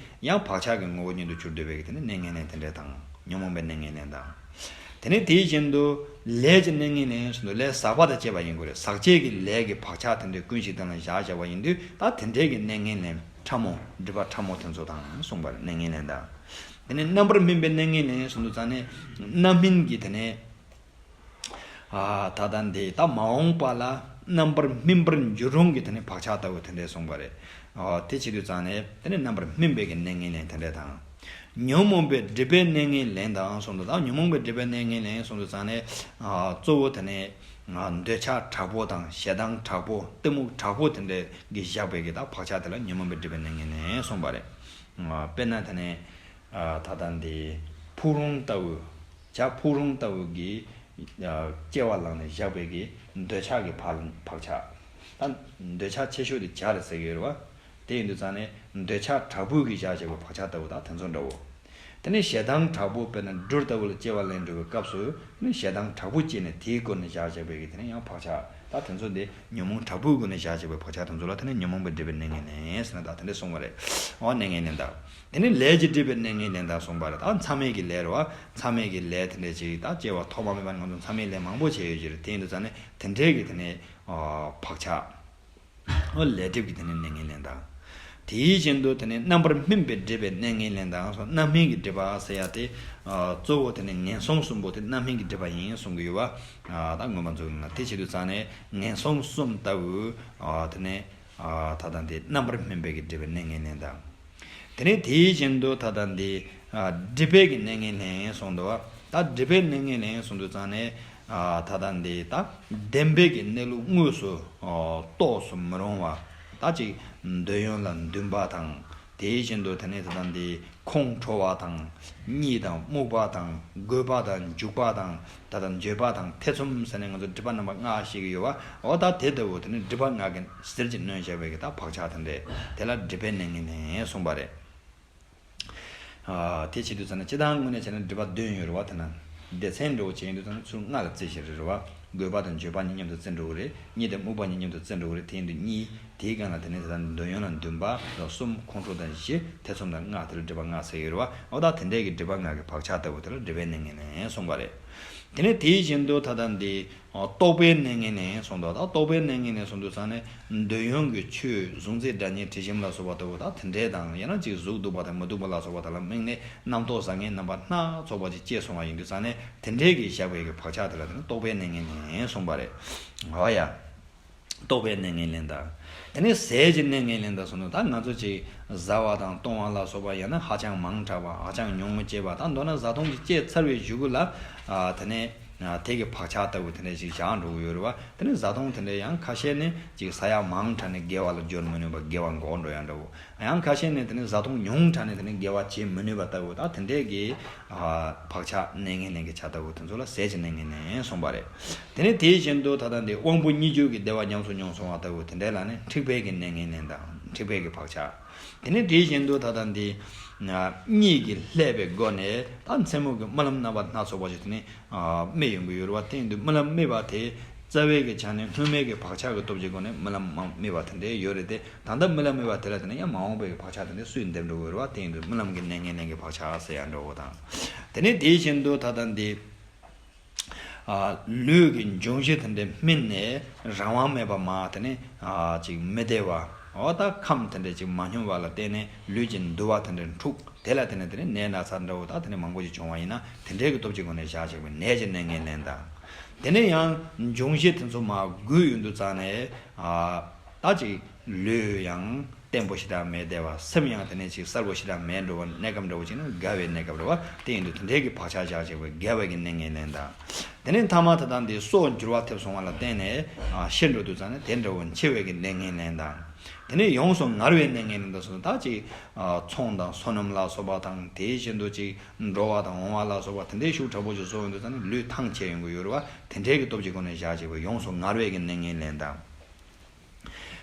ཡང་བག་ཆགས་ཀྱི་ངོ་བོ་ཉིད་དུ་གྱུར་འདུག་པའི་དེ་ནི་གནས་ངན་ལེན་དེ་འདྲ་དང་ཉོན་མོངས་པའི་གནས་ངན་ལེན་དང་། དེ་ནས་དེ་བཞིན་དུ་ལས་ཀྱི་གནས་ངན་ལེན་སོགས་སུ་ལས་ཟག་པ་དང་བཅས་པ་ཡིན་དགོས་རེད། ཟག་བཅས་ཀྱི་ལས་ཀྱི་བག་ཆགས་དེ་འདྲའི་ཀུན་གཞི་སྟེང་ལ་བཞག་བཞག་པ་ཡིན་དུས་ད་དེ་འདྲའི་གི་གནས་ངན་ལེན་ཕྲ་མོ་སྒྲིབ་པ་ཕྲ་མོ་དེ་ཚོ་དང་གསུངས་པ་རེད། གནས་ངན་ལེན་དང་། དེ་ནས་རྣམ་པར་སྨིན་པའི་གནས་ངན་ལེན་སོགས་སུ་ཙང་ནས་རྣམ་སྨིན་གྱི་དེ་ནས། ད་ལྟ་འདི་ད་མ་འོངས་པ་ལ་རྣམ་པར་སྨིན་པར་འགྱུར་རུང་གི་དེ་ནི་བག་ཆགས་ལྟ་བུ་དེ་འདྲས་གསུངས་པ་རེད། ཨ། དེ་བྱེད་དུས་ཙང་ནས་དེ་ནས་རྣམ་པར་སྨིན་པའི་གི་གནས་ངན་ལེན་དེ་འདྲ་དང་། ཉོན་མོངས་པའི་སྒྲིབ་པའི་གནས་ངན་ལེན་དང་གསུངས་འདུག་ད་ཉོན་མོངས་པའི་སྒྲིབ་པའི་གནས་ངན་ལེན་གསུངས་དུས་ཙང་ནས། ཨ། གཙོ་བོ་དེ་ནས། ཨ། འདོད་ཆགས་དྲག་པོ་དང་ཞེ་སྡང་དྲག་པོ་གཏི་མུག་དྲག་པོ་དེ་འདྲ་གིས་བཞག་པའི་གི་ད་བག་ཆགས་དེ་ལ་ཉོན་མོངས་པའི་སྒྲིབ་པའི་གནས་ངན་ལེན་གསུངས་པ་རེད། ཨ། དཔེར་ན་དེ་ནས། ཨ། ད་ལྟ་འདི་ཕུག་རོན་ལྟ་བུ། བྱ་ཕུག་རོན་ལྟ་བུ་གི། ཨ། སྐྱེ་བ་བླངས་ནས་བཞག་པའི་གི་འདོད་ཆགས་ཀྱི་བག་བག་ཆགས། ད་འདོད་ཆགས་ཆེ་ཤོས་དེ་བྱ་རེད་ཟེར་གྱི་ཡོད་རེད་བ། དེ་ཡིན་དུས་ཙང་ནས་འདོད་ཆགས་དྲག་པོ་གིས་བཞག་བཞག་པའི་བག་ཆགས་ལྟ་བུ་དང་དེ་ཚོ་འདྲ་བོ། དེ་ནས་ཞེ་སྡང་དྲག་པོ་དཔེར་ན་སྦྲུལ་ལྟ་བུ་ལ་སྐྱེ་བ་ལེན་འགྲོ་བའི་སྐབས་སུ་ནི་ཞེ་སྡང་དྲག་པོ་སྐྱེས་ནས་དེའི་སྒོ་ནས་བཞག་བཞག་པའི་གི་དེ་ནས་ཡང་བག་ཆགས། ད་དེ་ཚོ་འདི་ཉོན་མོངས་དྲག་པོའི་སྒོ་ནས་བཞག་བཞག་པའི་བག་ཆགས་དེ་ཚོ་ལ་དེ་ནས་ཉོན་མོངས་པའི་སྒྲིབ་པའི་གནས་ངན་ལེན་ཟེར་ན་ད་དེ་འདྲ་གསུངས་པ་རེད། འོ་གནས་ངན་ལེན་དང་། དེ་ནས་ལས་ཀྱི་སྒྲིབ་པའི་གནས་ངན་ལེན་དང་གསུངས་པ་རེད། ད་མཚམས་མེད་ཀྱི་ལས་རེད་བ། མཚམས་མེད་ཀྱི་ལས་དེ་འདྲ་ཅིག་ད་སྐྱེ་བ་ཐོག་མ་མེད་པ་ནས་ང་ཚོ་མཚམས་མེད་ལས་མང་པོ་བྱས་ཡོད་ཀྱི་རེད། དེ་ཡིན་དུས་ཙང་ནས་དེ་འདྲའི་གི་དེ་ནས། ཨ། བག་ཆགས། ཨོ་ལས་སྒྲིབ་ཀྱི་དེ་ནས་གནས་ངན་ལེན་དང་། དེའི་རྗེས་སུ་དེ་ནས་རྣམ་པར་སྨིན་པའི་སྒྲིབ་པའི་གནས་ངན་ལེན་དང་སོགས། རྣམ་སྨིན་གྱི་སྒྲིབ་པ་ཟེར་ཡ་དེ། ཨ། གཙོ་བོ་དེ་ནས་ངན་སོང་གསུམ་པོ་དེ་རྣམ་སྨིན་གྱི་སྒྲིབ་པ་ཡིན་གསུང་གི་ཡོད་པ། ཨ། ད་མངོན་པ་མཛོད་ལ་དེ་བྱེད་དུས་ཙང་ནས་ངན་སོང་གསུམ་ལྟ་བུ། ཨ། དེ་ནས། ཨ། ད་ལྟ་འདི་རྣམ་པར་སྨིན་པའི་གི་སྒྲིབ་པའི་གནས་ངན་ལེན་དང་། དེ་ནས་དེའི་རྗེས་སུ་ད་ལྟ་འདི། ཨ། སྒྲིབ་པའི་གི་གནས་ངན་ལེན་གསུངས་འདུག་ད་སྒྲིབ་པའི་གནས་ངན་ལེན་གསུངས་དུས་ཙང་ནས། ཨ། ད་ལྟ་འདི་ད་བདེན་པའི་གི་གནས་ལུགས་དངོས་སུ། ཨ། རྟོགས་སུ་མི་རུང་བ། ད་ཅིག་འདོད་ཡོན་ལ་འདུན་པ་དང་། དེའི་རྗེས་སུ་དེ་ནས་ད་ལྟ་འདི་ཁོང་ཁྲོ་བ་དང་། གཉིད་དང་རྨུགས་པ་དང་། རྒོད་པ་དང་འཇུག་པ་དང་། ད་ལྟ་འགྱོད་པ་དང་ཐེ་ཚོམ་ཟེར་ནས་ང་ཚོ་སྒྲིབ་པ་རྣམ་པ་ལྔ་ཤེས་ཀྱི་ཡོད་པ། འོ་ད་དེ་ལྟ་བུ་དེ་ནི་སྒྲིབ་པ་ལྔ་གི་ཟིལ་གྱིས་གནོན་བྱས་པའི་གི་ད་བག་ཆགས་དེ་འདྲས་དེ་ལ་སྒྲིབ་པའི་གནས་ངན་ལེན་གསུངས་པ་རེད། ཨ། དེ་བྱེད་དུས་ཙམ་ན་སྤྱིར་བཏང་དངོས་གནས་བྱས་ན་སྒྲིབ་པ་བདུན་ཡོད་རེད་བ། དེ་ན་སྡེ་ཚན་འདྲ་བོ་བྱས་ཡོང་དུས་ཙམ་ན་ཚུར་ལྔ་ལ་རྩིས་བྱེད་རེད་བ། རྒོད་པ་དང་འགྱོད་པ་གཉིས་མཉམ་དུ་རྩི་འགྲོ་གི་རེད། གཉིད་དང་རྨུགས་པ་གཉིས་མཉམ་དུ་རྩི་འགྲོ་གི་རེད། དེ་ཡིན་དུས་གཉིས་དེའི་སྒང་ལ་དེ་ནས་ད་ལྟ་འདོད་ཡོན་ལ་འདུན་པ་གསུམ། ཁོང་ཁྲོ་དང་བཞི། ཐེ་ཚོམ་དང་ལྔ། དེ་ལ་སྒྲིབ་པ་ལྔ་ཟེར་ཡོད་རེད་བ། འོ་ད་དེ་འདྲས་ཀྱི་སྒྲིབ་པ་ལྔ་གི་བག་ཆགས་ལྟ་བུ་དེ་ལ་སྒྲིབ་པའི་གནས་ངན་ལེན་གསུངས་པ་རེད། དེ་ནས་དེའི་རྗེས་སུ་ད་ལྟ་འདི། ཨོ། རྟོག་པའི་གནས་ངན་ལེན་གསུངས་འདུག་ད་རྟོག་པའི་གནས་ངན་ལེན་གསུངས་དུས་ཙང་ནས་འདོད་ཡོན་གྱི་ཆོས་གཟུགས་མཛེས་སྒྲ་སྙན་དྲི་ཞིམ་ལ་སོགས་པ་ལྟ་བུ་ད་དེ་འདྲས་དང་། ཡང་ན་ཅིག་གཟུགས་སྡུག་པ་དང་མི་སྡུག་པ་ལ་སོགས་པ་དག་ལ་དམིགས་ནས་རྣམ་རྟོག་བཟང་ངན་རྣམ་པ་སྣ་ཚོགས་པ་ཅིག་སྐྱེས་སོང་བ་ཡིན་དུས་ཙང་ནས་དེ་འདྲས་ཀྱི་བཞག་པའི་གི་བག་ཆགས་དེ་ལ་དེ་ནི་རྟོག་པའི་གནས་ངན་ལེན་གསུངས་པ་རེད། འོ་ཡ། རྟོག་པའི་གནས་ངན་ལེན་དང་། དེ་ནས་ཟས་ཀྱི་གནས་ངན་ལེན་དང་གསུངས་ནས། ད་ང་ཚོ་ཅིག་བཟའ་བ་དང་བཏུང་བ་ལ་སོགས་པ་ཡང་ན་ཧ་ཅང་མང་དྲགས་པ། ཧ་ཅང་ཉུང་ངུ་སྤྱད་པ། ད་མདོར་ན་བཟའ་བཏུང་ཅིག་སྤྱད་ཚར་བའི་གཞུག་གུ་ལ། ཨ། དེ་ནས། ཨ། དེ་གི་བག་ཆགས་ལྟ་བུ་དེ་འདྲ་ཞིག་བཞག་འགྲོ་གི་ཡོད་རེད་བ། དེ་ནས་བཟའ་བཏུང་དེ་འདྲ་ཡང་ཁ་ཤས་ནི་ཅིག་ཟ་ཡ་མང་དྲགས་ནས་དགེ་བ་ལ་སྦྱོར་མི་ནུས་པ། དགེ་བ་འགོག་འགྲོ་ཡ་འདྲ་བོ། ཡང་ཁ་ཤས་ནི་དེ་ནས་བཟའ་བཏུང་ཉུང་དྲགས་ནས་དེ་ནས་དགེ་བ་བྱེད་མི་ནུས་པ་ལྟ་བུ། ད་དེ་འདྲས་ཀྱི། ཨ། བག་ཆགས་གནས་ངན་ལེན་གྱི་ཆ་ལྟ་བུ་དེ་ཚོ་ལ་ཟས་ཀྱི་གནས་ངན་ལེན་གསུངས་པ་རེད། དེ་ནས་དེའི་རྗེས་སུ་ད་ལྟ་འདི་དབང་པོ་གཉིས་འགྱུར་གྱི་བདེ་བ་ཉམས་སུ་མྱོང་སོང་བ་ལྟ་བུ་དེ་འདྲས་ལ་ནི་འཁྲིག་པའི་གི་གནས་ངན་ལེན་དང་འཁྲིག་པའི་གི་བག་ཆགས། དེ་ནས་དེའི་རྗེས་སུ་ད་ལྟ་འདི། ཨ། གཉིད་ཀྱིས་བསླད་པའི་སྒོ་ནས་ད་མཚན་མོ་གི་རྨི་ལམ་རྣམ་པ་སྣ་ཚོགས་པ་ཞིག་དེ་ནི། ཨ། རྨི་ཡོང་གི་ཡོད་རེད་བ། དེ་ཡིན་དུས་རྨི་ལམ་རྨིས་པ་དེ་རྩ་བའི་གི་ཆ་ནས་སྔོན་མའི་གི་བག་ཆགས་ཀྱི་སྟོབས་ཀྱི་སྒོ་ནས་རྨི་ལམ་མ་རྨིས་པ་དེ་འདྲས་ཡོད་རེད་དེ། ད་ལྟ་རྨི་ལམ་རྨིས་པ་དེ་ལ་དེ་ནས་ཡང་མ་འོངས་པའི་གི་བག་ཆགས་དེ་འདྲས་སུས་འདེམས་འགྲོ་གི་ཡོད་རེད་བ། དེ་ཡིན་དུས་རྨི་ལམ་གྱི་གནས་ངན་ལེན་གྱི་བག་ཆགས་ཟེར་ཡ་འགྲོ་གི་དང་། དེ་ནས་དེའི་རྗེས་སུ་ད་ལྟ་འདི། ཨ། ལུས་ཀྱི་འབྱུང་བཞི་དེ་འདྲས་སྨིན་ནས་རང་དབང་མེད་པ་མ་དེ་ནས། ཨ། ཅིག་མི་བདེ་བ། འོ་ད་ཁམས་དེ་འདྲས་ཅིག་མ་སྙོམས་པ་ལ་བརྟེན་ནས་ལུས་ཀྱི་འདུ་བ་དེ་འདྲས་འཁྲུགས། དེ་ལ་དེ་ནས་དེ་ནས་ནད་ན་ཚ་འདྲ་བོ་ད་དེ་ནས་མང་པོ་ཞིག་བྱུང་བ་ཡིན་ན་དེ་འདྲས་ཀྱི་སྟོབས་ཀྱི་སྒོ་ནས་བཞག་བྱས་པའི་ནད་ཀྱི་གནས་ངན་ལེན་དང་། དེ་ནས་ཡང་འབྱུང་བཞི་དེ་ཚོ་མར་རྒུད་ཡོང་དུས་ཙང་ནས། ཨ། ད་ཅིག་ལུས་ཡང་བརྟན་པོ་ཞེ་དྲག་མེད་བསྡད་པ། སེམས་ཡང་དེ་ནས་ཅིག་གསལ་པོ་ཞེ་དྲག་མེད་འགྲོ་བ། གནས་སྐབས་འདྲ་བོ་ཅིག་ན་དགའ་བའི་གནས་སྐབས་རེད་བ། དེ་ཡིན་དུས་དེ་འདྲའི་གི་བག་ཆགས་བཞག་བྱས་པའི་དགའ་བའི་གི་གནས་ངན་ལེན་དང་། དེ་ནས་མཐའ་མ་ད་ལྟ་འདི་སྲོག་འགྱུར་བ་ཐེབས་སོང་བ་ལ་བརྟེན་ནས། ཨ། ཤི་འགྲོ་དུས་ཙང་ནས་དེ་འདྲ་བོ་འཆི་བའི་གི་གནས་ངན་ལེན་དང་། དེ་ནས་ཡོངས་སུ་ངལ་བའི་གནས་ངན་ལེན་དང་གསུངས། ད་ཅིག། ཨ། ཚོང་དང་སོ་ནམ་ལ་སོགས་པ་དང་། དེའི་རྗེས་སུ་ཅིག་འགྲོ་བ་དང་འོང་བ་ལ་སོགས་པ་དེ་འདྲའི་ཤུགས་དྲག་པོ་ཞིག་བཟོ་ཡོང་དུས་ཙང་ནས་ལུས་ཐང་ཆད་ཡོང་གི་ཡོད་རེད་བ། དེ་འདྲའི་གི་སྟོབས་ཀྱི་སྒོ་ནས་བཞག་བྱས་པའི་ཡོངས་སུ་ངལ་བའི་གི་གནས་ངན་ལེན་དང་།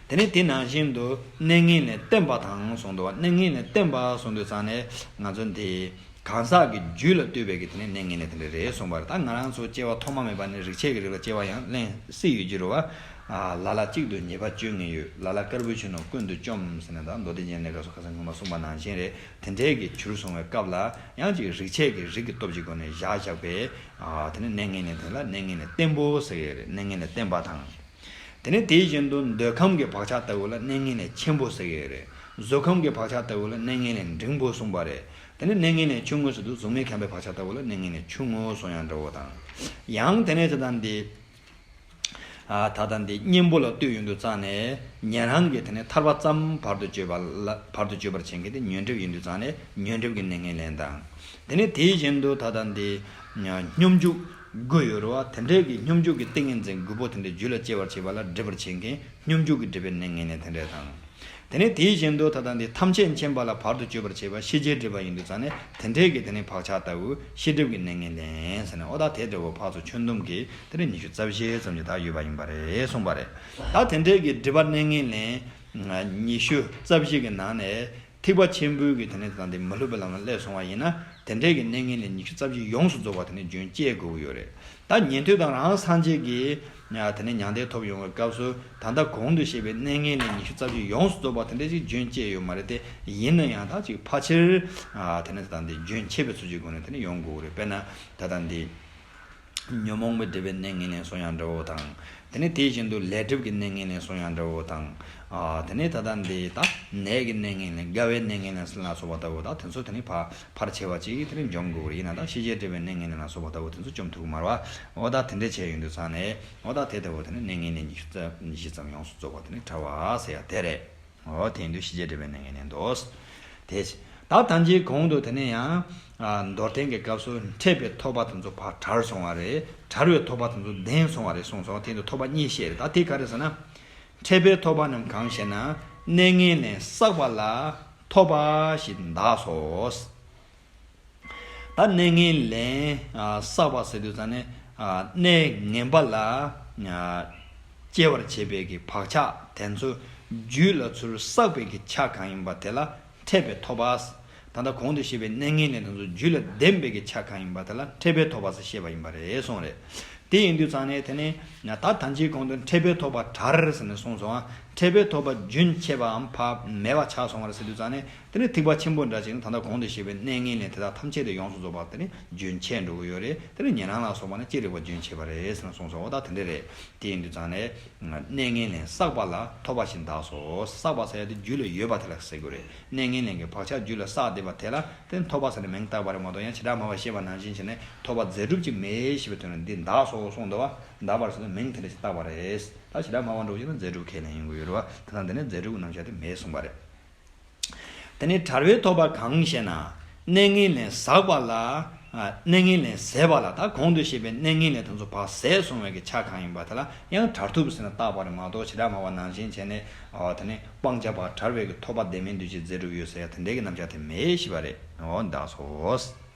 དེ་ནས་དེ་ནང་བཞིན་དུ་གནས་ངན་ལེན་བརྟན་པ་དང་གསུངས་འདུག་བ། གནས་ངན་ལེན་བརྟན་པ་གསུངས་དུས་ཙང་ནས་ང་ཚོ་འདི་གང་ཟག་གི་རྒྱུད་ལ་ལྟོས་པའི་གི་དེ་ནས་གནས་ངན་ལེན་དེ་འདྲ་རེད་གསུངས་པ་རེད། ད་ང་རང་ཚོ་སྐྱེ་བ་ཐོག་མ་མེད་པ་ནས་རིགས་ཆད་ཀྱི་རིགས་ལ་སྐྱེ་བ་ཡང་ལེན་སྲིད་ཡོད་ཀྱི་རེད་བ། ཨ། ལ་ལ་གཅིག་ཏུ་ཉེས་པ་བཅོ་ལྔ་ཡོད། ལ་ལ་དཀར་པོའི་ཆུ་རྣམས་ཀུན་ཏུ་བཅོམ་ཟེར་ནས་ད་མདོ་སྡེ་རྒྱན་ལས་སྐབས་སུ་ཁ་སང་སྔོན་མ་གསུངས་པ་ནང་བཞིན་རེད། དེ་འདྲའི་གི་བྱུར་སོང་བའི་སྐབས་ལ་ཡང་ཅིག་རིགས་ཆད་ཀྱི་རིགས་ཀྱི་སྟོབས་ཀྱི་སྒོ་ནས་བཞག་བཞག་པའི། ཨ། དེ་ནས་གནས་ངན་ལེན་དེ་ལ་གནས་ངན་ལེན་བརྟན་པོ་ཟེར་གི་རེད། གནས་ངན་ལེན་བརྟན་པ་དང་། དེ་ནས་དེ་བཞིན་དུ་འདོད་ཁམས་ཀྱི་བག་ཆགས་ལྟ་བུ་ལ་གནས་ངན་ལེན་ཆེན་པོ་ཟེར་གྱི་རེད། གཟུགས་ཁམས་ཀྱི་བག་ཆགས་ལྟ་བུ་ལ་གནས་ངན་ལེན་འབྲིང་པོ་གསུངས་པ་རེད། དེ་ནས་གནས་ངན་ལེན་ཆུང་ངུ་ཟེར་དུས་གཟུགས་མེད་ཁམས་པའི་བག་ཆགས་ལྟ་བུ་ལ་གནས་ངན་ལེན་ཆུང་ངུ་གསུངས་ཡང་འདྲ་བོ་དང་། ཡང་དེ་ནས་དེ་དང་འདི། ད་ལྟ་འདི་གཉེན་པོ་ལ་ལྟོས་ཡོང་དུས་ཙང་ནས་ཉན་རང་གི་དེ་ནས་ཐར་པ་ཙམ་བར་དུ་གཅོད་པ་ལ་བར་དུ་གཅོད་པར་བྱེད་མཁན་དེ་ཉོན་སྒྲིབ་ཡིན་དུས་ཙང་ནས་ཉོན་སྒྲིབ་ཀྱི་གནས་ངན་ལེན་དང་། དེ་ནས་དེའི་བཞིན་དུ་ད་ལྟ་འདི་སྙོམས་འཇུག་དགུ་ཡོད་རེད་བ། དེ་འདྲའི་གི་སྙོམས་འཇུག་གི་ཏིང་ངེ་འཛིན་དགུ་པོ་དེ་འདྲ་རྒྱུད་ལ་སྐྱེ་བར་བྱེད་པ་ལ་སྒྲིབ་པར་བྱེད་མཁན་སྙོམས་འཇུག་གི་སྒྲིབ་པའི་གནས་ངན་ལེན་དེ་འདྲ་དང་། དེ་ནས་དེའི་བཞིན་དུ་ད་ལྟ་འདི་ཐམས་ཅད་མཁྱེན་པ་ལ་བར་དུ་གཅོད་པར་བྱེད་པ་ཤེས་བྱའི་སྒྲིབ་པ་ཡིན་དུས་ཙང་ནས་དེ་འདྲའི་གི་དེ་ནས་བག་ཆགས་ལྟ་བུ་ཤེས་སྒྲིབ་ཀྱི་གནས་ངན་ལེན་ཟེར་ནས། འོ་ད་དེ་འདྲ་བོ་ཕར་ཚུར་ཁྱོན་བསྡོམས་ཀྱི་དེ་ནས་ཉི་ཤུ་རྩ་བཞི་ཙམ་གྱི་ད་ཡོད་པ་ཡིན་པ་རེད་གསུངས་པ་རེད། ད་དེ་འདྲའི་གི་སྒྲིབ་པ་གནས་ངན་ལེན་ཉི་ཤུ་རྩ་བཞི་གི་ནང་ནས་ཐེག་པ་ཆེན་པོའི་གི་དེ་ནས་ད་ལྟ་འདི་མི་སློབ་པའི་ལམ་ལ་སླེབས་སོང་བ་ཡིན་ན་དེ་འདྲའི་གི་གནས་ངན་ལེན་ཉི་ཤུ་རྩ་བཞི་ཡོངས་སུ་རྫོགས་པ་དེ་ནས་རྒྱུན་བཅད་དགོས་ཀྱི་ཡོད་རེད། ད་ཉན་ཐོས་དང་རང་སངས་རྒྱས་ཀྱིས་དེ་ནས་མྱང་འདས་ཐོབ་ཡོང་བའི་སྐབས་སུ་ད་ལྟ་གོང་དུ་བཤད་པའི་གནས་ངན་ལེན་ཉི་ཤུ་རྩ་བཞི་ཡོངས་སུ་རྫོགས་པ་དེ་འདྲ་ཞིག་རྒྱུན་བཅད་ཡོད་མ་རེད་དེ། ཡིན་ན་ཡང་ད་ཅིག་ཕལ་ཆེར་དེ་ནས་ད་ལྟ་འདི་རྒྱུན་ཆད་པའི་ཚུལ་གྱི་སྒོ་ནས་དེ་ནས་ཡོང་དགོས་རེད། དཔེར་ན་ད་ལྟ་འདི་ཉོན་མོངས་པའི་སྒྲིབ་པའི་གནས་ངན་ལེན་གསུང་ཡང་འདྲ་བོ་དང་། དེ་ནས་དེ་བཞིན་དུ་ལས་སྒྲིབ་ཀྱི་གནས་ངན་ལེན་གསུང་ཡང་འདྲ་བོ་དང་། དེ་ནས་ད་ལྟ་འདི་ད་ནད་ཀྱི་གནས་ངན་ལེན་དགའ་བའི་གནས་ངན་ལེན་ལ་སོགས་པ་ལྟ་བུ་ད་དེ་ཚོ་དེ་ནས་ཕར་ཕར་ཆེ་བ་ཅིག་དེ་ནས་འཇོམས་དགོས་རེད། ཡིན་ན་ད་ཤེས་བྱའི་སྒྲིབ་པའི་གནས་ངན་ལེན་ལ་སོགས་པ་ལྟ་བུ་དེ་ཚོ་འཇོམས་ཐུབ་ཀྱི་མ་རེད་བ། འོ་ད་དེ་འདྲ་བྱས་ཡོང་དུས་ཙང་ནས་འོ་ད་དེ་ལྟ་བུ་དེ་ནས་གནས་ངན་ལེན་ཉི་ཤུ་རྩ་བཞི་ཙམ་ཡོངས་སུ་རྫོགས་པ་དེ་ནས་བྲལ་བ་ཟེར་ཡ་དེ་རེད། འོ་དེ་ཡིན་དུས་ཤེས་བྱའི་སྒྲིབ་པའི་གནས་ངན་ལེན་འདུག་དེ་ད་ཐམས་ཅད་གོང་དུ་དེ་ནས་ཡང་མདོར་བསྟན་གྱི་སྐབས་སུ་འཕྲད་པའི་ཐོབ་པ་དེ་ཚོ་ཕར་བྲལ་སོང་བ་རེད། བྲལ་བའི་ཐོབ་པ་དེ་ཚོ་ལྡན་སོང་བ་རེད་གསུངས་སོང་། དེ་ཡིན་དུས་ཐོབ་པ་གཉིས་བཤད་རེད། ད་དེ་ག་རེ་ཟེར་ན། འཕྲད་པའི་ཐོབ་པ་རྣམས་གང་ཞེ་ན། གནས་ངན་ལེན་བསགས་པ་ལ་ཐོབ་པ་ཞིག་གདགས་སོ། ད་གནས་ངན་ལེན་བསགས་པ་ཟེར་དུས་ཙང་ནས་གནས་ངན་པ་ལ་སྐྱེ་བར་བྱེད་པའི་གི་བག་ཆགས་དེ་ཚོ་རྒྱུད་ལ་ཚུར་བསགས་པའི་གི་ཆ་གང་ཡིན་པ་དེ་ལ་འཕྲད་པའི་ཐོབ་པ། ད་ལྟ་གོང་དུ་བཤད་པའི་གནས་ངན་ལེན་དེ་ཚོ་རྒྱུད་ལ་ལྡན་པའི་གི་ཆ་གང་ཡིན་པ་དེ་ལ་འཕྲད་པའི་ཐོབ་པ་ཟེར་བཤད་པ་ཡིན་པ་རེད་གསུངས་རེད། དེ་ཡིན་དུས་ཙང་ནས་དེ་ནས་ད་ཐམས་ཅད་གོང་དུ་འཕྲད་པའི་ཐོབ་པ་བྲལ་ཟེར་ནས་གསུངས་སོང་། འཕྲད་པའི་ཐོབ་པ་རྒྱུན་ཆད་པའམ་ཕར་མེད་པ་ཆགས་སོང་བ་རེད་ཟེར་དུས་ཙང་ནས། དེ་ནས་ཐེག་པ་ཆེན་པོ་འདྲ་ཅིག་ནི་ད་ལྟ་གོང་དུ་བཤད་པའི་གནས་ངན་ལེན་དེ་དག་ཐམས་ཅད་དེ་ཡོངས་སུ་རྫོགས་པ་དེ་ནི་རྒྱུན་ཆད་འགྲོ་གི་ཡོད་རེད། དེ་ནི་ཉན་རང་ལ་སོགས་པ་ནི་ཅི་རིགས་པ་རྒྱུན་ཆད་པ་རེད་ཟེར་ན་གསུངས་སོ། འོ་ད་དེ་འདྲ་རེད། དེ་ཡིན་དུས་ཙང་ནས་གནས་ངན་ལེན་བསགས་པ་ལ་ཐོབ་པ་ཞིག་གདགས་སོ། བསགས་པ་ཟེར་ཡ་དེ་རྒྱུད་ལ་ཡོད་པ་དེ་ལ་ཟེར་དགོས་རེད། གནས་ངན་ལེན་གྱི་བག་ཆགས་རྒྱུད་ལ་བསགས་བསྡད་པ་དེ་ལ་དེ་ནི་ཐོབ་པ་ཟེར་ནས་མིང་བཏགས་པ་རེད་མ་གཏོགས། ཡང་བྱེ་བྲག་སྨྲ་བ་བཤད་པ་ནང་བཞིན་བྱས་ནས་ཐོབ་པ་རྫས་གྲུབ་ཅིག་མེད་ཞེས་པའི་དོན་ལ་འདི་གདགས་སོ་གསུངས་འདུག་བ། གདགས་པར་ཟེར་ནས་མིང་དེ་འདྲ་ཞིག་བཏགས་པ་རེད། ད་བྱེ་བྲག་སྨྲ་བ་འདྲ་བོ་ཅིག་ན་རྫས་གྲུབ་ཁས་ལེན་ཡོང་གི་ཡོད་རེད་བ། དེ་དང་དེ་ནས་རྫས་གྲུབ་ཀྱི་རྣམ་གཞག་དེ་མེད་གསུངས་པ་རེད། དེ་ནས་བྲལ་བའི་ཐོབ་པ་གང་ཞེ་ན། གནས་ངན་ལེན་བསགས་པ་ལ། གནས་ངན་ལེན་ཟད་པ་ལ། ད་གོང་དུ་བཤད་པའི་གནས་ངན་ལེན་དེ་ཚོ་ཕར་ཟད་སོང་བའི་གི་ཆ་གང་ཡིན་པ་དེ་ལ་ཡང་བྲལ་ཐོབ་ཟེར་ན་བཏགས་པ་རེད་མ་གཏོགས། བྱེ་བྲག་སྨྲ་བ་ནང་བཞིན་བྱས་ནས་དེ་ནས་སྤང་བྱ་ཕར་བྲལ་བའི་གི་ཐོབ་པ་ལྡན་མིན་འདུས་བྱས་རྫས་གྲུབ་ཡོད་ཟེར་ཡ་དེ་འདྲའི་གི་རྣམ་གཞག་དེ་མེད་ཞེས་པ་རེད། འོ་ད་སོ།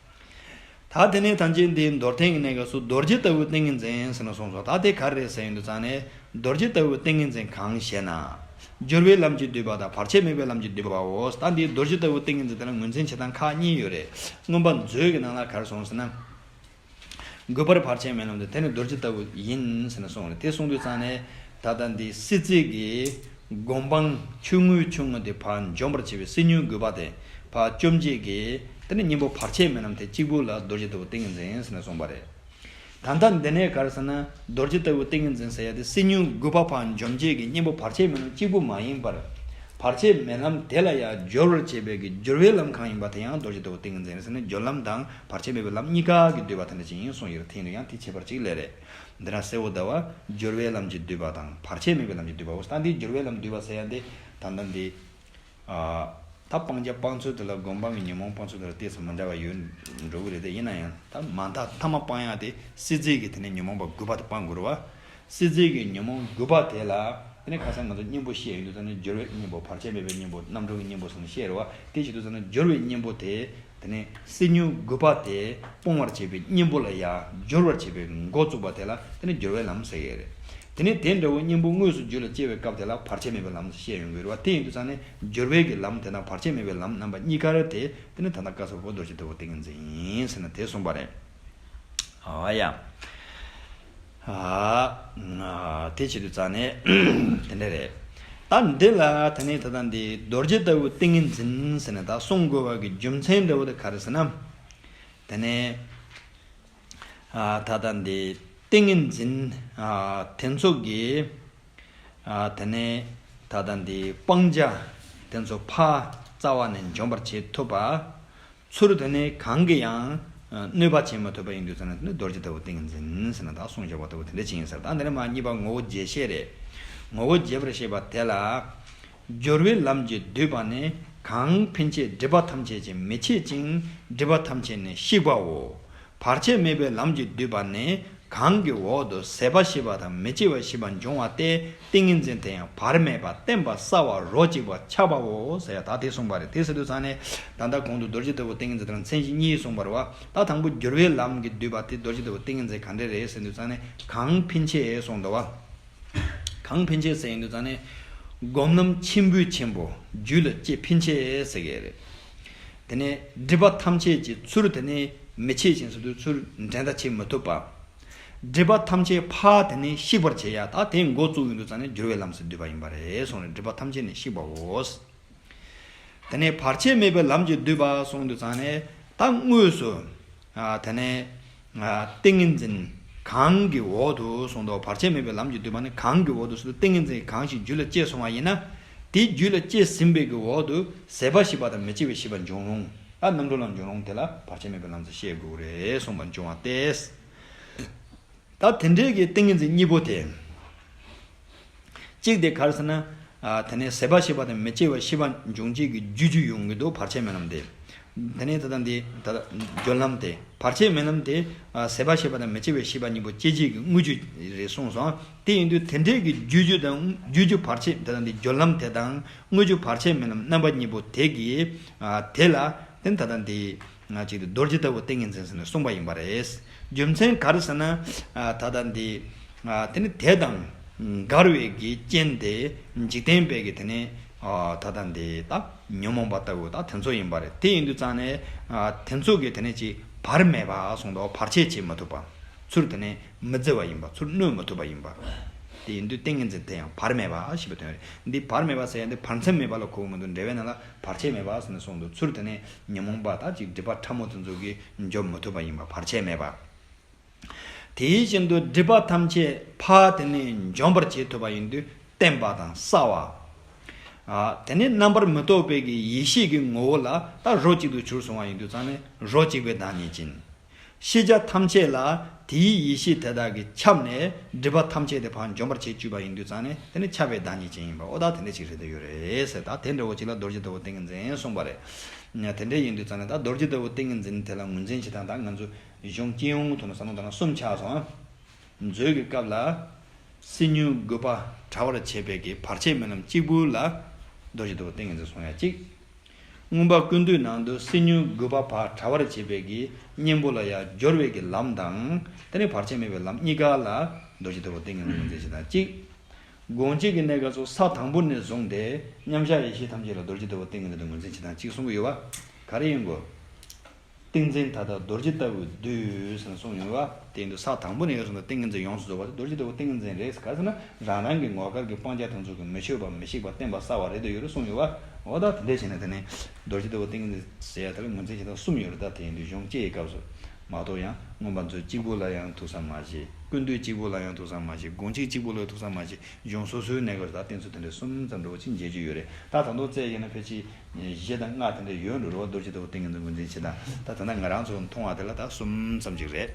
ད་དེ་ནས་ཐམས་ཅད་འདིའི་མདོར་བསྟན་གྱི་གནས་སྐབས་སུ་རྡོ་རྗེ་ལྟ་བུའི་ཏིང་ངེ་འཛིན་ཟེར་ནས་གསུངས་སོ། ད་དེ་ག་རེ་རེད་ཟེར་ཡོང་དུས་ཙང་ནས། རྡོ་རྗེ་ལྟ་བུའི་ཏིང་ངེ་འཛིན་གང་ཞེ་ན། སྦྱོར་བའི་ལམ་གྱིས་བསྡུས་པ་དང་བར་ཆད་མེད་པའི་ལམ་གྱིས་བསྡུས་པའོ། ད་འདིའི་རྡོ་རྗེ་ལྟ་བུའི་ཏིང་ངེ་འཛིན་དེ་ལ་ངོས་འཛིན་བྱེད་སྟངས་ཁག་གཉིས་ཡོད་རེད། མངོན་པ་མཛོད་ཀྱི་ནང་ལ་ག་རེ་གསུངས་ཟེར་ན། དགོས་པར་བར་ཆད་མེད་ལམ་དེ་དེ་ནི་རྡོ་རྗེ་ལྟ་བུ་ཡིན་ཟེར་ནས་གསུངས་རེད། དེ་གསུངས་དུས་ཙང་ནས་ད་ལྟ་འདི་སྲིད་རྩེ་གི་སྒོམ་སྤང་ཆུང་ངུའི་ཆུང་ངུ་དེ་ཕར་འཇོམས་པར་བྱེད་པའི་སྲིད་ཉོན་རྒུད་པ་དེ་ཕར་བཅོམ་བྱེད་ཀྱི་དེ་ནི་གཉེན་པོ་བར་ཆད་མེད་ལམ་དེ་གཅིག་པུ་ལ་རྡོ་རྗེ་ལྟ་བུ་ཏིང་ངེ་འཛིན་ཟེར་ནས་གསུངས་པ་རེད། ད་ལྟ་འདི་ནས་ག་རེ་ཟེར་ན། རྡོ་རྗེ་ལྟ་བུ་ཏིང་ངེ་འཛིན་ཟེར་ཡ་དེ་སྲིད་ཉོན་རྒུད་པ་ཕར་འཇོམས་བྱེད་ཀྱི་གཉེན་པོ་བར་ཆད་མེད་ལམ་གཅིག་པུ་མ་ཡིན་པར། བར་ཆད་མེད་ལམ་དེ་ལ་ཡང་སྦྱོར་བར་བྱེད་པའི་གི་སྦྱོར་བའི་ལམ་གང་ཡིན་པ་དེ་ཡང་རྡོ་རྗེ་ལྟ་བུ་ཏིང་ངེ་འཛིན་ཟེར་ནས། སྦྱོར་ལམ་དང་བར་ཆད་མེད་པའི་ལམ་གཉིས་ཀ་གིས་བསྡུས་པ་དེ་འདྲ་ཅིག་ཡིན་གསུངས་ཡོད་རེད། དེ་ཡིན་དུས་ཡང་དེ་ཁྱད་པར་གཅིག་ལས་རེད། འདི་ན་གསལ་བོ་ཟླ་བ་སྦྱོར་བའི་ལམ་གྱིས་བསྡུས་པ་དང་བར་ཆད་མེད་པའི་ལམ་གྱིས་བསྡུས་པའོ། ད་འདི་སྦྱོར་བའི་ལམ་བསྡུས་པ་ཟེར་ཡ་འདི་ད་ལྟ་འདི། ད་སྤང་བྱ་སྤང་ཚུལ་དེ་ལ་སྒོམ་སྤང་གི་ཉོན་མོངས་སྤང་ཚུལ་དེ་ལ་ཏོག་ཙམ་མི་འདྲ་བ་ཡོད་འགྲོ་གི་རེད་དེ། ཡིན་ན་ཡང་ད་མ་མཐའ་མཐའ་མ་སྤང་ཡག་དེ་སྲིད་རྩེ་གི་དེ་ནས་ཉོན་མོངས་པ་རྒུད་པ་དེ་སྤང་དགོས་རེད་བ། སྲིད་རྩེ་གི་ཉོན་མོངས་རྒུད་པ་དེ་ལ་དེ་ནས་ཁ་སང་ང་ཚོ་གཉེན་པོ་བཤད་ཡོང་དུས་ཙམ་ནས་སྦྱོར་བའི་གཉེན་པོ་བར་ཆད་མེད་པའི་གཉེན་པོ་རྣམ་གྲོལ་གྱི་གཉེན་པོ་ཟེར་ནས་བཤད་རེད་བ། དེ་བྱེད་དུས་ཙམ་ནས་སྦྱོར་བའི་གཉེན་པོ་དེ། དེ་ནས་སྲིད་ཉོན་རྒུད་པ་དེ་སྤོང་བར་བྱེད་པའི་གཉེན་པོ་ལ་ཡང་སྦྱོར་བར་བྱེད་པའི་འགོ་བཙུགས་པ་དེ་ལ་དེ་ནས་སྦྱོར་བའི་ལམ་ཟེར་གྱི་རེད། དེ་ནས་དེ་འདྲ་བོ་གཉེན་པོ་དངོས་སུ་རྒྱུད་ལ་སྐྱེ་བའི་སྐབས་དེ་ལ་བར་ཆད་མེད་པའི་ལམ་ཞེས་ཡོང་གི་རེད་བ། དེ་ཡིན་དུས་ཙང་ནས་སྦྱོར་བའི་གི་ལམ་དེ་དང་བར་ཆད་མེད་པའི་ལམ་རྣམ་པ་གཉིས་ཀ་རེད་དེ། དེ་ནས་ད་ལྟ་བཀའ་སོགས་པོ་རྡོ་རྗེ་ལྟ་བུ་ཏིང་ངེ་འཛིན་ཡིན་ཟེར་ནས་དེ་གསུངས་པ་རེད། ཨ་ཡ། ཨ། དེ་བྱེད་དུས་ཙང་ནས་དེ་འདྲ་རེད། ད་འདི་ལ་དེ་ནས་ད་ལྟ་འདི་རྡོ་རྗེ་ལྟ་བུ་ཏིང་ངེ་འཛིན་ཟེར་ནས་ད་གསུང་དགོས་པ་གི་རྒྱུ་མཚན་འདྲ་བོ་དེ་ག་རེ་ཟེར་ན། དེ་ནས་ཨ་ད་ལྟ་འདི་ཏིང་ངེ་འཛིན་ཨ་དེ་ཚོ་གི་ཨ་དེ་ནས་ད་ལྟ་འདི་སྤང་བྱ་དེ་ཚོ་ཕར་རྩ་བ་ནས་འཇོམས་པར་བྱེད་ཐུབ་པ། ཚུར་དེ་ནས་གང་གིས་ཡང་ གནོད་པ་བྱེད་མ་ཐུབ་པ་ཡིན་དུས་ཙང་ནས་དེ་ནི་རྡོ་རྗེ་ལྟ་བུ་ཏིང་ངེ་འཛིན་ཟེར་ནས་ད་གསུངས་བཞག་པ་ལྟ་བུ་དེ་འདྲ་ཅིག་ཡིན་ཟེར། ད་འདི་ནས་མར་གཉིས་པ་ངོ་བོ་རྒྱས་བཤད་རེད། ངོ་བོ་རྒྱས་པར་བཤད་པ་དེ་ལ། སྦྱོར་བའི་ལམ་གྱིས་བསྡུས་པ་ནི། གང་ཕན་ཆད་སྒྲིབ་པ་ཐམས་ཅད་ཀྱིས་མི་ཕྱེད་ཅིང་སྒྲིབ་པ་ཐམས་ཅད་ནི་བཤིག་པའོ། བར་ཆད་མེད་པའི་ལམ་གྱིས་བསྡུས་པ་ནི། གང་གི་འོག་ཏུ་ཟད་པ་ཞི་བ་དང་མི་སྐྱེ་བ་ཞི་བ་འབྱུང་བ་སྟེ། ཏིང་ངེ་འཛིན་དེ་ཡང་བར་མེད་པ་བརྟན་པ་གསལ་བ་རོ་གཅིག་པ་ཁྱབ་པའོ་ཟེར་ཡ་ད་དེ་གསུངས་པ་རེད། དེ་ཟེར་དུས་ཙང་ནས་ད་ལྟ་གོང་དུ་རྡོ་རྗེ་ལྟ་བུ་ཏིང་ངེ་འཛིན་དེ་ལ་མཚན་གཞི་གཉིས་གསུངས་པ་རེད་བ། ད་དང་པོ་སྦྱོར་བའི་ལམ་གྱིས་བསྡུས་པ་དེ་རྡོ་རྗེ་ལྟ་བུ་ཏིང་ངེ་འཛིན་ག་འདྲ་རེད་ཟེར་དུས་ཙང་ནས་གང་ཕན་ཆད་གསུངས་འདུག་བ། གང་ཕན་ཆད་ཟེར་ཡིན་དུས་ཙང་ནས། སྒོམ་ལམ་ཆེན་པོའི་ཆེན་པོ་རྒྱུད་ལ་སྐྱེ་ཕན་ཆད་ཟེར་གྱི་རེད། དེ་ནས་སྒྲིབ་པ་ཐམས་ཅད་ཀྱི་ཚུར་དེ་ནས་མི་ཕྱེད་ཅིང་ཟེར་དུས་ཚུར་འགྲན་ཟླ་བྱེད་མི་ཐུབ་པ། སྒྲིབ་པ་ཐམས་ཅད་ཕར་དེ་ནས་བཤིག་པར་བྱེད་ཡ་ད་དེ་འགོ་བཙུགས་ཡིན་དུས་ཙང་ནས་སྦྱོར་བའི་ལམ་ཟེར་བསྡུས་པ་ཡིན་པ་རེད་གསུངས་རེད། སྒྲིབ་པ་ཐམས་ཅད་ནས་བཤིག་པའོ། དེ་ནས་བར་ཆད་མེད་པའི་ལམ་གྱིས་བསྡུས་པ་གསུངས་དུས་ཙང་ནས་ད་དངོས་སུ། ཨ་དེ་ནས་ཨ་ཏིང་ངེ་འཛིན་གང་གི་འོག་ཏུ་གསུངས་འདུག་བར་ཆད་མེད་པའི་ལམ་གྱིས་བསྡུས་པ་ནི་གང་གི་འོག་ཏུ་ཟེར་དུས་ཏིང་ངེ་འཛིན་གང་ཞིག་རྒྱུད་ལ་སྐྱེས་སོང་བ་ཡིན་ན། དེའི་རྒྱུད་ལ་སྐྱེས་ཟིན་པའི་གི་འོག་ཏུ་ཟད་པ་ཞི་བ་དང་མི་སྐྱེ་བའི་ཤེས་པ་འབྱུང་རུང་། ད་རྣམ་གྲོལ་ལམ་འབྱུང་རུང་དེ་ལ་བར་ཆད་མེད་པའི་ལམ་ཟེར་བཤད་དགོས་རེད་གསུངས་པ་འབྱུང་བ་སྟེ། ད་དེ་འདྲའི་གི་ཏིང་ངེ་འཛིན་གཉིས་པོ་དེ། གཅིག་དེ་ག་རེ་ཟེར་ན། ཨ་དེ་ནས་ཟད་པ་ཞི་བ་དང་མི་སྐྱེ་བ་ཤེས་པ་འབྱུང་བྱེད་ཀྱི་རྒྱུ་རྒྱུ་ཡོང་གི་འདུག་བར་ཆད་མེད་ལམ་དེ། དེ་ནས་ད་ལྟ་འདི་ད་ལྟ་སྦྱོར་ལམ་དེ་བར་ཆད་མེད་ལམ་དེ། ཨ་ཟད་པ་ཞི་བ་དང་མི་སྐྱེ་བའི་ཤེས་པ་གཉིས་པོ་སྐྱེ་བྱེད་ཀྱི་དངོས་རྒྱུ་རེད་གསུངས་སོང་། དེ་ཡིན་དུས་དེ་འདྲའི་གི་རྒྱུ་རྒྱུ་དང་རྒྱུ་རྒྱུ་བར་ཆད་ད་ལྟ་འདི་སྦྱོར་ལམ་དེ་དང་དངོས་རྒྱུ་བར་ཆད་མེད་ལམ་རྣམ་པ་གཉིས་པོ་དེ་གི་ཨ་དེ་ལ་དེ་ད་ལྟ་འདི། ང་གཅིག་ཏུ་རྡོ་རྗེ་ལྟ་བུ་ཏིང་ངེ་འཛིན་ཟེར་ནས་གསུངས་པ་ཡིན་པ་རེད། རྒྱུ་མཚན་ག་རེ་ཟེར་ན། ཨ་ད་ལྟ་འདི། ཨ་དེ་ནི་དེ་དང་འགལ་བའི་གི་རྐྱེན་དེ་འཇིག་རྟེན་པའི་གི་དེ་ནི་ཨ་ད་ལྟ་འདི་ད་ཉོན་མོངས་པ་ལྟ་བུ་ད་དེ་ཚོ་ཡིན་པ་རེད། དེ་ཡིན་དུས་ཙང་ནས་ཨ་དེ་ཚོ་གི་དེ་ནི་ཅིག་བར་མེད་པ་གསུངས་འདུག་བར་ཆད་བྱེད་མ་ཐུབ་པ། ཚུར་དེ་ནི་མི་བརྫི་བ་ཡིན་པ། ཚུར་གནོད་མ་ཐུབ་པ་ཡིན་པ། དེ་ཡིན་དུས་ཏིང་ངེ་འཛིན་དེ་ཡང་བར་མེད་པ་ཞེས་པའི་དོན་རེད། འདི་བར་མེད་པ་ཟེར་ཡ་འདི་བར་མཚམས་མེད་པ་ལ་གོ་གི་མི་འདུག་འགྲེལ་པའི་ནང་ལ་བར་ཆད་མེད་པ་ཟེར་ནས་གསུངས་འདུག་ཚུར་དེ་ནི་ཉོན་མོངས་པ་དག་ཅིག་སྒྲིབ་པ་ཕྲ་མོ་དེ་ཚོ་གིས་འཇོམས་མི་ཐུབ་པ་ཡིན་པ་བར་ཆད་མེད་པ། དེ་བཞིན་དུ་སྒྲིབ་པ་ཐམས་ཅད་ཕར་དེ་ནི་འཇོམས་པར་བྱེད་ཐུབ་པ་ཡིན་དུས་བརྟན་པ་དང་གསལ་བ། ཨ་དེ་ནི་རྣམ་པར་མི་རྟོག་པའི་གི་ཡེ་ཤེས་ཀྱི་ངོ་བོ་ལ་ད་རོ་གཅིག་ཏུ་གྱུར་སོང་བ་ཡིན་དུས་ཙང་ནི་རོ་གཅིག་པའི་བདག་ཉིད་ཅན། ཤེས་བྱ་ཐམས་ཅད་ལ་དེའི་ཡེ་ཤེས་དེ་དག་གིས་ཁྱབ་ནས་སྒྲིབ་པ་ཐམས་ཅད་དེ་ཕར་འཇོམས་པར་བྱེད་བཅུག་པ་ཡིན་དུས་ཙང་ནས་དེ་ནི་ཁྱབ་པའི་བདག་ཉིད་ཅན་ཡིན་པ་ཨོ་ད་དེ་འདྲ་ཅིག་རེད་དེ་ཡོད་རེད་ཟེར། ད་དེ་འདྲ་བོ་ཅིག་ལ་རྡོ་རྗེ་ལྟ་བུ་ཏིང་ངེ་འཛིན་གསུངས་པ་རེད། དེ་འདྲ་ཡིན་དུས་ཙང་ནས་ད་རྡོ་རྗེ་ལྟ་བུ་ཏིང་ངེ་འཛིན་དེ་ལ་ངོས་འཛིན་བྱེད་སྟངས་ད་ང་ཚོ་གཞུང་སྤྱི་ཡོངས་ཐོག་ནས་བསམ་བློ་བཏང་ན་གསུམ་ཆགས་སོང་ཨ། མཛོད་ཀྱི་སྐབས་ལ། སེམས་ཉོན་རྒུད་པ་བྲལ་བར་བྱེད་པའི་གི་བར་ཆད་མེད་ལམ་གཅིག་པུ་ལ་རྡོ་རྗེ་ལྟ་བུ་ཏིང་ངེ་འཛིན་གསུང་ཡ་གཅིག་མངོན་པ་ཀུན་བཏུས་ནང་དུ་སེམས་ཉོན་རྒུད་པ་ཕར་བྲལ་བར་བྱེད་པའི་གི་གཉེན་པོ་ལ་ཡང་སྦྱོར་བའི་གི་ལམ་དང་དེ་ནས་བར་ཆད་མེད་པའི་ལམ་གཉིས་ཀ་ལ་རྡོ་རྗེ་ལྟ་བུ་ཏིང་ངེ་འཛིན་ངོས་འཛིན་བྱེད་སྟངས་གཅིག་སྒོམ་བྱེད་ཀྱི་གནས་སྐབས་སུ་ས་དང་པོ་ནས་བཟུང་སྟེ་མཉམ་བཞག་ཡེ་ཤེས་ཐམས་ཅད་ལ་རྡོ་རྗེ་ལྟ་བུ་ཏིང་ངེ་འཛིན་དུ་ངོས་འཛིན་བྱེད་སྟངས་གཅིག་གསུང་གི་ཡོད་པ། ག་རེ་ཡིན་དགོས། ཏིང་འཛིན་མཐའ་དག་རྡོ་རྗེ་ལྟ་བུ་བསྡུས་ཟེར་ནས་གསུངས་ཡོད་པ། དེ་ཡིན་དུས་ས་དང་པོ་ནས་ཡོད་སོང་ན་ཏིང་ངེ་འཛིན་ཡོངས་སུ་རྫོགས་པ་དེ་རྡོ་རྗེ་ལྟ་བུ་ཏིང་ངེ་འཛིན་རེད། ག་རེ་ཟེར་ན་རང་རང་གི་ངོ་དཀར་གྱི་སྤང་བྱ་དེ་ཚོ་གི་མི་ཆོད་པ་མི་ཤིགས་པ་བརྟན་པ་གསལ་བ་རེད་དུ་ཡོད་རེད་གསུངས་ཡོད་པ། འོ་ད་དེ་འདྲས་བྱས་ན་དེ་ནས་རྡོ་རྗེ་ལྟ་བུ་ཏིང་ངེ་འཛིན་ཟེར་ཡ་དེ་ལ་ངོས་འཛིན་བྱེད་སྟངས་གསུམ་ཡོད་རེད། ད་དེ་ཡིན་དུས་གཞུང་སྤྱི་ཡི་སྐབས་སུ་མ་གཏོགས་ཡང་མངོན་པ་མཛོད་གཅིག་པུ་ལ་ཡང་ཐུགས་བསམ་མ་བཞེས། ཀུན་བཏུས་གཅིག་པུ་ལ་ཡང་ཐུགས་བསམ་མ་བཞེས། སྒོམ་བྱེད་གཅིག་པུ་ལ་ཐུགས་བསམ་མ་བཞེས། གཞུང་སོ་སོའི་གནས་སྐབས་སུ་ད་གཏན་ཚིགས་དེ་འདྲ་གསུམ་ཙམ་འདྲ་བོ་ཅིག་མཇལ་རྒྱུ་ཡོད་རེད། ད་ད་དུང་བཙལ་ཡིན་ན་ཕལ་ཆེར་བཞི་དང་ལྔ་དེ་འདྲ་ཡོད་འགྲོ་རེད་བ། རྡོ་རྗེ་ལྟ་བུ་ཏིང་ངེ་འཛིན་ངོས་འཛིན་བྱེད་སྟངས་ད་ད་ལྟ་ང་རང་ཚོ་མཐོང་བ་དེ་ལ་ད་གསུམ་ཙམ་ཅིག་རེད།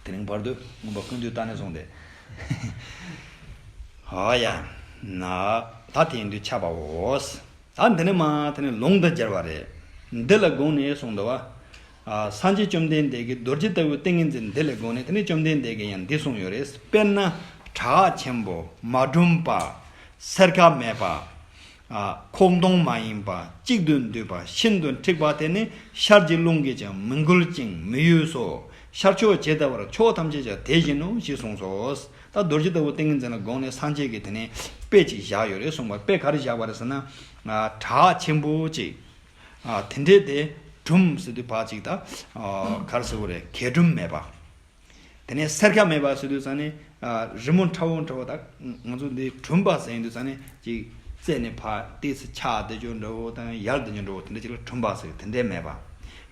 དེ་རིང་བར་དུ་མངོན་པ་ཀུན་བཏུས་ལྟ་ནས་སོང་སྟེ། ཨ་ཡ། ན། ད་དེ་ཡིན་དུས་ཁྱབ་པའོ། ད་འདི་ནས་མ་དེ་ནས་ལུང་དང་སྦྱར་བ་རེད། འདི་ལ་དགོངས་ནས་གསུངས་འདུག་བ། ཨ་སངས་རྒྱས་བཅོམ་ལྡན་འདས་ཀྱིས་རྡོ་རྗེ་ལྟ་བུའི་ཏིང་ངེ་འཛིན་འདི་ལ་དགོངས་ནས་དེ་ནས་བཅོམ་ལྡན་འདས་ཀྱིས་ཡང་འདི་གསུངས་ཡོད་རེད། དཔེར་ན་བྲག་ཆེན་པོ་མ་གྲུམ་པ། སེར་ཁ་མེད་པ། ཨ་ཁོག་སྟོང་མ་ཡིན་པ། གཅིག་ཏུ་འདུས་པ། ཤིན་ཏུ་འཁྲིགས་པ་དེ་ནི་ཤར་གྱི་རླུང་གིས་ཀྱང་མི་འགུལ་ཅིང་མི་གཡོ་སོ། ཤར་ཕྱོགས་ཇི་ལྟ་བར་ཕྱོགས་ཐམས་ཅད་ཀྱང་དེ་བཞིན་ནོ་ཞེས་གསུངས་སོ། ད་རྡོ་རྗེ་ལྟ་བུ་ཏིང་ངེ་འཛིན་ལ་དགོངས་ནས་སངས་རྒྱས་ཀྱིས་དེ་ནས་དཔེ་ཅིག་བཞག་ཡོད་རེད་གསུངས་པ། དཔེ་ག་རེ་བཞག་པ་རེད་ཟེར་ན། ཨ་བྲག་ཆེན་པོ་ཅིག་ཨ་དེ་འདྲས་དེ་གྲུམ་ཟེར་དུས་ཕར་ཅིག་ད་ཨ་ག་རེ་ཟེར་དགོས་རེད། གས་གྲུམ་མེད་པ། དེ་ནས་སེར་ཁ་མེད་པ་ཟེར་དུས་ཙང་ནས་ཨ་རི་མོ་ཁྲ་བོ་ཁྲ་བོ་ད་ང་ཚོ་འདི་གྲུམ་པ་ཟེར་ཡིན་དུས་ཙང་ནས་ཅིག་རྩེ་ནས་ཕར་ཏོག་ཙམ་ཆག་བསྡད་རྒྱུ་འདྲ་བོ་དང་ཡལ་བསྡད་རྒྱུ་འདྲ་བོ་དེ་འདྲ་ཅིག་ལ་གྲུམ་པ་ཟེར། དེ་འདྲས་མེད་པ།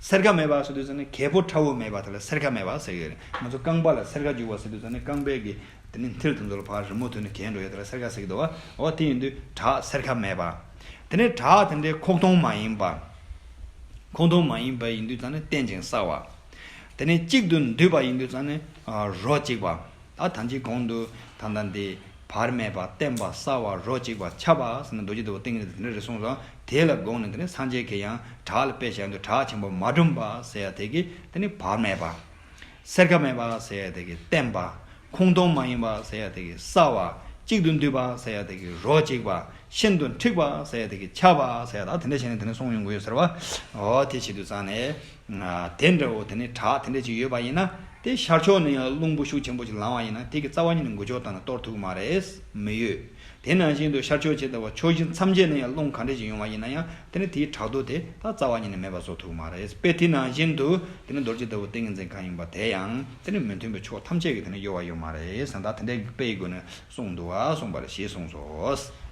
སེར་ཁ་མེད་པ་ཟེར་དུས་ཙང་ནས་གས་པོ་ཁྲ་བོ་མེད་པ་དེ་ལ་སེར་ཁ་མེད་པ་ཟེར་གི་རེད། ང་ཚོ་རྐང་པ་ལ་སེར་ཁ་རྒྱུག་པ་ཟེར་དུས་ཙང་ནས་རྐང་པའི་གི་དེ་ནི་མཐིལ་དེ་ཚོ་ལ་ཕར་རི་མོ་ཐོན་ནས་གས་འགྲོ་ཡ་དེ་ལ་སེར་ཁ་ཟེར་གི་འདུག་བ། འོ་དེ་ཡིན་དུས་བྲག་སེར་ཁ་མེད་པ། དེ་ནས་བྲག་དེ་འདྲའི་ཁོག་སྟོང་མ་ཡིན་པ། ཁོག་སྟོང་མ་ཡིན་པ་ཡིན་དུས་ཙང་ནས་བརྟན་ཅིང་གསལ་བ། དེ་ནས་གཅིག་ཏུ་འདུས་པ་ཡིན་དུས་ཙང་ནས་རོ་གཅིག་པ། ད་ཐམས་ཅད་གོང་དུ་ད་ལྟ་འདི་བར་མེད་པ། བརྟན་པ། གསལ་བ། རོ་གཅིག་པ། ཁྱབ་པ་ཟེར་ན་རྡོ་རྗེ་ལྟ་བུ་ཏིང་ངེ་འཛིན་དེ་འདྲ་རེ་གསུངས་སོང་། དེ་ལ་དགོངས་ནས་དེ་ནས་སངས་རྒྱས་ཀྱིས་ཡང་བྲག་ལ་དཔེ་བཞག་འདུག། བྲག་ཆེན་པོ་མ་གྲུམ་པ་ཟེར་ཡ་དེ་གི་དེ་ནི་བར་མེད་པ། སེར་ཁ་མེད་པ་ཟེར་ཡ་དེ་གི་བརྟན་པ། ཁོང་སྟོང་མ་ཡིན་པ་ཟེར་ཡ་དེ་གི་གསལ་བ། གཅིག་ཏུ་འདུས་པ་ཟེར་ཡ་དེ་གི་རོ་གཅིག་པ། ཤིན་ཏུ་འཁྲིགས་པ་ཟེར་ཡ་དེ་གི་ཁྱབ་པ་ཟེར་ཡ། ད་དེ་འདྲ་བྱས་ནས་དེ་ནས་གསུངས་ཡོང་གི་ཡོད་ཟེར་བ། འོ་དེ་བྱེད་དུས་ཙང་ནས། དེ་འདྲ་བོ་དེ་ནི་བྲག་དེ་འདྲ་ཅིག་ཡོད་པ་ཡིན་ན། དེ་ཤར་ཕྱོགས་ནས་ཡང་རླུང་བུ་ཤུགས་ཆེན་པོ་ཅིག་ལངས་པ་ཡིན་ན། དེ་གི་རྩ་བ་ཉིད་ནས་མགུལ་ལྕོག་བཏང་ནས་གཏོར་ཐུབ་ཀྱི་མ་རེད། མི་ཡོད། དེ་ནང་བཞིན་དུ་ཤར་ཕྱོགས་ཅིག་ལྟ་བུ་ཕྱོགས་བཞི་མཚམས་བཅད་ནས་ཡང་རླུང་ག་འདྲ་ཞིག་ཡོང་བ་ཡིན་ན་ཡང་། དེ་ནི་དེའི་བྲག་རྡོ་དེ་ད་རྩ་བ་ཉིད་ནས་མེད་པ་བཟོ་ཐུབ་མ་རེད། དཔེ་དེ་ནང་བཞིན་དུ་དེ་ནི་རྡོ་རྗེ་ལྟ་བུ་ཏིང་ངེ་འཛིན་གང་ཡིན་པ་དེ་ཡང་དེ་ནི་མི་མཐུན་པའི་ཕྱོགས་ཐམས་ཅད་ཀྱི་དེ་ནི་གཡོ་བ་ཡོད་མ་རེད་ཟེར། ད་དེ་འདྲའི་དཔེ་ཡི་སྒོ་ནས་གསུངས་འདུག་བ་གསུངས་པ་རེད། ཞེས་གསུངས་སོ།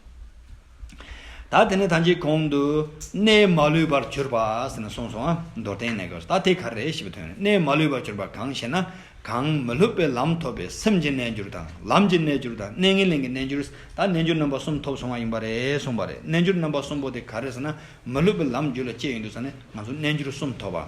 ད་དེ་ནི་ཐམས་ཅད་གོང་དུ་གནས་མ་ལུས་པར་གྱུར་པ་ཟེར་ནས་གསུངས་སོང་། མདོར་བསྟན་གནས་སྐབས་སུ། ད་དེ་ག་རེ་ཞེས་པའི་དོན། གནས་མ་ལུས་པར་གྱུར་པ་གང་ཞེ་ན། གང་མི་སློབ་པའི་ལམ་ཐོབ་པའི་སེམས་ཀྱི་རྣལ་འབྱོར་དང་། ལམ་གྱི་རྣལ་འབྱོར་དང་། གནས་ངན་ལེན་གྱི་རྣལ་འབྱོར། ད་རྣལ་འབྱོར་རྣམ་པ་གསུམ་ཐོབ་སོང་བ་ཡིན་པ་རེད་གསུངས་པ་རེད། རྣལ་འབྱོར་རྣམ་པ་གསུམ་པོ་དེ་ག་རེ་ཟེར་ན། མི་སློབ་པའི་ལམ་རྒྱུད་ལ་སྐྱེས་ཡོང་དུས་ཙང་ནས་ང་ཚོ་རྣལ་འབྱོར་གསུམ་ཐོབ་པ།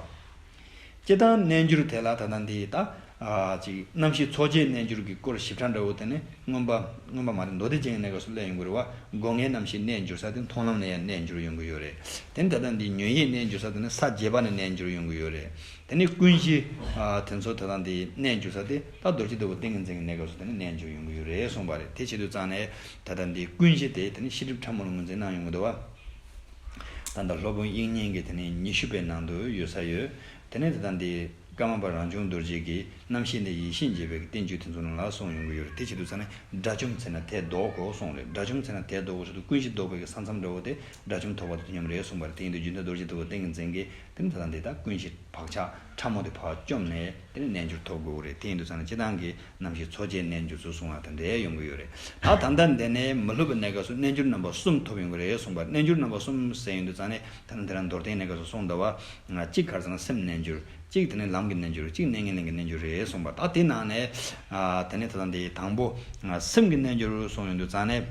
སྤྱིར་བཏང་རྣལ་འབྱོར་དེ་ལ་ད་ལྟ་འདི་ད་ཨ་ཅིག་རྣམ་ཤེས་ཚོགས་བརྒྱད་རྣལ་འབྱོར་གྱི་སྐོར་ཞིབ་ཕྲ་འདྲ་བོ་དེ་ནི་མངོན་པ་མངོན་པ་མ་རེད། མདོ་སྡེ་རྒྱན་གྱི་གནས་སྐབས་སུ་སླེབས་ཡོང་གི་རེད་བ། སྒོ་ལྔའི་རྣམ་ཤེས་རྣལ་འབྱོར་ས་དེ་མཐོང་ལམ་ནས་ཡང་རྣལ་འབྱོར་ཡོང་གི་ཡོད་རེད། དེ་ནི་ད་ལྟ་འདི་ཉོན་ཡིད་རྣལ་འབྱོར་ས་དེ་ནི་ས་བརྒྱད་པ་ནས་རྣལ་འབྱོར་ཡོང་གི་ཡོད་རེད། དེ་ནི་ཀུན་གཞི་ཨ་དེ་ཚོ་ད་ལྟ་འདི་རྣལ་འབྱོར་ས་དེ་ད་རྡོ་རྗེ་ལྟ་བུ་ཏིང་ངེ་འཛིན་གྱི་གནས་སྐབས་སུ་དེ་ནི་རྣལ་འབྱོར་ཡོང་གི་ཡོད་རེད་གསུངས་པ་རེད། དེ་བྱེད་དུས་ཙང་ནས་ད་ལྟ་འདི་ཀུན་གཞི་དེ་དེ་ནི་ཤེས་སྒྲིབ་ཕྲ་མོ་ལ་ངོས་འཛིན་གནང་ཡོང་གི་འདུག་བ། ད་ལྟ་སློབ་དཔོན་དབྱིག་གཉེན་གྱི་དེ་ནས་ཉི་ཤུ་པའི་ནང་དུ་ཡོད་ས་ཡོད། དེ་ནས་ད་ལྟ་འདི་ཀརྨ་པ་རང་བྱུང་རྡོ་རྗེ་གིས་རྣམ་ཤེས་ནི་ཡེ་ཤེས་འབྱེད་པའི་བསྟན་བཅོས་དེ་ཚོ་ནང་ལ་གསུངས་ཡོང་གི་ཡོད་རེད། དེ་བྱེད་དུས་ཙང་ནས་དགྲ་བཅོམ་ཚེ་ན་དེ་ལྡོག་དགོས་གསུངས་རེད། དགྲ་བཅོམ་ཚེ་ན་དེ་ལྡོག་དགོས་ཟེར་དུས་ཀུན་གཞི་ལྡོག་པའི་གི་ས་མཚམས་འདྲ་བོ་དེ་དགྲ་བཅོམ་ཐོབ་པ་དང་མཉམ་རེད་གསུངས་པ་རེད། དེ་ཡིན་དུས་རྒྱུན་མཐའ་རྡོ་རྗེ་ལྟ་བུ་ཏིང་ངེ་འཛིན་གྱིས་དེ་ནི་ད་ལྟ་འདི་དག་ཀུན་གཞི་བག་ཆགས་ཕྲ་མོ་དེ་ཕར་བཅོམ་ནས་དེ་ནི་རྣལ་འབྱོར་ཐོབ་དགོས་རེད། དེ་ཡིན་དུས་ཙང་ནས་སྤྱིར་བཏང་གི་རྣམ་ཤེས་ཚོགས་བརྒྱད་རྣལ་འབྱོར་ཚུལ་གསུང་བ་དེ་འདྲའི་ཡོང་གི་ཡོད་རེད། ད་ད་ལྟ་འདི་ནས་མི་སློབ་པའི་གནས་སྐབས་སུ་རྣལ་འབྱོར་རྣམ་པ་གསུམ་ཐོབ་ཡོང་གི་རེད་གསུངས་པ། རྣལ་འབྱོར་རྣམ་པ་གསུམ་ཟེར་ཡོང་དུས་ཙང་ནས་ད་ལྟ་འདི་རང་མདོར་བསྟན་གནས་སྐབས་སུ་གསུངས་འདུག་བ། གཅིག་ག་རེ་ཟེར་ན་སེམས་རྣལ་འབྱོར། གཅིག་དེ་ནས་ལམ་གྱི་རྣལ་འབྱོར། གཅིག་གནས་ངན་ལེན་གྱི་རྣལ་འབྱོར་རེད་གསུངས་པ། ད་དེ་ནང་ནས་ཨ་དེ་ནས་ད་ལྟ་འདི་དང་པོ་སེམས་ཀྱི་རྣལ་འབྱོར་གསུངས་ཡོང་དུས་ཙང་ནས།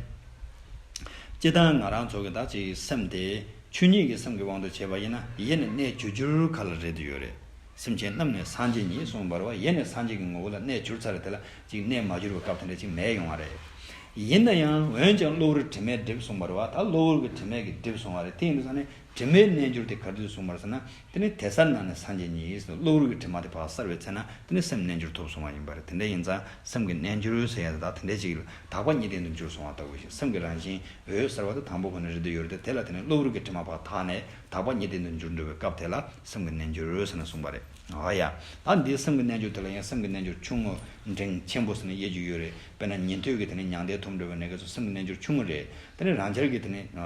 སྤྱིར་བཏང་ང་རང་ཚོ་གི་ད་ཅིག་སེམས་དེ་ཆོས་ཉིད་ཀྱི་སེམས་ཀྱི་དབང་དུ་བྱས་པ་ཡིན་ན་ཡེ་ནས་གནས་གྱུར་གྱུར་ག་ལ་རེད་དུ་ཡོད་རེད། སེམས་ཅན་རྣམས་ནི་སངས་རྒྱས་ཉིད་གསུངས་པ་རེད་བ། ཡེ་ནས་སངས་རྒྱས་ཀྱི་ངོ་བོ་ལ་གནས་གྱུར་ཚར་རེད། དེ་ལ་ཅིག་གནས་མ་གྱུར་བའི་སྐབས་དེ་འདྲ་ཅིག་མེད་ཡོང་བ་རེད། ཡིན་ན་ཡང་འོན་ཀྱང་གློ་བུར་དྲི་མས་བསྒྲིབས་གསུངས་པ་རེད་བ། ད་གློ་བུར་གྱི་དྲི་མས་ཀྱིས་བསྒྲིབས་གསུངས་པ་རེད། དེ་ཡིན་དུས་ཙང་ནས་དྲི་མའི་རྣལ་འབྱོར་དེ་ག་དུས་གསུངས་པ་རེད་ཟེར་ན། དེ་ནི་དེ་ས་ན་ནི་སངས་རྒྱས་ཉིད་ཟེར། གློ་བུར་གྱི་དྲི་མ་དེ་ཕར་བསལ་བའི་ཚེ་ན་དེ་ནི་སེམས་རྣལ་འབྱོར་ཐོབ་གསུངས་པ་ཡིན་པ་རེད། དེ་འདྲ་ཡིན་ཙང་སེམས་ཀྱི་རྣལ་འབྱོར་ཟེར་ཡ་དེ་དག་དེ་འདྲ་ཅིག་ལ་དག་པ་གཉིས་ལྡན་དུ་འགྱུར་གསུངས་པ་ལྟ་བུ་ཞིག། སེམས་ཀྱི་རང་བཞིན་འོད་གསལ་བ་དེ་དང་པོ་ཁོ་ན་རེད་དུ་ཡོད་རེད་དེ། དེ་ལ་དེ་ནི་གློ་བུར་གྱི་དྲི་མ་ཕར་དག་ནས་དག་པ་གཉིས་ལྡན་དུ་འགྱུར་འགྲོ་བའི་སྐབས་དེ་ལ་སེམས་ཀྱི་རྣལ་འབྱོར་ཟེར་ནས་གསུངས་པ་རེད། འོ་ཡ། ད་འདིའི་སེམས་ཀྱི་རྣལ་འབྱོར་དེ་ལ་ཡང་སེམས་ཀྱི་རྣལ་འབྱོར་ཆུང་ངུ་འབྲིང་ཆེན་པོ་ཟེར་ནས་དབྱེ་རྒྱུ་ཡོད་རེད། དཔེར་ན་ཉན་ཐོས་ཀྱི་དེ་ནི་མྱང་འདས་ཐོབ་འགྲོ་བའི་གནས་སྐབས་སུ་སེམས་ཀྱི་རྣལ་འབྱོར་ཆུང་ངུ་རེད། དེ་ནི་རང་རྒྱལ་གྱི་དེ་ནི་ད་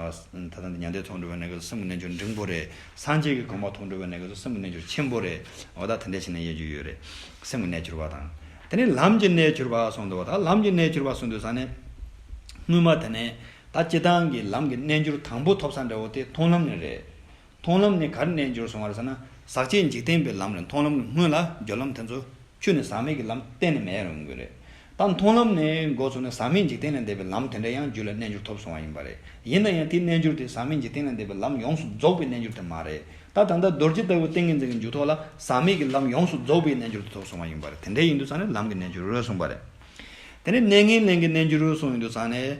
ལྟ་མྱང་འདས་ཐོབ་འགྲོ་བའི་གནས་སྐབས་སུ་སེམས་ཀྱི་རྣལ་འབྱོར་འབྲིང་པོ་རེད། སངས་རྒྱས་ཀྱི་གོ་འཕང་ཐོབ་འགྲོ་བའི་གནས་སྐབས་སུ་སེམས་ཀྱི་རྣལ་འབྱོར་ཆེན་པོ་རེད། འོ་ད་དེ་འདྲ་བྱས་ནས་དབྱེ་རྒྱུ་ཡོད་རེད། སེམས་ཀྱི་རྣལ་འབྱོར་པ་དང་། དེ་ནི་ལམ་གྱི་རྣལ་འབྱོར་པ་གསུངས་འདུག་བ། ད་ལམ་གྱི་རྣལ་འབྱོར་པ་གསུངས་འདུག་ས་ནས། སྔོན་མ་དེ་ནས་ད་སྤྱིར་བཏང་གི་ལམ་གྱི་རྣལ་འབྱོར་དང་པོ་ཐོབ་ས་འདྲ་བོ་དེ་མཐོང་ལམ་ནས་རེད། མཐོང་ལམ་ནས་ག་རེ་རྣལ་འབྱོར་གསུངས་པ་རེད་ཟེར་ན། ཟག་བཅས་འཇིག་རྟེན་པའི་ལམ་རེད། མཐོང་ལམ་གྱི་སྔོན་ལ་སྦྱོར་ལམ་དེ་ཚོ་ཆུད་ནས་ཟག་མེད་ཀྱི་ལམ་གཏན་ནས་མེད་ཡོང་གི་རེད། ད་མཐོང་ལམ་ནས་འགོ་ཚུགས་ནས་ཟག་མེད་འཇིག་རྟེན་ལས་འདས་པའི་ལམ་དེ་འདྲ་ཡང་རྒྱུད་ལ་རྣལ་འབྱོར་ཐོབ་སོང་བ་ཡིན་པ་རེད། ཡིན་ན་ཡང་དེའི་རྣལ་འབྱོར་དེ་ཟག་མེད་འཇིག་རྟེན་ལས་འདས་པའི་ལམ་ཡོངས་སུ་རྫོགས་པའི་རྣལ་འབྱོར་དེ་མ་རེད། ད་ད་ལྟ་རྡོ་རྗེ་ལྟ་བུ་ཏིང་ངེ་འཛིན་གྱི་འཇུག་ཐོག་ལ་ཟག་མེད་ཀྱི་ལམ་ཡོངས་སུ་རྫོགས་པའི་རྣལ་འབྱོར་དེ་ཐོབ་སོང་བ་ཡིན་པ་རེད། དེ་འདྲ་ཡིན་དུས་ཙང་ནས་ལམ་གྱི་རྣལ་འབྱོར་གསུངས་པ་རེད། དེ་ནས་གནས་ངན་ལེན་གྱི་རྣལ་འབྱོར་གསུངས་ཡོང་དུས་ཙང་ནས།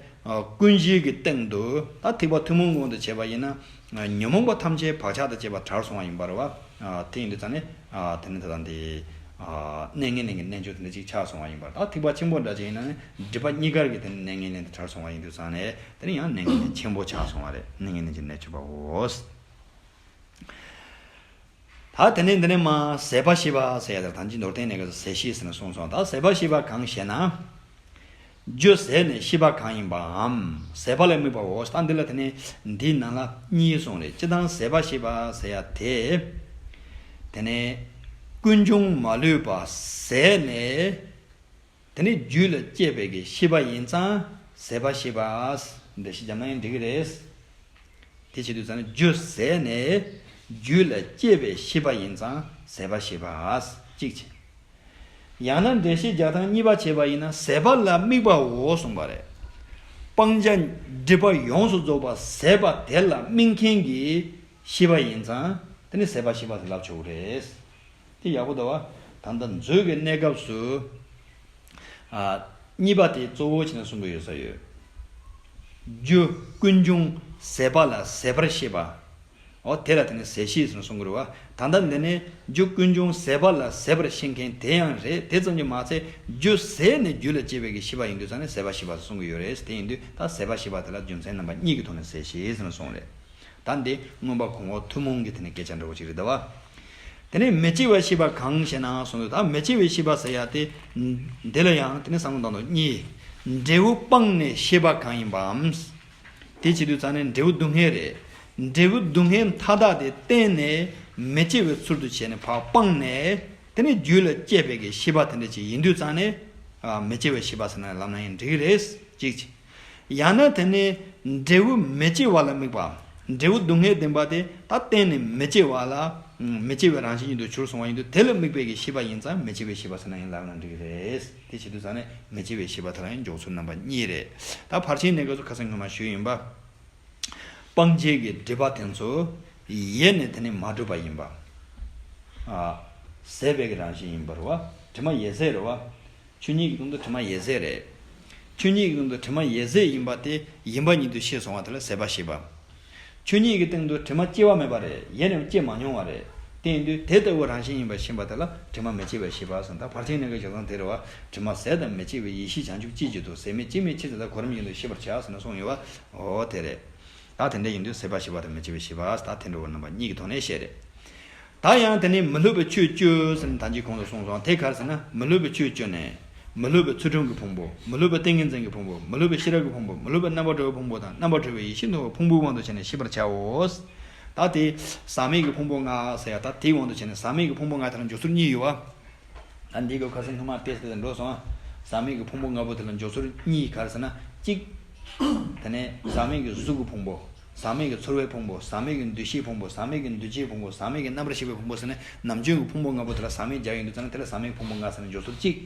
ཀུན་གཞི་གི་སྟེང་དུ་ད་ཐེག་པ་ཐུན་མོང་དབང་དུ་བྱས་པ་ཡིན་ན། ཉོན་མོངས་པ་ཐམས་ཅད་བག་ཆགས་དང་བཅས་པ་བྲལ་སོང་བ་ཡིན་པ་རེད་བ། དེ་ཡིན་དུས་ཙང་ནས། དེ་ནི་ད་ལྟ་འདི། གནས་ངན་ལེན་གྱི་རྣལ་འབྱོར་དེ་འདྲ་ཅིག་ཆགས་སོང་བ་ཡིན་པ་རེད། ད་ཐེག་པ་ཆེན་པོ་འདྲ་ཅིག་ཡིན་ན་ནི་སྒྲིབ་པ་གཉིས་ཀར་གྱི་དེ་ནི་གནས་ངན་ལེན་དེ་བྲལ་སོང་བ་ཡིན་དུས་ཙང་ནས་དེ་ནི་ཡང་གནས་ངན་ལེན་ཆེན་པོ་ཆགས་སོང་བ་རེད། གནས་ངན་ལེན་གྱི་རྣལ་འབྱོར་པའོ། ད་དེ་ནས་འདི་ནས་མ་ཟད་པ་ཤེས་པ་ཟེར་ཡ་དང་ད་ཅི་མདོར་བསྟན་ནས་ག་ཟད་ཤེས་ཟེར་ནས་གསུངས་སོང་། ད་ཟད་པ་ཤེས་པ་གང་ཞེ་ན། རྒྱུ་ཟད་ནས་ཤེས་པ་གང་ཡིན་པའམ། ཟད་པ་ལ་དམིགས་པའོ། ད་འདི་ལ་དེ་ནས་འདིའི་ནང་ལ་གཉིས་གསུངས་རེད། སྤྱིར་བཏང་ཟད་པ་ཤེས་པ་ཟེར་ཡ་དེ། དེ་ནས་ཀུན་འབྱུང་མ་ལུས་པ་ཟད་ནས། དེ་ནི་རྒྱུད་ལ་སྐྱེས་པའི་གི་ཤེས་པ་ཡིན་ཙང་ཟད་པ་ཤེས་པ། འགྲེལ་བཤད་བརྒྱབ་ན་ཡང་འགྲིག་གི་རེད། དེ་བྱེད་དུས་ཙང་ནི་རྒྱུ་ཟད་ནས་རྒྱུད་ལ་སྐྱེས་པའི་ཤེས་པ་ཡིན་ཙང་ཟད་པ་ཤེས་པ། གཅིག་བྱས། ཡང་ན་འགྲེལ་བཤད་རྒྱག་སྟངས་གཉིས་པ་བྱས་པ་ཡིན་ན་ཟད་པ་ལ་དམིགས་པའོ་གསུངས་པ་རེད། སྤང་བྱ་སྒྲིབ་པ་ཡོངས་སུ་རྫོགས་པ་ཟད་པ་དེ་ལ་དམིགས་མཁན་གྱི་ཤེས་པ་ཡིན་ཙང་དེ་ནི་ཟད་པ་ཤེས་པ་ཟེར་ལབ་ཆོག་གི་རེད། དེ་ཡག་པོ་འདུག་བ། ད་ལྟ་མཛོད་ཀྱི་གནས་སྐབས་སུ། ཨ། གཉིས་པ་དེ་གཙོ་བོ་བྱས་ནས་གསུང་གི་ཡོད་ས་ཡོད། རྒྱུ་ཀུན་འབྱུང་ཟད་པ་ལ་ཟད་པར་ཤེས་པ། འོ་དེ་ལ་དེ་ནི་ཟད་ཤེས་ཟེར་ནས་གསུང་གི་རེད་བ། ད་ལྟ་འདི་ནི་རྒྱུ་ཀུན་འབྱུང་ཟད་པ་ལ་ཟད་པར་ཤེས་མཁན་དེ་ཡང་རེད། དེ་ཙམ་གྱིས་མ་ཚད་རྒྱུ་ཟད་ནས་རྒྱུ་ལ་སྐྱེ་བའི་གི་ཤེས་པ་ཡིན་དུས་ཙང་ནས་ཟད་པ་ཤེས་པ་ཟེར་གསུང་གི་ཡོད་རེད། དེ་ཡིན་དུས་ད་ཟད་པ་ཤེས་པ་དེ་ལ་རྒྱུ་མཚན་རྣམ་པ་གཉིས་ཀྱི་ཐོག་ནས་ཟད་ཤེས་ཟེར་ནས་གསུངས་རེད། ད་འདི་མངོན་པ་གོང་འོག་ཐུན་མོང་གི་དེ་ནི་སྐད་ཆ་འདྲ་བོ་ཅིག་རེད་ད་བ། དེ་ནས་མི་སྐྱེ་བའི་ཤེས་པ་གང་ཞེ་ན་གསུངས་འདུག་ད་མི་སྐྱེ་བའི་ཤེས་པ་ཟེར་ཡ་དེ། འདི་ལ་ཡང་དེ་ནི་བསམ་བློ་བཏང་དང་གཉིས། འབྲས་བུ་སྤངས་ནས་ཤེས་པ་གང་ཡིན་པའམ། དེ་བྱེད་དུས་ཙང་ནས་འབྲས་བུ་སྡུག་བསྔལ་རེད། འབྲས་བུ་སྡུག་བསྔལ་མཐའ་དག་དེ་གཏན་ནས་མི་སྐྱེ་བའི་ཚུལ་དུ་བྱས་ནས་ཕར་སྤངས་ནས། དེ་ནས་རྒྱུད་ལ་སྐྱེས་པའི་གི་ཤེས་པ་དེ་འདྲ་ཅིག་ཡིན་དུས་ཙང་ནས། ཨ། མི་སྐྱེ་བའི་ཤེས་པ་ཟེར་ན་ལབ་ན་ཡང་འགྲིག་གི་རེད། གཅིག་བྱས། ཡང་ན་དེ་ནི་འབྲས་བུ་མི་སྐྱེ་བ་ལ་དམིགས་པ། འབྲས་བུ་སྡུག་བསྔལ་བདེན་པ་དེ་ད་གཏན་ནས་མི་སྐྱེ་བ་ལ། མི་སྐྱེ་བའི་རང་བཞིན་ཉིད་དུ་གྱུར་སོང་བ་ཡིན་དུས་དེ་ལ་དམིགས་པའི་གི་ཤེས་པ་ཡིན་ཙང་མི་སྐྱེ་བའི་ཤེས་པ་ཟེར་ན་ཡང་ལབ་ན་འགྲིག་གི་རེད། དེ་བྱེད་དུས་ཙང་ནས་མི་སྐྱེ་བའི་ཤེས་པ་དེ་ལ་ཡང་འཇོག་ཚུལ་རྣམ་པ་གཉིས་རེད། ད་ཕར་ཕྱིན་གནས་སྐབས་སུ་ཁ་སང་སྔོན་མ་ཞུས་ཡིན་པ། སྤང་བྱའི་གི་སྒྲིབ་པ་དེ་ཚོ་ཡེ་ནས་དེ་ནི་མ་གྲུབ་པ་ཡིན་པ། ཨ། ཟད་པའི་གི་རང་བཞིན་ཡིན་པ་རེད་བ། དྲི་མ་ཡེ་ཟད་རེད་བ། ཆོས་ཉིད་ཀྱི་སྟེང་དུ་དྲི་མ་ཡེ་ཟད་རེད། ཆོས་ཉིད་ཀྱི་སྟེང་དུ་དྲི་མ་ཡེ་ཟད་ཡིན་པ་དེ་ཡིན་པ་ཉིད་དུ་ཤེས་སོང་བ་དེ་ལ་ཟད་པ་ཞེས་པ། ཆོས་ཉིད་ཀྱི་སྟེང་དུ་དྲི་མ་སྐྱེ་བ་མེད་པ་རེད། ཡེ་ནས་སྐྱེ་མ་མྱོང་བ་རེད། དེ་ཡིན་དུས་དེ་ལྟ་བུ་རང་བཞིན་ཡིན་པ་ཤེས་པ་དེ་ལ་དྲི་མ་མི་སྐྱེ་བ་ཞེས་པ་ཟེར། ད་ཕར་ཕྱིན་གནས་སྐབས་ཀྱི་ཞེ་སྡང་དེ་རེད་བ། དྲི་མ་ཟད་དང་མི་སྐྱེ་བའི་ཡེ་ཤེས་བྱང་ཆུབ་ཅི་བྱེད་དུ། ཟད་མེད་སྐྱེ་མེད་ཕྱིར་ཟད་མཐའ་གོ་རིམ་བཞིན་དུ་ཤེས་པར་བྱ་ཟེར་ནས་གསུངས་ཡོད་བ། འོ་དེ་རེད། ད་དེ་འདྲ་ཡིན་དུས་ཟད་པ་ཞེས་པ་དང་མི་སྐྱེ་བའི་ཤེས་པ་ད་དེ་འདྲ་བོ་རྣམ་པ་གཉིས་ཀྱི་ཐོག་ནས་བཤད་རེད། ད་ཡང་དེ་ནི་མི་སླུ་བའི་ཆོས་བཅུ་ཟེར་ནས་ད་ཅི་གོང་དུ་གསུངས་སོང་། དེ་ག་རེ་ཟེར་ན་མི་སླུ་བའི་ཆོས་བཅུ་ནི། མི་སླུ་བའི་ཚུལ་ཁྲིམས་ཀྱི་ཕུང་པོ། མི་སླུ་བའི་ཏིང་ངེ་འཛིན་གྱི་ཕུང་པོ། མི་སླུ་བའི་ཤེས་རབ་ཀྱི་ཕུང་པོ། མི་སླུ་བའི་རྣམ་པར་གྲོལ་བའི་ཕུང་པོ་དང་རྣམ་པར་གྲོལ་བའི་ཡེ་ཤེས་མཐོང་བའི་ཕུང་པོའི་དབང་དུ་བྱས་ནས་ཤེས་པར་བྱའོ། ད་དེ་ཟག་མེད་ཀྱི་ཕུང་པོ་ལྔ་ཟེར་ཡ་ད་དེའི་དབང་དུ་བྱས་ནས་ཟག་མེད་ཀྱི་ཕུང་པོ་ལྔ་དེ་ལ་འཇོག་ཚུལ་གཉིས་ཡོད་བ། ད་འདི་གི་ཁ་སང་སྔོན་མ་དེ་ཟེར་འགྲོ་སོང་ཨ། ཟག་མེད་ཀྱི་ཕུང་པོ་ལྔ་པོ་དེ་ལ་འཇོག་ཚུལ་གཉིས་ག་རེ་ཟེར་ན་གཅིག་དེ་ནས་ཟག་མེད་ཀྱི་གཟུགས་ཀྱི་ཕུང་པོ། ཟག་མེད་ཀྱི་ཚོར་བའི་ཕུང་པོ། ཟག་མེད་ཀྱི་འདུ་ཤེས་ཕུང་པོ། ཟག་མེད་ཀྱི་འདུ་བྱེད་ཕུང་པོ། ཟག་མེད་ཀྱི་རྣམ་པར་ཤེས་པའི་ཕུང་པོ་ཟེར་ནས་ནམ་རྒྱུན་གྱི་ཕུང་པོ་ལྔ་པོ་དེ་ལ་ཟག་མེད་སྦྱར་ཡོང་དུས་ཙང་ནས་དེ་ལ་ཟག་མེད་ཀྱི་ཕུང་པོ་ལྔ་ཟེར་ནས་འཇོག་ཚུལ་གཅིག་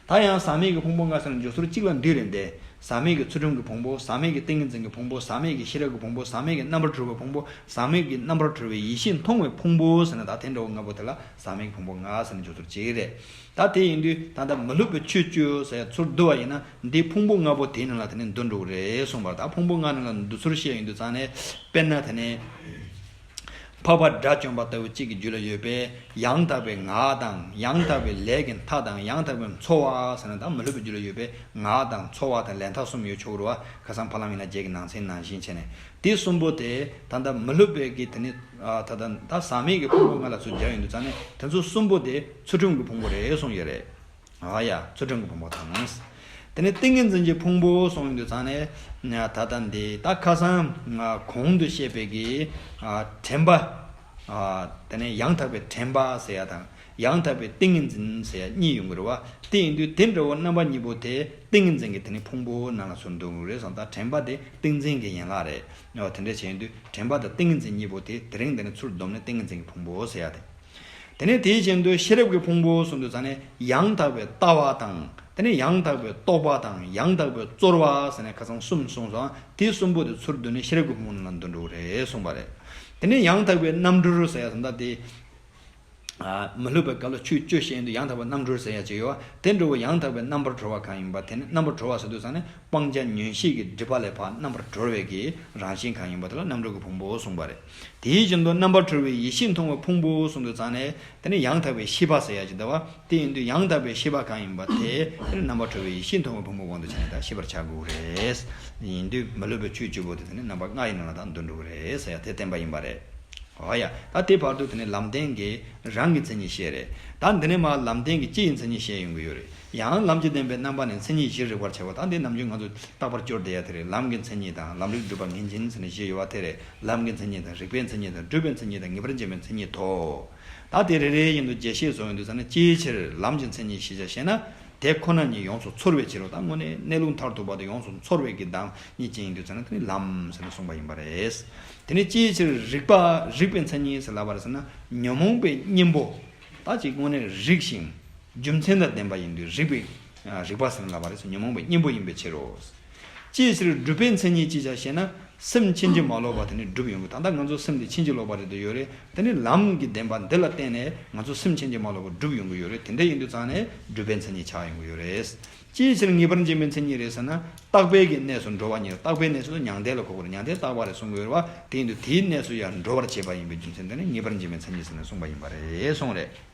ད་ཡང་ཟག་མེད་ཀྱི་ཕུང་པོ་ལྔ་ཟེར་ནས་འཇོག་ཚུལ་གཅིག་ལ་འདུས་རེད་དེ། ཟག་མེད་ཀྱི་ཚུལ་ཁྲིམས་ཀྱི་ཕུང་པོ། ཟག་མེད་ཀྱི་ཏིང་ངེ་འཛིན་གྱི་ཕུང་པོ། ཟག་མེད་ཀྱི་ཤེས་རབ་ཀྱི་ཕུང་པོ། ཟག་མེད་ཀྱི་རྣམ་པར་གྲོལ་བའི་ཕུང་པོ། ཟག་མེད་ཀྱི་རྣམ་པར་གྲོལ་བའི་ཡེ་ཤེས་མཐོང་བའི་ཕུང་པོ་ཟེར་ནས་ད་དེ་འདྲ་བོ་ལྔ་པོ་དེ་ལ་ཟག་མེད་ཀྱི་ཕུང་པོ་ལྔ་ཟེར་ནས་འཇོག་ཚུལ་གཅིག་རེད། ད་དེ་ཡིན་དུས་ད་ལྟ་མི་སླུ་བའི་ཆོས་བཅུ་ཟེར་ཚུར་བསྡུ་བ་ཡིན་ན་འདི་ཕུང་པོ་ལྔ་པོ་དེའི་ནང་ལ་དེ་ནས་འདུ་འགྲོ་གི་རེད་གསུངས་པ། ད་ཕུང་པོ་ལྔ་ནང་ལ་འདུ་ཚུལ་བཤད་ཡོང་དུས་ཙང་ནས་དཔེར་ན་དེ་ནས། འཕགས་པ་དགྲ་བཅོམ་པ་ལྟ་བུ་གཅིག་གི་རྒྱུད་ལ་ཡོད་པའི་ཡང་དག་པའི་ངག་དང་ཡང་དག་པའི་ལས་ཀྱི་མཐའ་དང་ཡང་དག་པའི་འཚོ་བ་ཟེར་ན་ད་མི་སླུ་བའི་རྒྱུད་ལ་ཡོད་པའི་ངག་དང་འཚོ་བ་དང་ལས་མཐའ་གསུམ་ཡོད་ཆོག་རུ་བ། ཁ་སང་ཕ་ལམ་ཡིན་ན་བརྒྱད་ཀྱི་ནང་ཚན་ནང་བཞིན་བྱས་ནས་དེ་གསུམ་པོ་དེ་ད་ལྟ་མི་སླུ་བའི་གི་དེ་ནི་ད་ལྟ་ད་ཟག་མེད་ཀྱི་ཕུང་པོ་ལྔ་ལ་ཚུར་སྦྱར་ཡོང་དུས་ཙང་ནས་དེ་ཚོ་གསུམ་པོ་དེ་ཚུལ་ཁྲིམས་ཀྱི་ཕུང་པོ་རེད་གསུངས་ཡོད་རེད། ཨ་ཡ། ཚུལ་ཁྲིམས་ཀྱི་ཕུང་པོ་དང་། དེ་ནས་ཏིང་ངེ་འཛིན་གྱི་ཕུང་པོ་གསུངས་ཡོང་དུས་ཙང་ནས། ད་ལྟ་འདི་ད་ཁ་སང་གོང་དུ་བཤད་པའི་གི་དྲན་པ། དེ་ནས་ཡང་དག་པའི་དྲན་པ་ཟེར་ཡ་དང་ཡང་དག་པའི་ཏིང་ངེ་འཛིན་ཟེར་ཡ་གཉིས་ཡོང་གི་རེད་བ། དེ་ཡིན་དུས་དེ་འདྲ་བོ་རྣམ་པ་གཉིས་པོ་དེ་ཏིང་ངེ་འཛིན་གྱི་དེ་ནས་ཕུང་པོ་ནང་ལ་ཚུར་འདུ་གི་རེད་སོང་། ད་དྲན་པ་དེ་ཏིང་འཛིན་གྱི་ཡན་ལག་རེད། དེ་འདྲ་བྱས་ཡོང་དུས་དྲན་པ་དང་ཏིང་ངེ་འཛིན་གཉིས་པོ་དེ་དེ་རིང་དེ་ནས་ཚུར་བསྡོམས་ནས་ཏིང་ངེ་འཛིན་གྱི་ཕུང་པོ་ཟེར་ཡ་དེ། དེ་ནས་དེའི་རྗེས་སུ་ཤེས་རབ་ཀྱི་ཕུང་པོ་གསུངས་དུས་ཙང་ནས་ཡང་དག་པའི་ལྟ་བ་དང་། དེ་ནས་ཡང་དག་པའི་རྟོག་པ་དང་ཡང་དག་པའི་ཚོར་བ་ཟེར་ནས་ཁ་སང་གསུམ་གསུངས་སོང་། དེ་གསུམ་པོ་དེ་ཚུར་བསྡུས་ནས་ཤེས་རབ་ཀྱི་ཕུང་པོ་ནང་ལ་འདུ་འགྲོ་གི་རེད་གསུངས་པ་རེད། དེ་ནས་ཡང་དག་པའི་རྣམ་གྲོལ་ཟེར་ཡ་ཟེར་ད་དེ། མི་སླུ་བའི་སྐབས་ལ་ཆོས་བཅུ་བཤད་ཡོང་དུས་ཡང་དག་པའི་རྣམ་གྲོལ་ཟེར་ཡ་ཅིག་ཡོད་བ། དེ་འདྲ་བོ་ཡང་དག་པའི་རྣམ་པར་གྲོལ་བ་གང་ཡིན་པ་དེ་ནི་རྣམ་པར་གྲོལ་བ་ཟེར་དུས་ཙང་ནས་སྤང་བྱ་ཉོན་ཤེས་ཀྱི་སྒྲིབ་པ་ལས་ཕར་རྣམ་པར་གྲོལ་བའི་གི་རང་བཞིན་གང་ཡིན་པ་དེ་ལ་རྣམ་གྲོལ་གྱི་ཕུང་པོ་གསུངས་པ་རེད། དེའི་རྗེས་སུ་རྣམ་པར་གྲོལ་བའི་ཡེ་ཤེས་མཐོང་བའི་ཕུང་པོ་གསུངས་དུས་ཙང་ནས་དེ་ནི་ཡང་དག་པའི་ཤེས་པ་ཟེར་ཡ་ཅིག་འདུག་བ། དེ་ཡིན་དུས་ཡང་དག་པའི་ཤེས་པ་གང་ཡིན་པ་དེ་དེ་ནི་རྣམ་པར་གྲོལ་བའི་ཡེ་ཤེས་མཐོང་བའི་ཕུང་པོའི་དབང་དུ་བྱས་ནས་ད་ཤེས་པར་བྱ་དགོས་རེད། ཡིན་དུས་མི་སླུ་བའི་ཆོས་བཅུ་པོ་དེ་དེ་ནི་རྣམ་པ་ལྔ་ཡི་ནང་ལ་ད་འདུ་འགྲོ་གི་རེད་ཟེར་ཡ་དེ་བསྟན་པ་ཡིན་པ་རེད། འོ་ཡ། ད་དེ་བར་དུ་དེ་ནི་ལམ་བདེན་གྱི་རང་གི་མཚན་ཉིད་བཤད་རེད། ད་འདི་ནས་མར་ལམ་བདེན་གྱི་སྤྱི་ཡི་མཚན་ཉིད་བཤད་ཡོང་གི་ཡོད་རེད། ཡང་ལམ་གྱི་བདེན་པའི་རྣམ་པ་ནི་མཚན་ཉིད་བཞིར་རིག་པར་བྱ་བ། ད་འདི་ནམ་རྒྱུན་ང་ཚོ་རྟག་པར་སྐྱོར་བསྡད་ཡ་དེ་རེད། ལམ་གྱི་མཚན་ཉིད་དང་ལམ་རིགས་སྒྲུབ་པ་ངེས་འབྱིན་ཟེར་ནས་བཞི་ཡོད་པ་དེ་རེད། ལམ་གྱི་མཚན་ཉིད་དང་རིགས་པའི་མཚན་ཉིད་དང་སྒྲུབ་པའི་མཚན་ཉིད་དང་ངེས་པར་འབྱིན་པའི་མཚན་ཉིད་དོ། ད་དེ་རེ་རེ་བཞིན་དུ་རྒྱས་བཤད་སོང་ཡོང་དུས་ཙང་ནས་ཅིའི་ཕྱིར་ལམ་གྱི་མཚན་ཉིད་ཞེས་བྱ་ཞེ་ན། དེ་ཁོ་ན་ཉིད་ཡོངས་སུ་ཚོར་བའི་ཕྱིར་རོ། ད་དངོས་གནས་གནས་ལུགས་མཐར་ཐུག་པ་དེ་ཡོངས་སུ་ཚོར་བའི་གི་བདག་ཉིད་ཅན་ཡིན་དུས་ཙང་ནས་དེ་ནི་ལམ་ཟེར་ནས་གསུངས་པ་ཡིན་པ་རེད། དེ་ནི་ཅིའི་ཕྱིར་རིག་པ་རིག་པའི་མཚན་ཉིད་ཟེར་ལབ་པ་རེད་ཟེར་ན། ཉོན་མོངས་པའི་གཉེན་པོ་ད་ཅིག་དངོས་གནས་རིག་ཅིང་རྒྱུ་མཚན་དང་ལྡན་པ་ཡིན་དུས་རིག་པའི་རིག་པ་ཟེར་ནས་ལབ་པ་རེད་ཟེར། ཉོན་མོངས་པའི་གཉེན་པོ་ཡིན་པའི་ཕྱིར་རོ། ཅིའི་ཕྱིར་སྒྲུབ་པའི་མཚན་ཉིད་ཅེས་བྱ་ཞེ་ན། སེམས་ཕྱིན་ཅི་མ་ལོག་པ་དེ་ནི་སྒྲུབ་ཡོང་གི། ད་ལྟ་ང་ཚོ་སེམས་དེ་ཕྱིན་ཅི་ལོག་པ་རེད་དུ་ཡོད་རེད། དེ་ནི་ལམ་གྱི་བདེན་པ་འདི་ལ་བརྟེན་ནས་ང་ཚོ་སེམས་ཕྱིན་ཅི་མ་ལོག་པ་སྒྲུབ་ཡོང་གི་ཡོད་རེད། དེ་འདྲ་ཡིན་དུས་ཙང་ནས་སྒྲུབ་པའི་མཚན་ཉིད་ཆགས་ཡོང་གི་ཡོད་རེད། ཅིའི་ཕྱིར་ངེས་པར་འབྱིན་པའི་མཚན་ཉིད་རེད་ཟེར་ན། རྟག་པའི་གི་གནས་སུ་འགྲོ་བ་ཉིད། རྟག་པའི་གནས་སུ་མྱང་འདས་ལ་གོ་དགོས་རེད། མྱང་འདས་རྟག་པ་རེད་གསུང་གི་ཡོད་རེད་བ། དེ་ཡིན་དུས་དེའི་གནས་སུ་ཡང་འགྲོ་བར་བྱེད་པ་ཡིན་པའི་རྒྱུ་མཚན་དེ་ནི་ངེས་པར་འབྱིན་པའི་མཚན་ཉིད་ཟེར་ནས་གསུངས་པ་ཡིན་པ་རེད་གསུངས་རེད།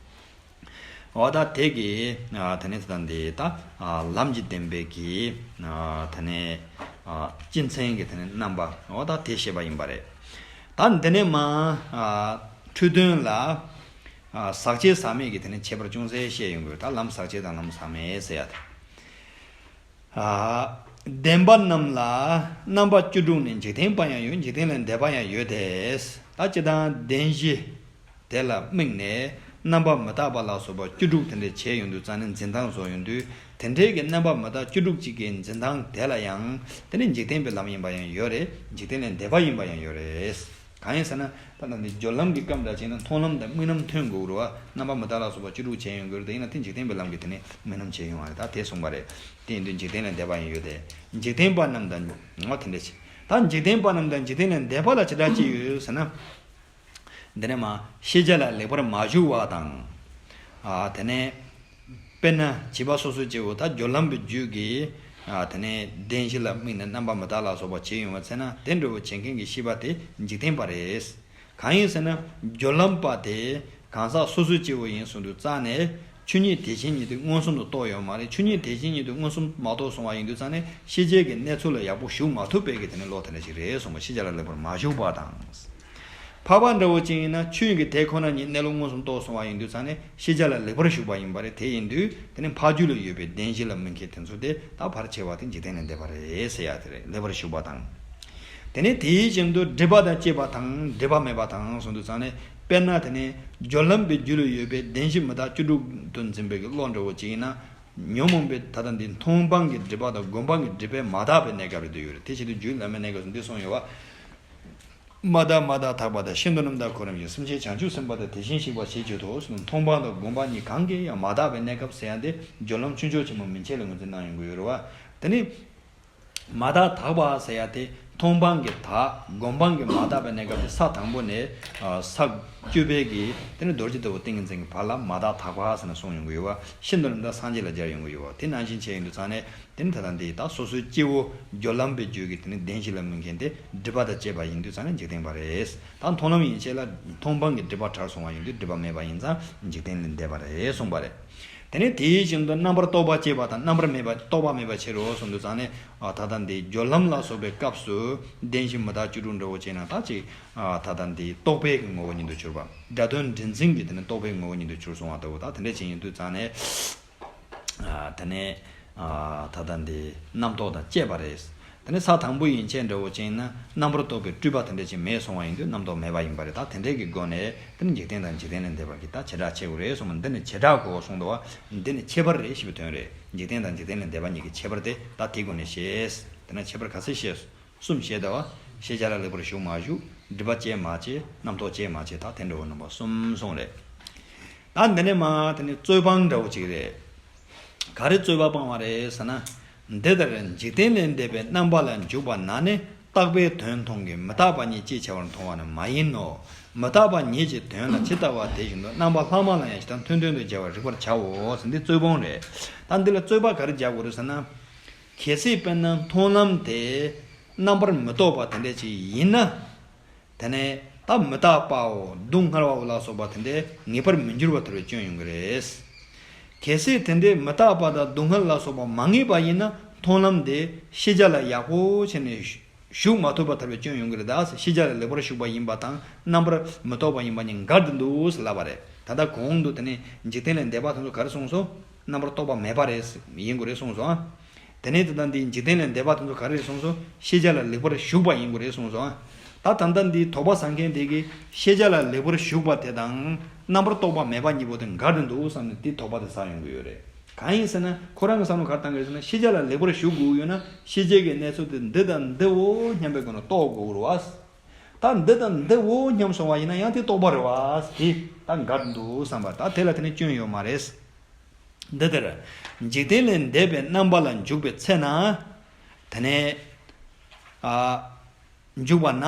འོ་ད་དེ་གི་ཨ་དེ་ནས་ད་འདི་ད་ཨ་ལམ་གྱི་བདེན་པའི་གི་ཨ་དེ་ནས་ཨ་སྤྱི་མཚན་གྱི་དེ་ནས་རྣམ་པ། འོ་ད་དེ་བཤད་པ་ཡིན་པ་རེད། ད་འདི་ནས་མ་ཨ་འཁྲུལ་དོན་ལ་ཨ་ཟག་བཅས་ཟག་མེད་ཀྱི་དེ་ནས་ཁྱད་པར་ཅུང་ཟད་བཤད་ཡོང་དགོས། ད་ལམ་ཟག་བཅས་དང་ལམ་ཟག་མེད་ཟེར་ཡ་དེ། ཨ་བདེན་པ་རྣམས་ལ་རྣམ་པ་བཅུ་དྲུག་ནི་འཇིག་རྟེན་པ་ཡང་ཡོད། འཇིག་རྟེན་ལས་འདས་པ་ཡང་ཡོད་དེ། ད་སྤྱིར་བཏང་བདེན་བཞི་དེ་ལ་དམིགས་ནས་རྣམ་པ་མི་རྟག་པ་ལ་སོགས་པ་བཅུ་དྲུག་དེ་འདྲ་བྱས་ཡོང་དུས་ཙང་ནས་འཛིན་སྟངས་བཟོ་ཡོང་དུས། དེ་འདྲའི་གི་རྣམ་པ་མི་རྟག་བཅུ་དྲུག་ཅིག་གི་འཛིན་སྟངས་དེ་ལ་ཡང་དེ་ནི་འཇིག་རྟེན་པའི་ལམ་ཡིན་པ་ཡང་ཡོད་རེད། འཇིག་རྟེན་ལས་འདས་པ་ཡིན་པ་ཡང་ཡོད་རེད། གང་ཡིན་ཟེར་ན། ད་ལྟ་འདི་སྦྱོར་ལམ་གྱི་སྐབས་འདྲ་བྱས་ན་མཐོང་ལམ་དང་དམིགས་ལམ་ཐོན་དགོས་རེད་བ། རྣམ་པ་མི་རྟག་ལ་སོགས་པ་བཅུ་དྲུག་བྱས་ཡོང་དགོས་རེད། དེ་ཡིན་ན་དེ་འཇིག་རྟེན་པའི་ལམ་གྱི་དེ་ནི་དམིགས་ལམ་བྱས་ཡོང་བ་རེད། ད་དེ་གསུངས་པ་རེད། དེ་ཡིན་དུས་འཇིག་རྟེན་ལས་འདས་པ་ཡང་ཡོད་དེ། འཇིག་རྟེན་པ་རྣམས་དང་ངོ་། དེ་འདྲ་བྱས། ད་འཇིག་རྟེན་པ་རྣམས་དང་འཇིག་རྟེན་ལས་འདས་པ་ལ་བྱེ་བྲག་ཅི་ཡོད་ཟེར་ན། འདི་ནས་མ་ཤེས་བྱ་ལ་ལེགས་པར་མ་ཞུགས་པ་དང་། ཨ་དེ་ནས། དཔེར་ན་བྱིས་པ་སོ་སོའི་སྐྱེ་བོ་ད་སྦྱོར་ལམ་པའི་རྒྱུད་ཀྱི་ཨ་དེ་ནས་བདེན་བཞི་ལ་དམིགས་ནས་རྣམ་པ་མི་རྟག་ལ་སོགས་པ་བྱས་ཡོང་བ་ཚེ་ན། དེ་འདྲ་བོ་བྱེད་མཁན་གྱི་ཤེས་པ་དེ་འཇིག་རྟེན་པ་རེད། གང་ཡིན་ཟེར་ན། སྦྱོར་ལམ་པ་དེ་གང་ཟག་སོ་སོའི་སྐྱེ་བོ་ཡིན་གསུངས་དུས་ཙང་ནས་ཆོས་ཉིད་དེ་བཞིན་ཉིད་དེ་མངོན་སུམ་དུ་རྟོགས་ཡོད་མ་རེད། ཆོས་ཉིད་དེ་བཞིན་ཉིད་དེ་མངོན་སུམ་མ་རྟོགས་སོང་བ་ཡིན་དུས་ཙང་ནས་ཤེས་བྱའི་གི་གནས་ཚུལ་ལ་ཡག་པོ་ཞུགས་མ་ཐུབ་པའི་གི་དེ་ནས་བློ་དེ་འདྲ་ཞིག་རེད་གསུངས་པ། ཤེས་བྱ་ལ་ལེགས་པར་མ་ཞུགས་པ་དང་། འཕགས་པ་འདྲ་བོ་ཅིག་ཡིན་ན་ཆོས་ཀྱི་དེ་ཁོ་ན་ཉིད་གནས་ལུགས་མངོན་སུམ་རྟོགས་སོང་བ་ཡིན་དུས་ཙང་ནས་ཤེས་བྱ་ལ་ལེགས་པར་ཞུགས་པ་ཡིན་པ་རེད། དེ་ཡིན་དུས་དེ་ནི་འཕགས་རྒྱུད་ལ་ཡོད་པའི་བདེན་བཞི་ལ་དམིགས་མཁན་དེ་ཚོ་དེ་ད་ཕལ་ཆེ་བ་དེ་འཇིག་རྟེན་ལས་འདས་པ་རེད་ཟེར་ཡ་དེ་རེད། ལེགས་པར་ཞུགས་པ་དང་། དེ་ནས་དེའི་བཞིན་དུ་སྒྲིབ་པ་དང་བཅས་པ་དང་སྒྲིབ་པ་མེད་པ་དང་གསུངས་དུས་ཙང་ནས། དཔེར་ན་དེ་ནི་སྦྱོར་ལམ་པའི་རྒྱུད་ལ་ཡོད་པའི་བདེན་བཞི་མི་རྟག་བཅུ་དྲུག་ཏུ་འཛིན་པའི་བློ་འདྲ་བོ་ཅིག་ཡིན་ན། ཉོན་མོངས་པའི་ད་ལྟ་འདི་མཐོང་སྤང་གི་སྒྲིབ་པ་དང་སྒོམ་སྤང་གི་སྒྲིབ་པས་མ་དག་པའི་གནས་སྐབས་རེད་དུ་ཡོད་རེད། དེ་བྱེད་དུས་རྒྱུད་བླ་མའི་གནས་སྐབས་སུ་འདི་གསུངས་ཡོད་བ། མ་དག་མ་དག་དག་པ་དང་། ཤིན་ཏུ་རྣམ་དག་གོ་རིམ་བཞིན། སེམས་ཅན་བྱང་ཆུབ་སེམས་དཔའ་དང་། དེ་བཞིན་གཤེགས་པ་ཞེས་བརྗོད་དོ་གསུངས། མཐོང་སྤང་དང་སྒོམ་སྤང་གཉིས་གང་གིས་ཡང་མ་དག་པའི་གནས་སྐབས་ཟེར་ཡ་འདི་སྦྱོར་ལམ་ཆོས་མཆོག་ཆེན་པོ་མན་ཆད་ལ་ངོས་འཛིན་གནང་ཡོང་གི་ཡོད་རེད་བ། དེ་ནི་མ་དག་དག་པ་ཟེར་ཡ་དེ་མཐོང་སྤང་གི་དག་སྒོམ་སྤང་གི་མ་དག་པའི་གནས་སྐབས་དེ་ས་དང་པོ་ནས་ས་བཅུ་པའི་གི་དེ་ནི་རྡོ་རྗེ་ལྟ་བུ་ཏིང་ངེ་འཛིན་གྱི་བར་ལ་མ་དག་དག་པ་ཟེར་ནས་གསུངས་ཡོང་གི་ཡོད་བ། ཤིན་ཏུ་རྣམ་དག་སངས་རྒྱས་ལ་སྦྱར་ཡོང་གི་ཡོད་བ། དེ་ནང་བཞིན་བྱས་ཡོང་དུས་ཙང་ནས། དེ་ནི་ད་ལྟ་འདི་ད་སོ་སོའི་སྐྱེ་བོ་སྦྱོར་ལམ་པའི་རྒྱུད་ཀྱི་དེ་ནི་བདེན་བཞི་ལ་དམིགས་མཁན་དེ་སྒྲིབ་པ་དང་བཅས་པ་ཡིན་དུས་ཙང་ནས་འཇིག་རྟེན་པ་རེད། ད་མཐོང་ལམ་ཡན་ཆད་ལ་མཐོང་སྤང་གི་སྒྲིབ་པ་བྲལ་སོང་བ་ཡིན་དུས་སྒྲིབ་པ་མེད་པ་ཡིན་ཙང་འཇིག་རྟེན་ལས་འདས་པ་རེད་གསུངས་པ་རེད། དེ་ནི་དེའི་བཞིན་དུ་རྣམ་པར་རྟོག་པ་བཅས་པ་དང་། རྣམ་པར་མེད་པ་རྟོག་པ་མེད་པའི་ཕྱིར་རོ་གསུངས་དུས་ཙང་ནས། ཨ་ད་ལྟ་འདི་སྦྱོར་ལམ་ལ་སོགས་པའི་སྐབས་སུ་བདེན་བཞི་མི་རྟག་བཅུ་དྲུག་འདྲ་བོ་བྱས་ན་ད་ཅིག་ཨ་ད་ལྟ་འདི་རྟོག་པའི་གི་ངོ་བོ་ཉིད་དུ་གྱུར་པ། སྒྲ་དོན་འདྲེས་འཛིན་གྱི་དེ་ནི་རྟོག་པའི་ངོ་བོ་ཉིད་དུ་གྱུར་སོང་བ་ལྟ་བུ། ད་དེ་འདྲ་ཅིག་ཡིན་དུས་ཙང་ནས། ཨ་དེ་ནས་ཨ་ད་ལྟ་འདི་རྣམ་རྟོག་དང་བཅས་པ་རེད། དེ་ནས་ས་དང་པོ་ཡན་ཆད་འདྲ་བོ་ཅན་ན་རྣམ་པར་རྟོག་པའི་སྤྲོས་པ་དེ་འདྲ་ཅིག་མེད་སོང་བ་ཡིན་དུས་རྣམ་རྟོག་མེད་པ་ཡིན་པ་རེད། ད་དེ་འདྲའི་གི་སྒོ་ནས་དེ་ནི་འཇིག་རྟེན་དང་འཇིག་རྟེན་ལས་འདས་པ་གི་ད་བྱེ་བྲག་ཕྱེ་དགོས་རེད་གསུངས་པ། འདི་ནི་བྱེ་བྲག་གོ་གསུངས་འདུག་བ། འདི་ནི་ཁྱད་པར་རེད་ཞེས་པའི་དོན་རེད། འཇིག་རྟེན་དང་འཇིག་རྟེན་ལས་འདས་པ་གཉིས་ཀྱི་ཁྱད་པར་དེ་ད་དེའི་སྒོ་ནས་བཤད། དེ་ན་ཁྱད་པར་ག་ཚོད་བཤད། གསུམ་བཤད་དོ། ཤེས་བྱ་ལ་ལེགས་པར་ཞུགས་མ་ཞུགས། སྒྲིབ་པ་སྐྱེ་མ་སྐྱེ། རྣམ་རྟོག་སྐྱེ་མ་སྐྱེ། ད་དེ་འདྲ་བོ་རྣམ་པ་གསུམ་གསུངས་རེད། ད་འདི་ནས་མ་དེ་ནི་རྩོད་སྤང་འདྲ་བོ་ཅིག་རེད། ག་རེ་རྩོད་པ་སྤང་བ་རེད་ཟེར་ན། འདི་ལྟར་འཇིག་རྟེན་ལས་འདས་པའི་རྣམ་པ་ལ་འཇུག་པ་ན་ནི་རྟག་པའི་དོན་མཐོང་གི་མི་རྟག་པ་ཉིད་ཅེས་བྱ་བར་མཐོང་བ་ནི་མ་ཡིན་ནོ། མི་རྟག་པ་ཉིད་ཀྱི་དོན་ལ་ཇི་ལྟ་བ་དེ་བཞིན་དུ་རྣམ་པ་ལྷག་མ་ལ་ཡང་ཇི་ལྟར་མཐུན་དོན་དུ་སྦྱར་བར་རིག་པར་བྱའོ་ཟེར། འདི་རྩོད་སྤོང་རེད། ད་འདི་ལ་རྩོད་པ་ག་རེ་རྒྱག་དགོས་རེད་ཟེར་ན། གལ་སྲིད་དཔེར་ན་མཐོང་ལམ་དེ་རྣམ་པར་མི་རྟོག་པ་དེ་འདྲ་ཅིག་ཡིན་ན། དེ་ནས་ད་མི་རྟག་པའོ་སྡུག་བསྔལ་བའོ་ལ་སོགས་པ་དེ་འདྲ་ངེས་པར་མི་འགྱུར་བ་ཐལ་བའི་སྐྱོན་ཡོང་གི་རེད། གལ་སྲིད་དེ་འདྲའི་མི་རྟག་པ་དང་སྡུག་བསྔལ་ལ་སོགས་པ་མ་ངེས་པ་ཡིན་ན་མཐོང་ལམ་དེ་ཤེས་བྱ་ལ་ཡག་པོ་བྱས་ནས་ཞུགས་མ་ཐུབ་པ་ཐལ་བའི་སྐྱོན་ཡོང་གི་རེད། ད་ཤེས་བྱ་ལ་ལེགས་པར་ཞུགས་པ་ཡིན་པ་དང་རྣམ་པར་མི་རྟོག་པ་ཡིན་པ་གཉིས་འགལ་ཏེ་འདུག་ཟེར་ལབ་པ་རེད། ད་ལྟ་གོང་དུ་དེ་ནས་འཇིག་རྟེན་ལས་འདས་པ་དེ་ཚོ་ག་རེ་གསུངས་སོང་། རྣམ་པར་རྟོག་པ་མེད་པ་རེད་ཡིན་དགོས་རེད་གསུངས་སོང་ཨ། དེ་ནས་དེ་དང་འདིའི་འཇིག་རྟེན་ལས་འདས་པ་དེ་ཚོ་ག་རེ་རེད་གསུངས་སོང་། ཤེས་བྱ་ལ་ལེགས་པར་ཞུགས་པ་ཡིན་དགོས་རེད་གསུངས་སོང་ཨ། ད་ད་ལྟ་འདིའི་དོགས་པ་ཟ་མཁན་དེ་གིས་ཤེས་བྱ་ལ་ལེགས་པར་ཞུགས་པ་དེ་དང་རྣམ་པར་རྟོག་པ་མེད་པ་གཉིས་པོ་དེ་འགལ་ཏེ་འདུག་བསམ་ནས་དེ་དོགས་པ་དེ་ཟ་ཡོང་གི་ཡོད་རེད། གང་ཡིན་ཟེར་ན་ཁོ་རང་གི་བསམ་བློ་ག་རེ་བཏང་གི་རེད་ཟེར་ན། ཤེས་བྱ་ལ་ལེགས་པར་ཞུགས་དགོས་ཡོད་ན་ཤེས་བྱའི་གི་གནས་ཚུལ་དེ་འདི་དང་འདིའོ་སྙམ་པའི་སྒོ་ནས་རྟོགས་དགོས་རེད་བ། ད་འདི་དང་འདིའོ་སྙམ་སོང་བ་ཡིན་ན་ཡང་དེ་རྟོག་པ་རེད་བ། དེ་ད་འགལ་འདུག་བསམ་པ། ད་དེ་ལ་དེ་ནི་སྐྱོན་ཡོད་མ་རེད། འདི་ལྟར་འཇིག་རྟེན་ལས་འདས་པའི་རྣམ་པ་ལ་འཇུག་པའི་ཚེ་ན། དེ་ནས་ཨ་ འཇུག་པ་ན།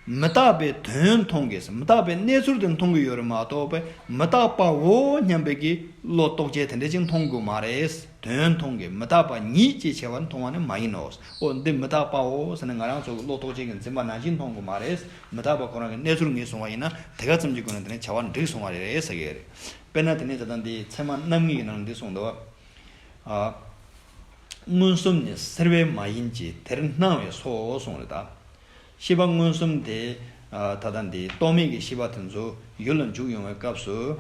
མི་རྟག་པའི་དོན་མཐོང་གི། མི་རྟག་པའི་གནས་ཚུལ་དེ་མཐོང་གི་ཡོད་རེད་མ་གཏོགས་པའི་མི་རྟག་པའོ་སྙམ་པའི་གི་བློ་རྟོག་བཅས་དེ་འདྲ་ཅིག་མཐོང་དགོས་མ་རེད། དོན་མཐོང་གི། མི་རྟག་པ་ཉིད་ཅེས་བྱ་བ་མཐོང་བ་ནི་མ་ཡིན་ནོ། འོ་འདི་མི་རྟག་པའོ་ཟེར་ནས་ང་རང་ཚོ་གི་བློ་རྟོག་བཅས་ཀྱིས་འཛིན་པ་ནང་བཞིན་མཐོང་དགོས་མ་རེད། མི་རྟག་པ་ཁོ་རང་གི་གནས་ཚུལ་ངོས་བཟུང་བ་ཡིན་ན་དེ་ག་ཙམ་གྱི་སྒོ་ནས་དེ་ནས་བྱ་བ་འགྲིག་སོང་བ་རེད་ཟེར་གི་རེད། དཔེར་ན་དེ་ནས་ད་ལྟ་འདི་ཚད་མ་རྣམ་ངེས་ཀྱི་ནང་འདི་གསུངས་འདུག། ཨ། མངོན་སུམ་ནི་སེལ་བས་མ་ཡིན་གྱི་དེར་སྣང་བས་སོ་གསུངས་རེད་ད། ཤེས་པ་མངོན་སུམ་དེ། ཨ། ད་ལྟ་འདི་རྟོག་མེད་ཀྱི་ཤེས་པ་དེ་ཚོ་ཡུལ་ལ་འཇུག་ཡོང་བའི་སྐབས་སུ།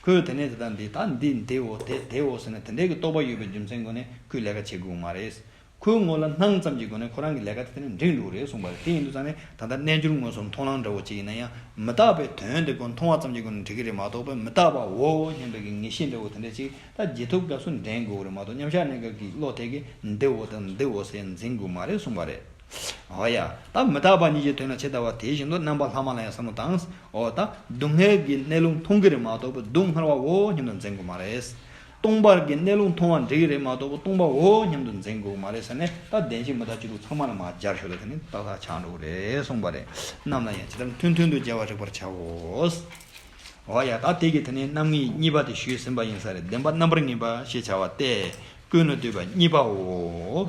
ཁོས་དེ་ནས་ད་ལྟ་འདི་ད་འདི་འདིའོ་དེ་དེའོ་ཟེར་ནས་དེ་འདྲའི་གི་རྟོག་པ་ཡོད་པའི་རྒྱུ་མཚན་སྒོ་ནས་ཁོས་ལས་ཀ་བྱེད་དགོས་མ་རེད། ཁོའི་ངོ་ལ་སྣང་ཙམ་གྱི་སྒོ་ནས་ཁོ་རང་གི་ལས་ཀ་དེ་དེ་ནས་འགྲིག་འགྲོ་རེད་གསུངས་པ་རེད། དེ་ཡིན་དུས་ཙང་ནས་ད་ལྟ་རྣལ་འབྱོར་མངོན་སུམ་མཐོང་ལམ་འདྲ་བོ་ཅིག་ཡིན་ན་ཡང་མི་རྟག་པའི་དོན་དེ་ཀུན་མཐོང་བ་ཙམ་གྱི་སྒོ་ནས་འགྲིག་གི་རེད་མ་གཏོགས་པའི་མི་རྟག་པའོ་སྙམ་པའི་གི་ངེས་ཤེས་འདྲ་བོ་དེ་འདྲ་ཅིག་ད་རྗེས་ཐོབ་སྐབས་སུ་འདྲེན་དགོས་རེད་མ་གཏོགས་མཉམ་གཞག་གནས་སྐབས་ཀྱི་བློ་དེ་གིས་འདིའོ་དང་འདིའོ་ཟེར་འཛིན་དགོས་མ་རེད་གསུངས་པ་རེད། འོ་ཡ། ད་མི་རྟག་པ་ཉིད་ཀྱི་དོན་ལ་ཇི་ལྟ་བ་དེ་བཞིན་དུ་རྣམ་པ་ལྷག་མ་ལ་ཡང་བསམ་བློ་བཏང་། འོ་ད་སྡུག་བསྔལ་གྱི་གནས་ལུགས་མཐོང་གི་རེད་མ་གཏོགས་པའི་སྡུག་བསྔལ་བའོ་སྙམ་དུ་འཛིན་དགོས་མ་རེད། སྟོང་པར་གྱི་གནས་ལུགས་མཐོང་བ་འགྲིག་གི་རེད་མ་གཏོགས་པ་སྟོང་པའོ་སྙམ་དུ་འཛིན་དགོས་མ་རེད་ཟེར་ནས་ད་བདེན་བཞི་མི་རྟག་སྤྱི་ལྡོག་ཚང་མ་ལ་མར་སྦྱར་ཞོར་ལ་དེ་ནི་ཏག་ཏག་ཆགས་འགྲོ་གི་རེད་གསུངས་པ་རེད། རྣམས་ལ་ཡང་ཇི་ལྟར་མཐུན་མཐུན་དུ་སྦྱར་བ་རིག་པར་བྱའོ། འོ་ཡ། ད་དེ་གི་དེ་ནི་རྣམ་ངེས་གཉིས་པ་དེ་ཞུས་ཟིན་པ་ཡིན་ས་རེད། བདེན་པ་རྣམ་པར་ངེས་པ་ཞེས་བྱ་བ་སྟེ། ཀུན་ནས་བསྡུས་པ་གཉིས་པའོ།